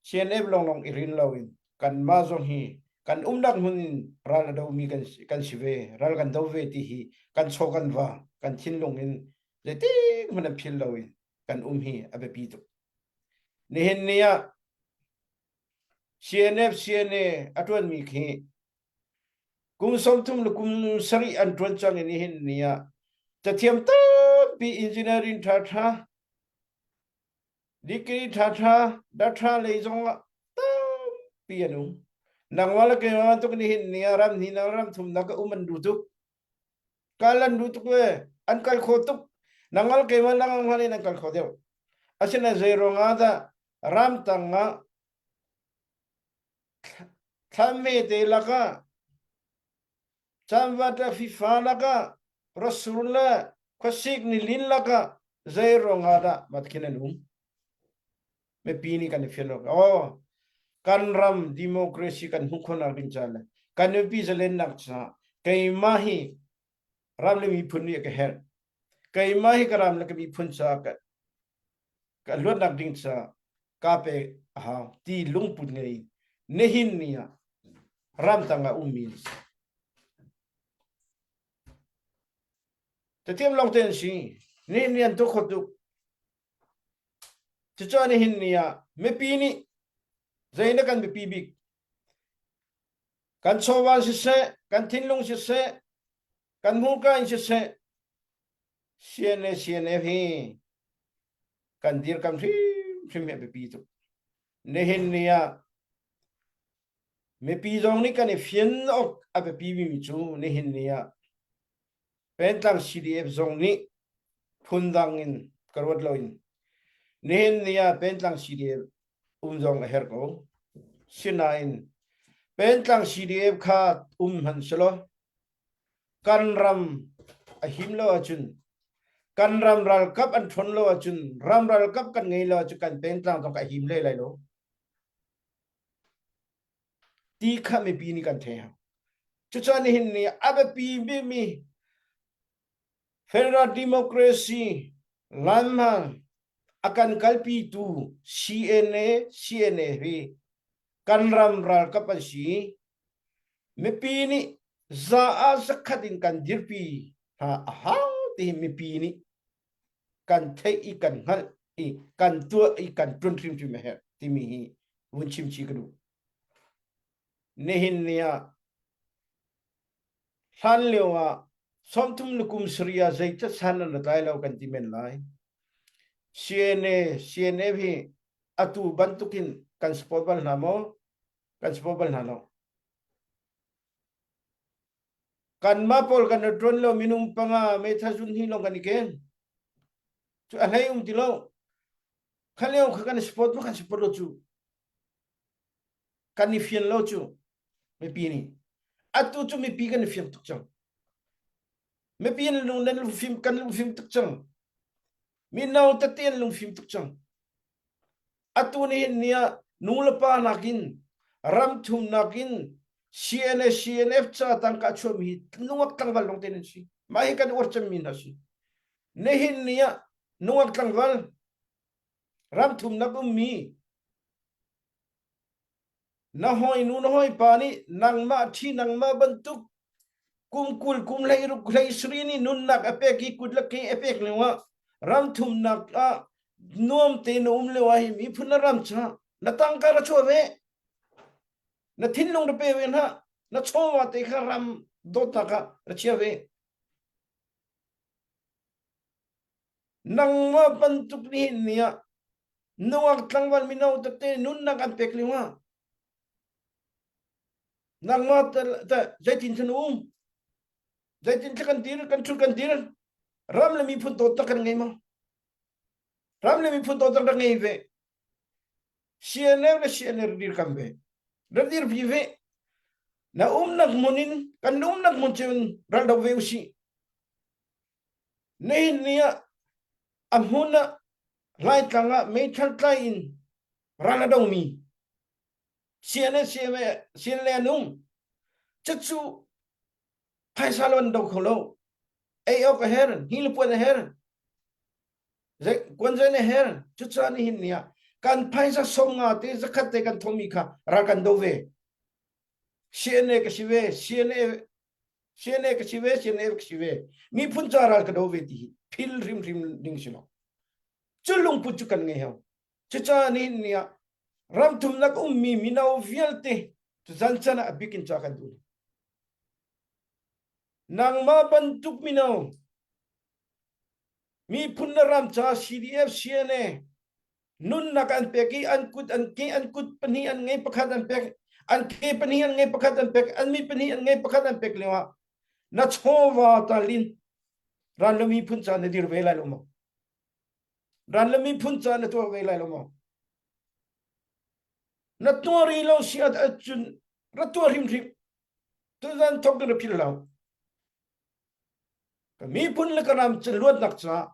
CNF lawnglawng i rin loin kanmah zong hi kan umnak hmun in ral a domi kan, kan si ve, ral kan do ve ti hi kan chaw kan va, kan thinlung in zeitik hmanh an phil loin kan um hi a biapi tuk. Nihin ni ah CNF CNA a ṭuanmi khi kum 30 le kum sarih an ṭuan cang i nihin ni ah cathiam tampi engineering ṭhaṭha degree ṭhaṭha datṭha lei zong ah tampi an um. Nangmah le keimah bantuk nihin ni ah ram hnih nak ram thum nak um an duh tuk. Kal an duh tuk ve. An kal kho tuk. Nangmah le keimah langang in an kal kho deuh. Asinain zei ruangah dah ramtang ah thlanme te lakah canvat le fifa lakah rasur le khuasik nilin lakah zei ruangah dah matkhin an um mipi nih kan i fian awk oh kan ram democracy kan hmuh khawhnak ding ca le kan mipi zalennak caah keimah hi ram le miphun nih ka herh keimah hi ka ram le ka miphun caah ka ka luatnak ding caah ka pe a hau ti lungput ngei nihin ni ah ramtang ah ummi an si. Tathiam lawng te an si. Nihin ni an tuk kho tuk. Cucaah nihin ni ah mipi nih zei na kan biapi bik kan chawva siseh, kan thinlung siseh, kan hmurka in siseh, CNA CNF hi kan dirkam hrimhrim hi a biapi tuk. Nihin ni ah mipi zong nih kan i fian awk a biapi mi cu nihin ni ah Pentlang CDF zong nih phundang in ka ruat loin nihin ni ah Pentlang CDF um zong a herh ko. Sinain Pentlang CDF kha um hmanh selaw kan ram a him lo ahcun kan ram ralkap an ṭhawn lo ahcun ram ralkap kan ngei lo ahcun kan pengtlang zong a him hlei lai lo ti kha mipi nih kan thei hau cucaah nihin ni a biapi bikmi federal democracy lanhman a kan kalpitu CNA CNA hi kan ram ralkap an si Mipi nih za ah zakhat in kan dirpi hna a hau ti hi mipi nih kan theih i kan hngalh i kan tuah i kan ṭuan hrimhrim a herh timi hi vun chim chih ka duh. Nihin ni ah hlan lio ah 30 le kum sarih ah zeicat san an ra tlai lo kan ti men lai. CNA, CNF hi atu bantukin kan support bal hna maw? Kan support bal hna lo. Kanmah pawl kan ra ṭuan lo minung panga meithal zun hi lawng kan i ken. Cu a hlei um ti lo. Kha lio kha kan support ma kan support lo cu. Kan i fian lo cu mipi nih. Atu cu mipi kan i fiang tuk cang. Mipi an lung nan lungfim kan lungfim tuk cang. Mino tete an lungfim tuk cang. Atu nihin ni ah nu le pa nakin ram thum nakin CNA CNF ca tangka chuahmi hi nungak tlangval lawng te nan si. Mah hi kan uar cemmi hna si. Nihin ni ah nungak tlangval ram thumnak ummi Na hawinu na hawipa nih nangmah ṭhi nangmah bantuk kum 20 kum 16 hlei nih nunnak a pek i kut le ke a pek lio ah ram thumnak ah nuam tein na um lio ah hi miphun na ram ca na tangka ra chuah ve na thinlung ra pe ve hna na chawva te kha ram dawtnak ah ra chia ve Nangmah bantuk nihin ni ah nungak tlangval mino tete nunnak an pek lio ah. Nangmah te zeitin than um? Zeitin kan dir kan thut kan dir? Ram le miphun dawtnak kan ngei maw? Ram le miphun dawtnak rak ngei ve. CNF le CNR dir kam ve. Rak dir pi ve. Na umnak hmun in kan umnak hmun cun ral do ve usih. Nihin ni ah a hmun ah Laitlang ah meithal tlai in ral a domi CNA CMA CNLA an um. Cucu phaisa lo an do kho lo. Ei awk a her, hni le puan a her. Kuan zain a her. Cucaah nihin ni ah kan phaisa som nga te zakhat te kan thomi kha ral kan do ve. CNA ka si ve, CNA CNA ka si ve, CNA ka si ve. Miphun ca ral ka do ve ti hi phil hrimhrim ding si lo. Cu lungput cu kan ngei hau. Cucaah nihin ni ah ram thumnak ummi mino vialte tuzan chan ah a bik in ca kan duh. Nangmah bantuk mino miphun le ram ca CDF CNA nunnak an pek i an kut an ke an kut pahnih an ngei pakhat an pek an ke pahnih an ngei pakhat an pek an mi pahnih an ngei pakhat an pek lio ah na chawva talin ran le miphun ca na dir ve lai lo maw ran le miphun ca na tuah ve lai lo maw na tuah ri lo si ahcun ra tuah hrimhrim tuzan thok na phil lo ka miphun le ka ram luatnak caah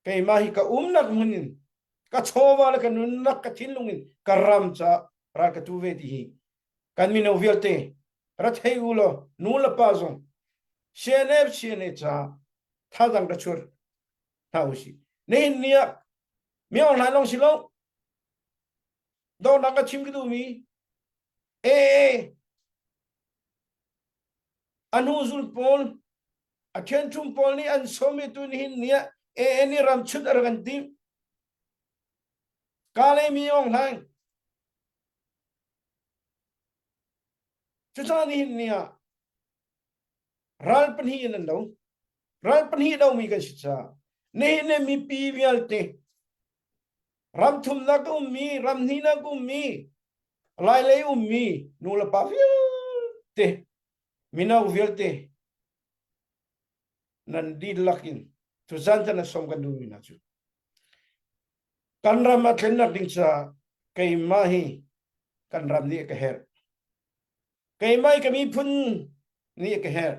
keimah hi ka umnak hmun in ka chawva le ka nunnak ka thinlung in ka ram caah ral ka tu ve ti hi kan mino vialte ra thei u law nu le pa zong CNF CNA caah thazang ka chur hna usih nihin ni ah mi online long si lo dawtnak ka chim ka duhmi AA a hnuzul pawl a ṭhianṭhum pawl nih an sawm i tu nihin ni ah AA nih ram chut a rak an timh Kale mi ong hlaing cucaah nihin ni ah ral pahnih in an do ral pahnih domi kan si caah nihin ni mipi vialte ram thumnak ummi ram hnihnak ummi lailei ummi nu le pa vialte mino vialte nan dihlak in tuzan tan a som kan duhmi hna cu kan ram a thlennak ding caah keimah hi kan ram nih ka herh keimah hi ka miphun nih ka herh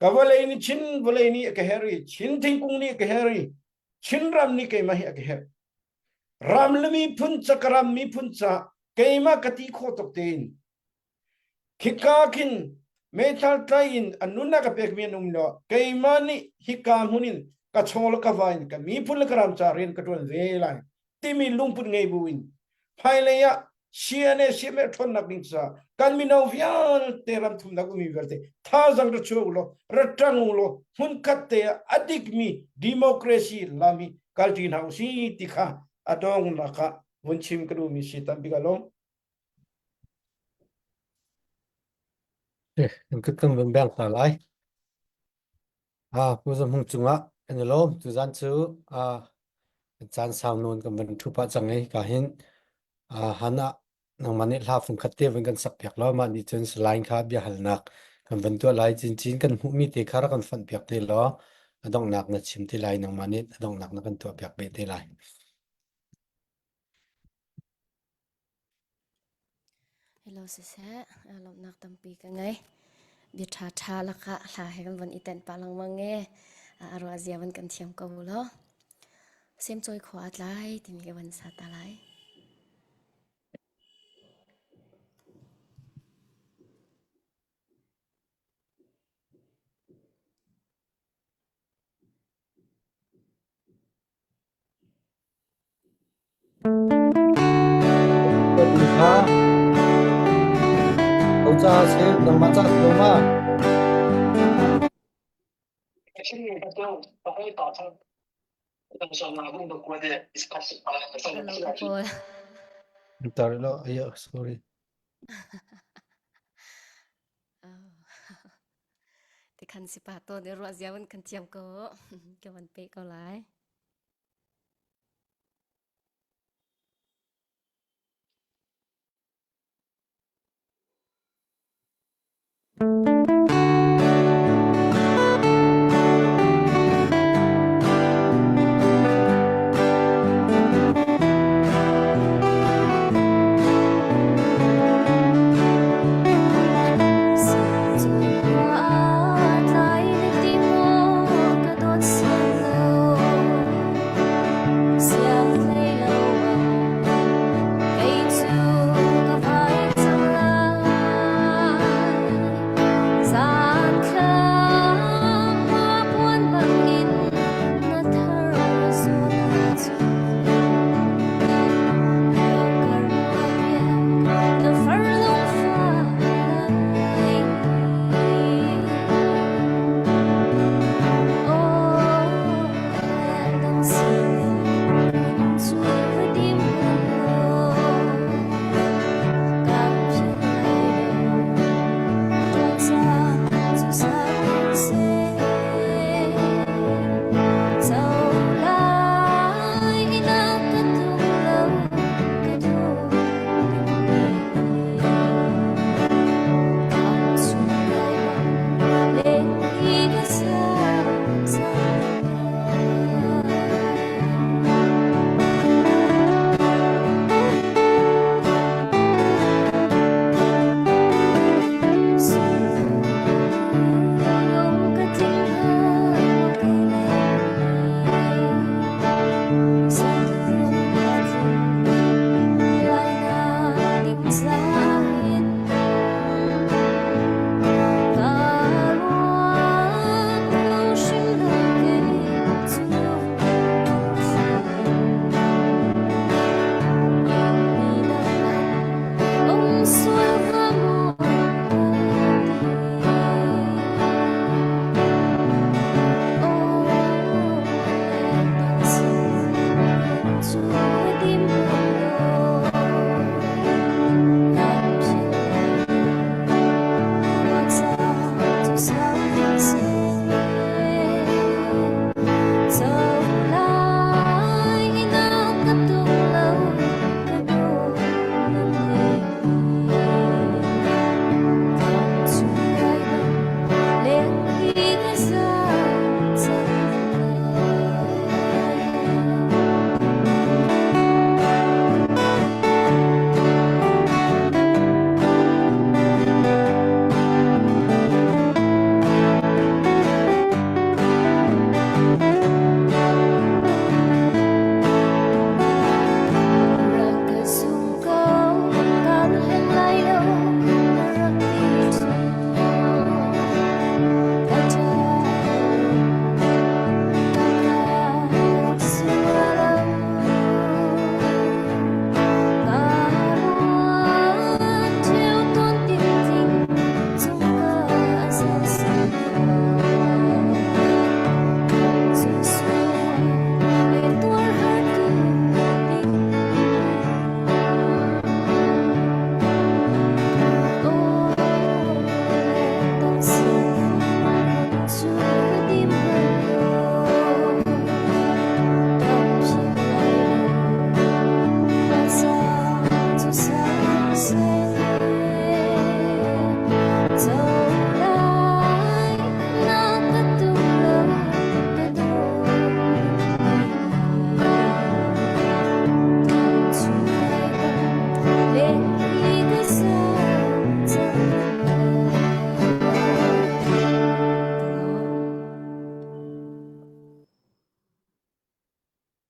ka vawlei nih Chin vawlei nih ka herh i Chin thingkung nih ka herh i Chin ram nih keimah hi a ka herh ram le miphun ca ka ram miphun ca keimah ka ti khawh tuk tein khika khin meithal tlai in an nunnak a pekmi an um lo keimah nih hika hmun in ka chaw le ka va in ka miphun le ka ram ca rian ka ṭuan ve lai timi lungput ngei bu in hmailei ah CNA CMA ṭhawnnak ding caah kan mino vialte ram thumnak ummi vialte thazaang ra chuak law ra ṭang u law hmunkhat te ah a dikmi democracy lam hi kalṭi hna usih ti kha a dongnak ah vun chim ka duhmi si tampi ka lawm. Kan kut kan vun beng hna lai. Pu Za Hmung cungah kan i lawm. Tuzan cu caan sau nawn kan van ṭhu pah cang i ka hin han ah nangmah nih hla fungkhat te van kan sak piak law mah nih cun Salai kha biahalnak kan van tuah lai. Cincin kan hmuhmi te kha rak kan fonh piak te law a donghnak na chim te lai nangmah nih a donghnak na kan tuah piak beh te lai. Hello siseh, lawmhnak tampi ka ngei. Bia ṭha ṭha lakah hla he kan von i tenh pah lengmang e. A ruah zia van kan thiam ko law. Semcawi khua a tlai timi ka van sa ta lai. Kha ko ca si nangmah ca lo ma? Hello ka pawl. Tar lo ayo sorry. Tikhan si pa to ne ruah zia van kan thiam ko. Ka van pe ko lai.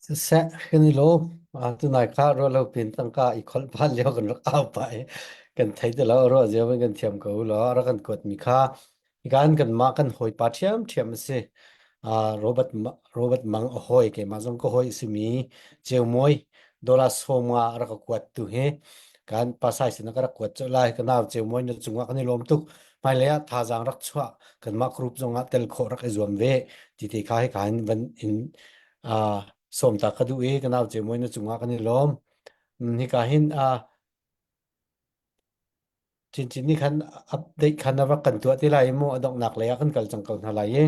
Siseh kan i lawm. Tunai kha ruah lo pin tangka i kholh phan lio kan rak au pah i kan thei ti lo ruah zio in kan thiam ko law rak kan kuat mi kha hikan kanmah kan hawipa ṭhiamṭhiam a si. Robert Robert Mang a hawi keimah zong ka hawi a simi Ceumawi dollar 50 a rak ka kuat tu hi kan pasai sin ka rak kuat colh lai. Ka nau Ceumawi na cungah kan i lawm tuk. Hmailei ah thazaang rak chuah kanmah group zongah tel khawh rak i zuam ve ti te kha hika in van in sawm ta ka duh i ka nau Ceumawi na cungah kan i lawm. Hika hin Chinchin nih khan update khan a rak kan tuah te lai i mu a donghnak lei ah kan kal cang ko hna lai i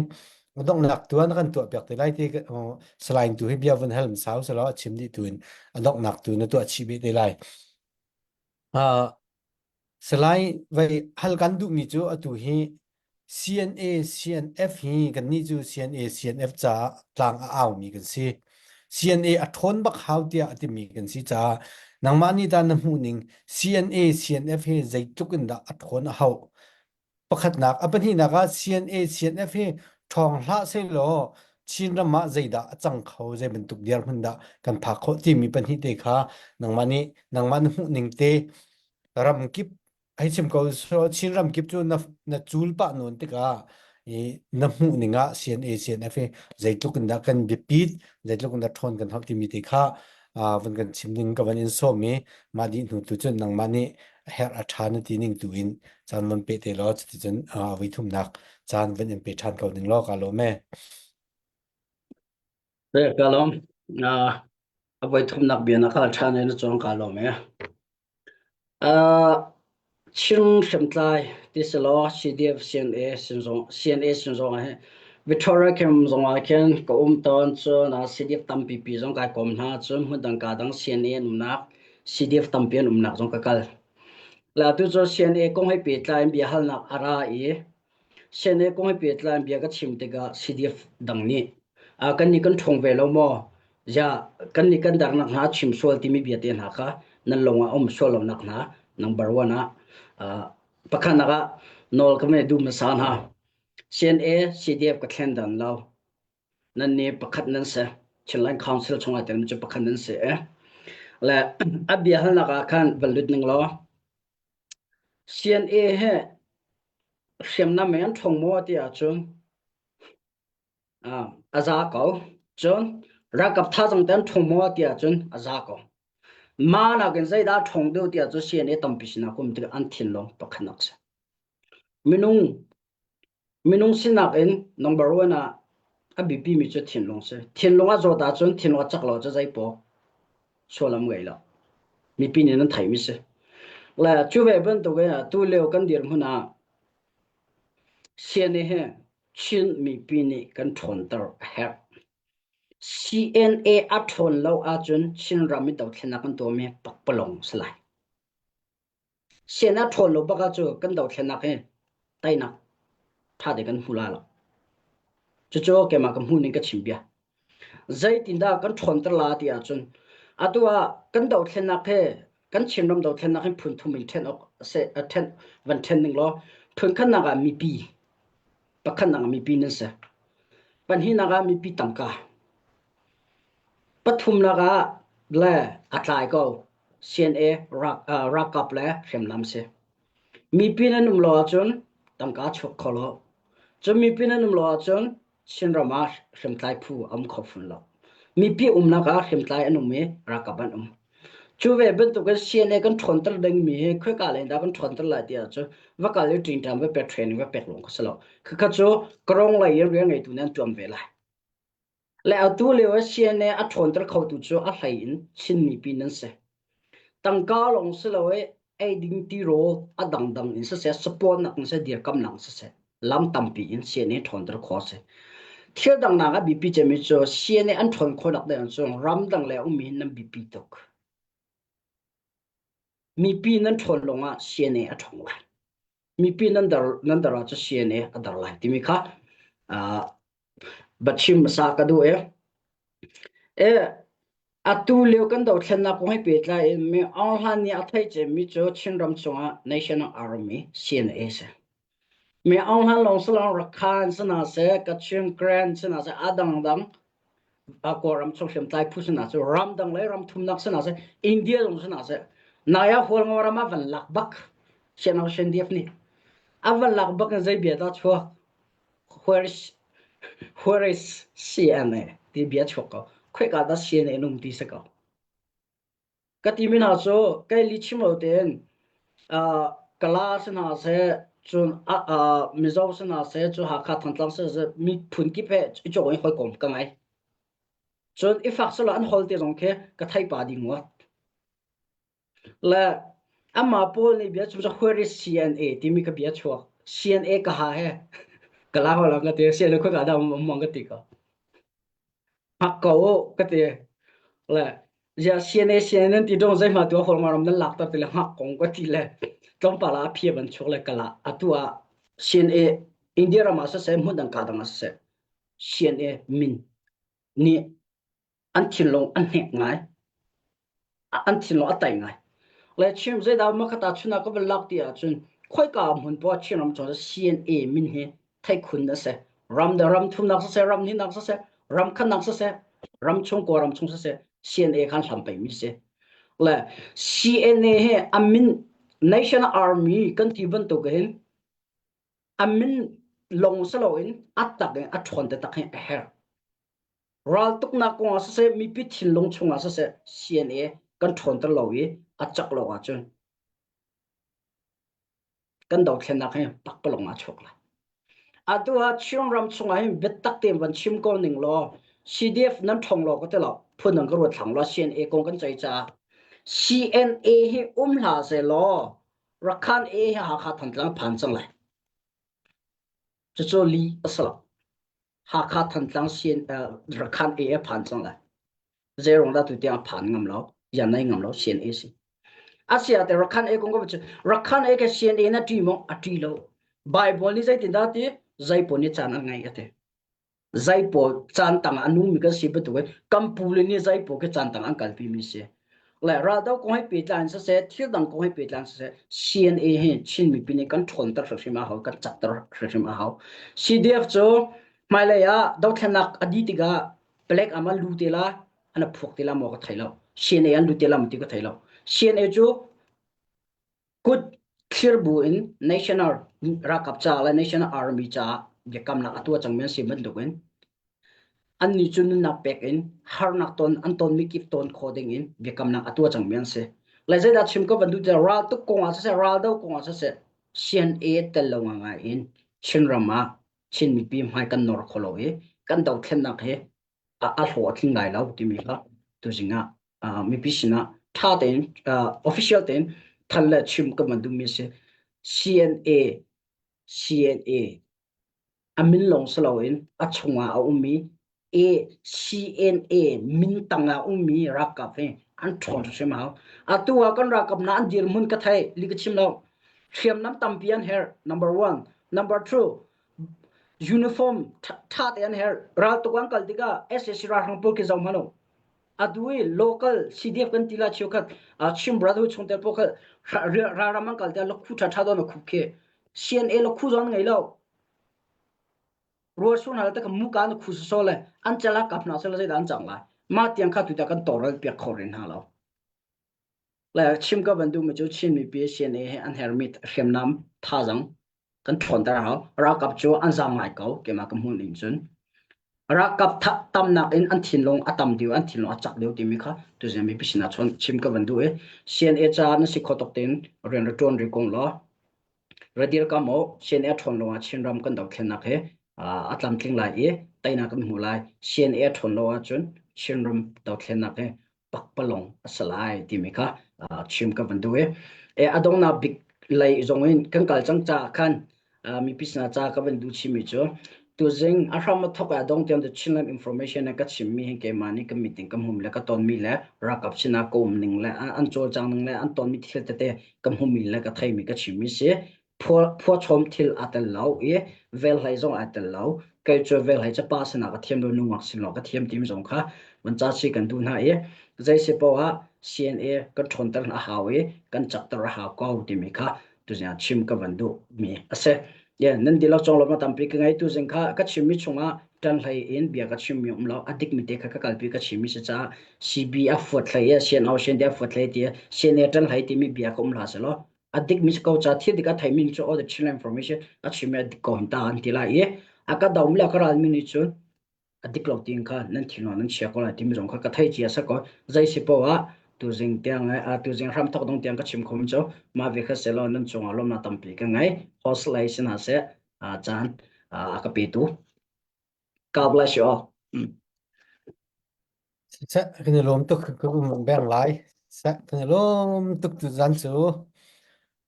a donghnak tu ah na kan tuah piak te lai ti salain tu hi bia vun hal sau selaw a chim dih tu in a donghnak tu na tuah chih beh te lai. Salai vai hal kan duhmi cu atu hi CNA CNF hi kannih cu CNA CNF caah tlang a aumi kan si. CNA a ṭhawn bak hau tiah a timi kan si caah nangmah nih tah na hmuh ning CNA CNF hi zeitluk in dah a ṭhawn a hauh? Pakhatnak, a pahnihnak ah CNA CNF hi ṭhawng hlah sehlaw Chinram ah zeidah a cang kho, zei bantuk dirhmun dah kan phak khawh timi pahnih te kha nangmah nih nangmah na hmuh ning te ramkip hei chim ko so Chin ramkip cu na na cul pah nawn tikah i na hmuh ning ah CNA CNF hi zeitluk in dah kan biapit zeitluk in dah ṭhawn kan hauh timi te kha van kan chim ding ka van in sawm i mah dih hnu tu cun nangmah nih a herh a ṭha na ti ning tu in caan van pe te law cuticun voi thumnak caan van in pe ṭhan ko ning law ka lawm e. Pe ka lawm. A voi thumnak bia na kal ṭhan i na cawng ka lawm e. Chin hriamtlai ti si law CDF CNA sin zong CNA sin zong ah hin Victoria Camp zong ah khin ka um tawn cun CDF tampi pi zong kai kom hna cun hmundang ka dang CNA an umnak CDF tampi an umnak zong ka kal. La tu cu CNA kong he pehtlai in bia halnak a ra i CNA kong he pehtlai in bia ka chim tikah CDF dang nih kan nih kan ṭhawng ve lo maw? Ziah kan nih kan darnak hna chim sual timi bia te hna kha nan lung ah um sual lonak hna number one ah pakhatnak ah nawl ka meh duh hmasa hna. CNA CDF ka thlen dan lo. Nan nih pakhat nan si. Chinland Council chungah tel cu pakhat nan si. Le a bia halnak ah khan van lut ning law CNA he hriamnam mei an ṭhawng maw ti ahcun a za ko. Cun ralkap thazaang te an ṭhawng maw ti ahcun a za ko. Mah nakin zeidah a ṭhawng deuh ti ahcun CNA tampi sinah um tikah an thinlung pakhatnak a si. Minung minung sinak in number one ah a biapimi cu thinlung si. Thinlung a zawt ahcun thinlung a cak lo cu zeipaw sullam ngei lo. Mipi nih nan theimi si. Le cu ve bantuk in tu lio kan dirhmun ah CNA hi Chin mipi nih kan ṭhawnter a herh. CNA a ṭhawn lo ahcun Chinram i dothlennak kan tuahmi pakpalawng si lai. CNA ṭhawn lo bak ah cu kan dothlennak hi teinak ṭha te kan hmu la lo. Cucu keimah ka hmuh ning ka chim bia. Zeitindah kan ṭhawnter la ti ahcun atu ah kan dothlennak hi kan Chinram dothlennak hi phun thum in ṭhen awk a si a ṭhen van ṭhen ning law phun khatnak ah mipi pakhatnak ah mipi nan si pahnihnak ah mipi tangka pathumnak ah le a tlai ko CNA ralkap le hriamnam si mipi nan um lo ahcun tangka chuak kho lo cun mipi nan um lo ahcun Chinram ah hriamtlai phu a um kho fawn lo. Mipi umnak ah hriamtlai an um i ralkap an um. Cu ve bantukin CNA kan ṭhawnter dingmi hi khoika lei dah kan ṭhawnter lai ti ahcun va kal i ṭingṭang va pek training va pek lawng kha si lo. Khakha cu karong lei in rian ngeitu nih an ṭuan ve lai. Le atu lio ah CNA a ṭhawnter khotu cu a hlei in Chin mipi nan si. Tangka lawng si lo i eiding tirawl a dangdang in siseh, support-nak in siseh, dirkamnak in siseh, lam tampi in CNA ṭhawnter khawh a si. Thil dangnak a biapi cemmi cu CNA an ṭhawn khawhnak ding cu ramdang le a ummi hin nan biapi tuk. Mipi nan ṭhawn lawngah CNA a ṭhawng lai. Mipi nan dar nan dar ahcun CNA a dar lai timi kha uh, va chim hmasa ka duh i e atu lio kan dothlennak kong he pehtlai in mi Aung Hlan nih a theih cemmi cu Chinram chungah National Army CNA si. Mi Aung Hlan lawng si lo Rakhine si hna seh, Kachin Karen si hna seh, a dangdang Kawlram chung hriamtlai phu si hna seh, ramdang le ram thumnak si hna seh, India zong si hna seh, nai ah Hualngo ram ah van lak bak Sianau Shendiaf nih a van lak bak in zei bia dah chuak Where is where is CNA ti bia chuak ko. Khoika dah CNA an um ti si ko. Ka timi hna cu kei li chim lo tein uh, Kala si hna seh cun uh, uh, Mizo si hna seh cu Hakha Thantlang si seh miphun kip he i cawk in hawikom ka ngei. Cun i fak selo an hol te zong khi ka thei pa ding ngawt. Le amah pawl nih bia cu where is CNA timi ka bia chuak. CNA ka ha he ka la ho la ka ti CNA khoi ka da um ka ti ko. Hak ko ka ti. Le ya CNA CNA nan ti dong zei ma tu hol ma ram nan lak ta ti le hak kong ka ti le. Tlawmpal ah a phi van chuak le kala atu ah CNA India ram ah siseh hmun dang ka dang ah siseh CNA min nih an thinlung a hnek ngai. An thinlung a tai ngai. Le chim zeidah makhata chuna ka van lak ti ahcun khoika hmun poah Chinram chung CNA min hi theih khun a si. Ram le ram thumnak siseh, ram hnihnak siseh, ram khatnak siseh, ram chung Kawlram chung siseh, CNA khan hlam pengmi si. Le CNA hi a min National Army kan ti bantuk hin a min long si loin a tak in a ṭhawn taktak hi a herh. Raltuknak kong ah siseh, mipi thinlung chungah siseh, CNA kan ṭhawnter lo i a cak lo ahcun kan dothlennak hi pakpalawng ah chuak lai. Atu ah Chinram chungah hin biatak tein van chim ko ning law CDF nan ṭhong law ka ti lo phun dang ka ruat thlang law CNA kong kan ceih caah CNA hi um hlah seh law Rakhan A hi Hakha Thantlang phan cang lai. Cucu li a si lo. Hakha Thantlang CN, uh, Rakhan A a phan cang lai. Zeirong dah tu tiang a phan ngam lo, yan nei ngam lo CNA si. Asia te Rakhan A kong ko chu Rakhan A ke CNA na ṭi maw? A ṭi lo. Bible nih zeitin dah ti? Zeipawl nih caan an ngei a ti. Zeipawl caan tang ah a nungmi kan si bantuk in kan pu le nih zeipawl ke caan tang an kalpi mi si. Le raldo kong he pehtlai in siseh, thil dang kong he pehtlai in siseh, CNA hi Chin mipi nih kan ṭhawnter hrimhrim a hau, kan cakter hrimhrim a hau. CDF cu hmailei ah dothlennak a dih tikah palek am an lu te la, an a phuak te la maw ka thei lo. CNA an lu te la maw ti ka thei lo. CNA cu kut thlir bu in national ralkap ca le national army caah biakamnak a tuah cangmi an si bantuk in annih cu nunnak pek in harnak ton an tonmi kip ton khawh ding in biakamnak a tuah cangmi an si. Le zeidah chim ka van duh ti ral tuk kong ah siseh ral do kong ah siseh CNA tel lo ngai in Chinram ah Chin mipi hmai kan nor kho lo i kan dothlennak hi a hlawh a tling lai lo timi kha tuzing ah mipi sinah ṭha tein official tein than le chim ka van duhmi a si. CNA CNA a min lawng si loin a chungah a ummi ACNA min tangah ummi ralkap hi an ṭhawn hrim hau. Atu ah kan ralkap hna an dirhmun ka thei li ka chim lo. Hriamnam tampi an herh number one. Number two, uniform ṭha te an herh. Raltuk an kal tikah SAC ralhrang pawl khi zoh hmanh u. Atu i local CDF kan ti la cheukhat Chin Brotherhood chungtel pawl kha ralram an kal tikah lakhu ṭha ṭha dawn a khup khi. CNA lakhu zong an ngei lo. Rual sur hna le tak muka na khu so le an chala kap hna sela zeidah an cang lai. Mah tiang kha tuta kan tawlrel piak kho rin hna lo. Le chim ka van duh mi cu Chin mipi CNA he an hermi hriamnam thazang kan ṭhawnter hau. Ralkap cu an zaang ngai ko keimah ka hmuh ning cun. Ralkap tamnak in an thinlung a tam deuh, an thinlung a cak deuh timi kha tuzing mipi sinah chon chim ka van duh i CNA ca na si kho tuk tein rian ra ṭuan rih kong law ra dirkam u. CNA ṭhawn lawngah Chinram kan dothlennak hi a tlamtling lai i teinak kan hmu lai. CNA ṭhawn lo ahcun Chinram dothlennak hi pakpalawng a si lai timi kha chim ka van duh i e a donghnak bik lei zong in kan kal cang caah khan mipi sinah ca ka van duh chimmi cu tuzing a hram a thawk a dong tiang the Chinland information na ka chimmi hi keimah nih ka meeting ka hmum le ka tonmi le ralkap sinah ka um ning le an cawlcang ning le an tonmi thil tete ka hmumi le ka theimi ka chimmi si phuachom thil aa tel lo i velhlei zong aa tel lo. Kei cu velhlei cu pa sinah ka thiam lo, nungak sin lawng ka thiam timi zong kha van ca si kan duh hna i zei si paoh ah CNA kan ṭhawnter a hau i kan cakter a hau ko timi kha tuzing ah chim ka van duh mi a si. Yeah, nan dihlak cong lawmhnak tampi ka ngei tuzing kha ka chimmi chungah ṭanhlei in bia ka chimmi um lo a dikmi te kha ka kalpi ka chimmi si caah CB a fuat hlei i CNO CND a fuat hlei ti CNA ṭanhlei timi bia ka um hlah selaw a dik mi ko ca thil dik a thei mi cu all the Chinland information a chim a dik ko hin ta an ti lai i a ka dom le a ka ral mi nih cun a dik lo tin kha nan thinlung nan chia ko lai timi zong kha ka thei cia sa ko zei si po ah tuzing tiang tuzing hram thok dong tiang ka chim khom cu ma ve kha selo nan cungah lomna tampi ka ngai host lei sin ha se caan a ka pe tu God bless you all mm. Siseh, kan i lawm tuk ka um beng lai. Siseh, kan i lawm tuk tu zan cu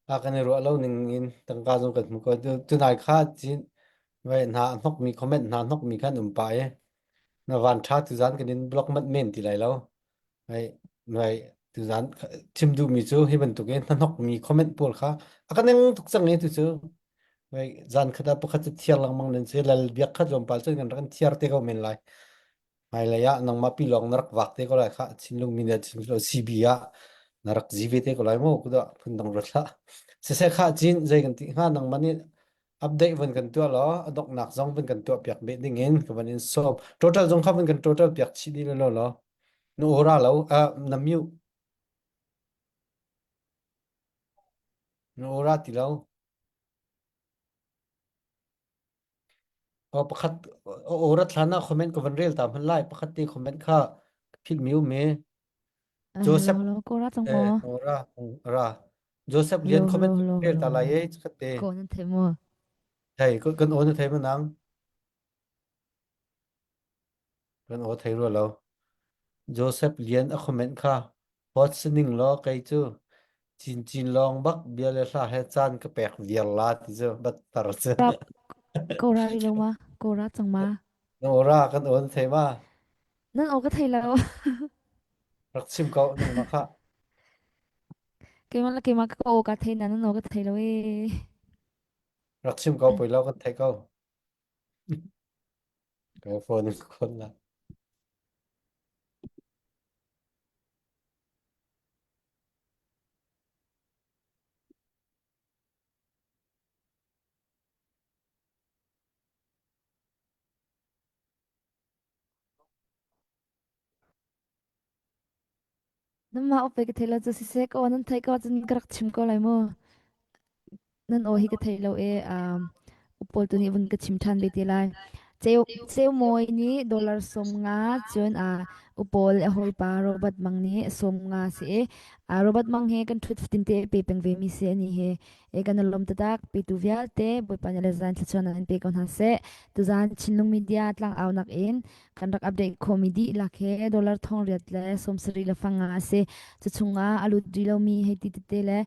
a kan i ruah lo ning in tangka zong kan hmu ko. Tunai kha cin vai hna hnok mi comment hna hnok mi khan um pa i na van tha tu zan kan in block mat men ti lai lo. Vai vai Tuzan chim duhmi cu hi bantukin hnahnokmi comment pawl kha a ka neng tuk cang i tu cu Wei zan khat ah pakhat cu thiar lengmang nan si lal biak kha tlawmpal cun kan rak in thiar te ko men lai. Hmailei ah nangmah pi lawng na rak vak te ko lai khah Chinlung mi na chim lo CB ah na rak zi ve te ko lai mu kudah phundang ruat hlah. Siseh khah cin zei kan ti hnga nangmah nih update van kan tuah law a donghnak zong van kan tuah piak beh ding in ka van in sawm. Total zong kha van kan total piak chih dih law law. Na ora lo uh, na mute na ora ti lo. Aw pakhat ora thlan ah comment ka van rel ta hman lai pakhat te comment kha philh mi um e. Uh, hello Joseph hello ko ra cang eh maw ora ra Joseph hello Lian hello comment hello rel hello ta lai hello e khat te. ko nan thei maw Thei kan aw na thei ma nang kan aw thei rua lo. Joseph Lian a comment kha hot sining law kei cu cincin lawng bak bia le hla he caan ka pek viar la ti cu battar cu. ra ko ra ri lo ma ko ra cang ma Na ora kan aw na thei ma nan aw ka thei lo rak chim ko nangmah kha keimah le keimah ka aw ka thei na nan aw ka thei lo e rak chim ko poi lo kan thei ko. Ka phone in khon la. Namah aw pe ka thei lo cu siseh ka aw nan theih ko ahcun ka rak chim ko lai mu. Nan aw hi ka thei lo e um, upawl tu nih vun ka chim ṭhan ve te lai. Ceu Ceu Mawi nih dollar 50 cun uh, upawl a hawipa Robert Mang nih 50 si i uh, Robert Mang he kan ṭhut fatin te pe peng ve mi si ani he e kan lom tatak petu vialte Bawipa nih le zan thluachuah nan pe ko hna seh. Tuzan Chinlung Media tlang au nak in kan rak update khawhmi dihlak he dollar 800 le 70 le fanga a si. Cu chungah a lut rih lomi hei ti tete le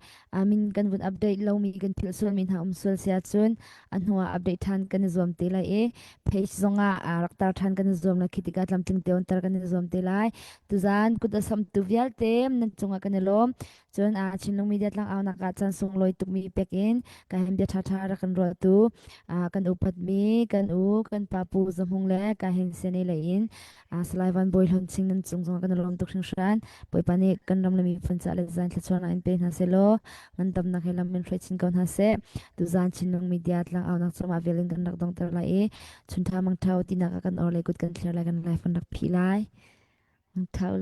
min kan vun update lomi kan philh sualmi hna um sual si ahcun a hnuah update ṭhan kan i zuam te lai i page zongah rak tar ṭhan kan i zuam lai khi tikah tlamtling te on tar kan i zuam te lai. Tuzan kut a samtu vialte nan cungah kan i lawm. Cun a Chinlung Media tlangaunak ah caan sunglawi tukmi pek in ka hin bia ṭhaṭha rak kan ruahtu kan upatmi kan u kan pa Pu Za Hmung le ka hin sene lei in Salai Van Bawi Hlawn Ching nan cung zongah kan i lawm tuk hringhran. Bawipa nih kan ram le miphun caah le zan thluachuahnak in pe hna seh law ngandamnak he lam in hruai chin ko hna seh. Tuzaan Chinlung Media tlangaunak cungah vial in kan rak dongter lai i chunṭha mangṭha tinak ah kan or le kut kan thler lai kan live kan rak phih lai. Mangṭha u.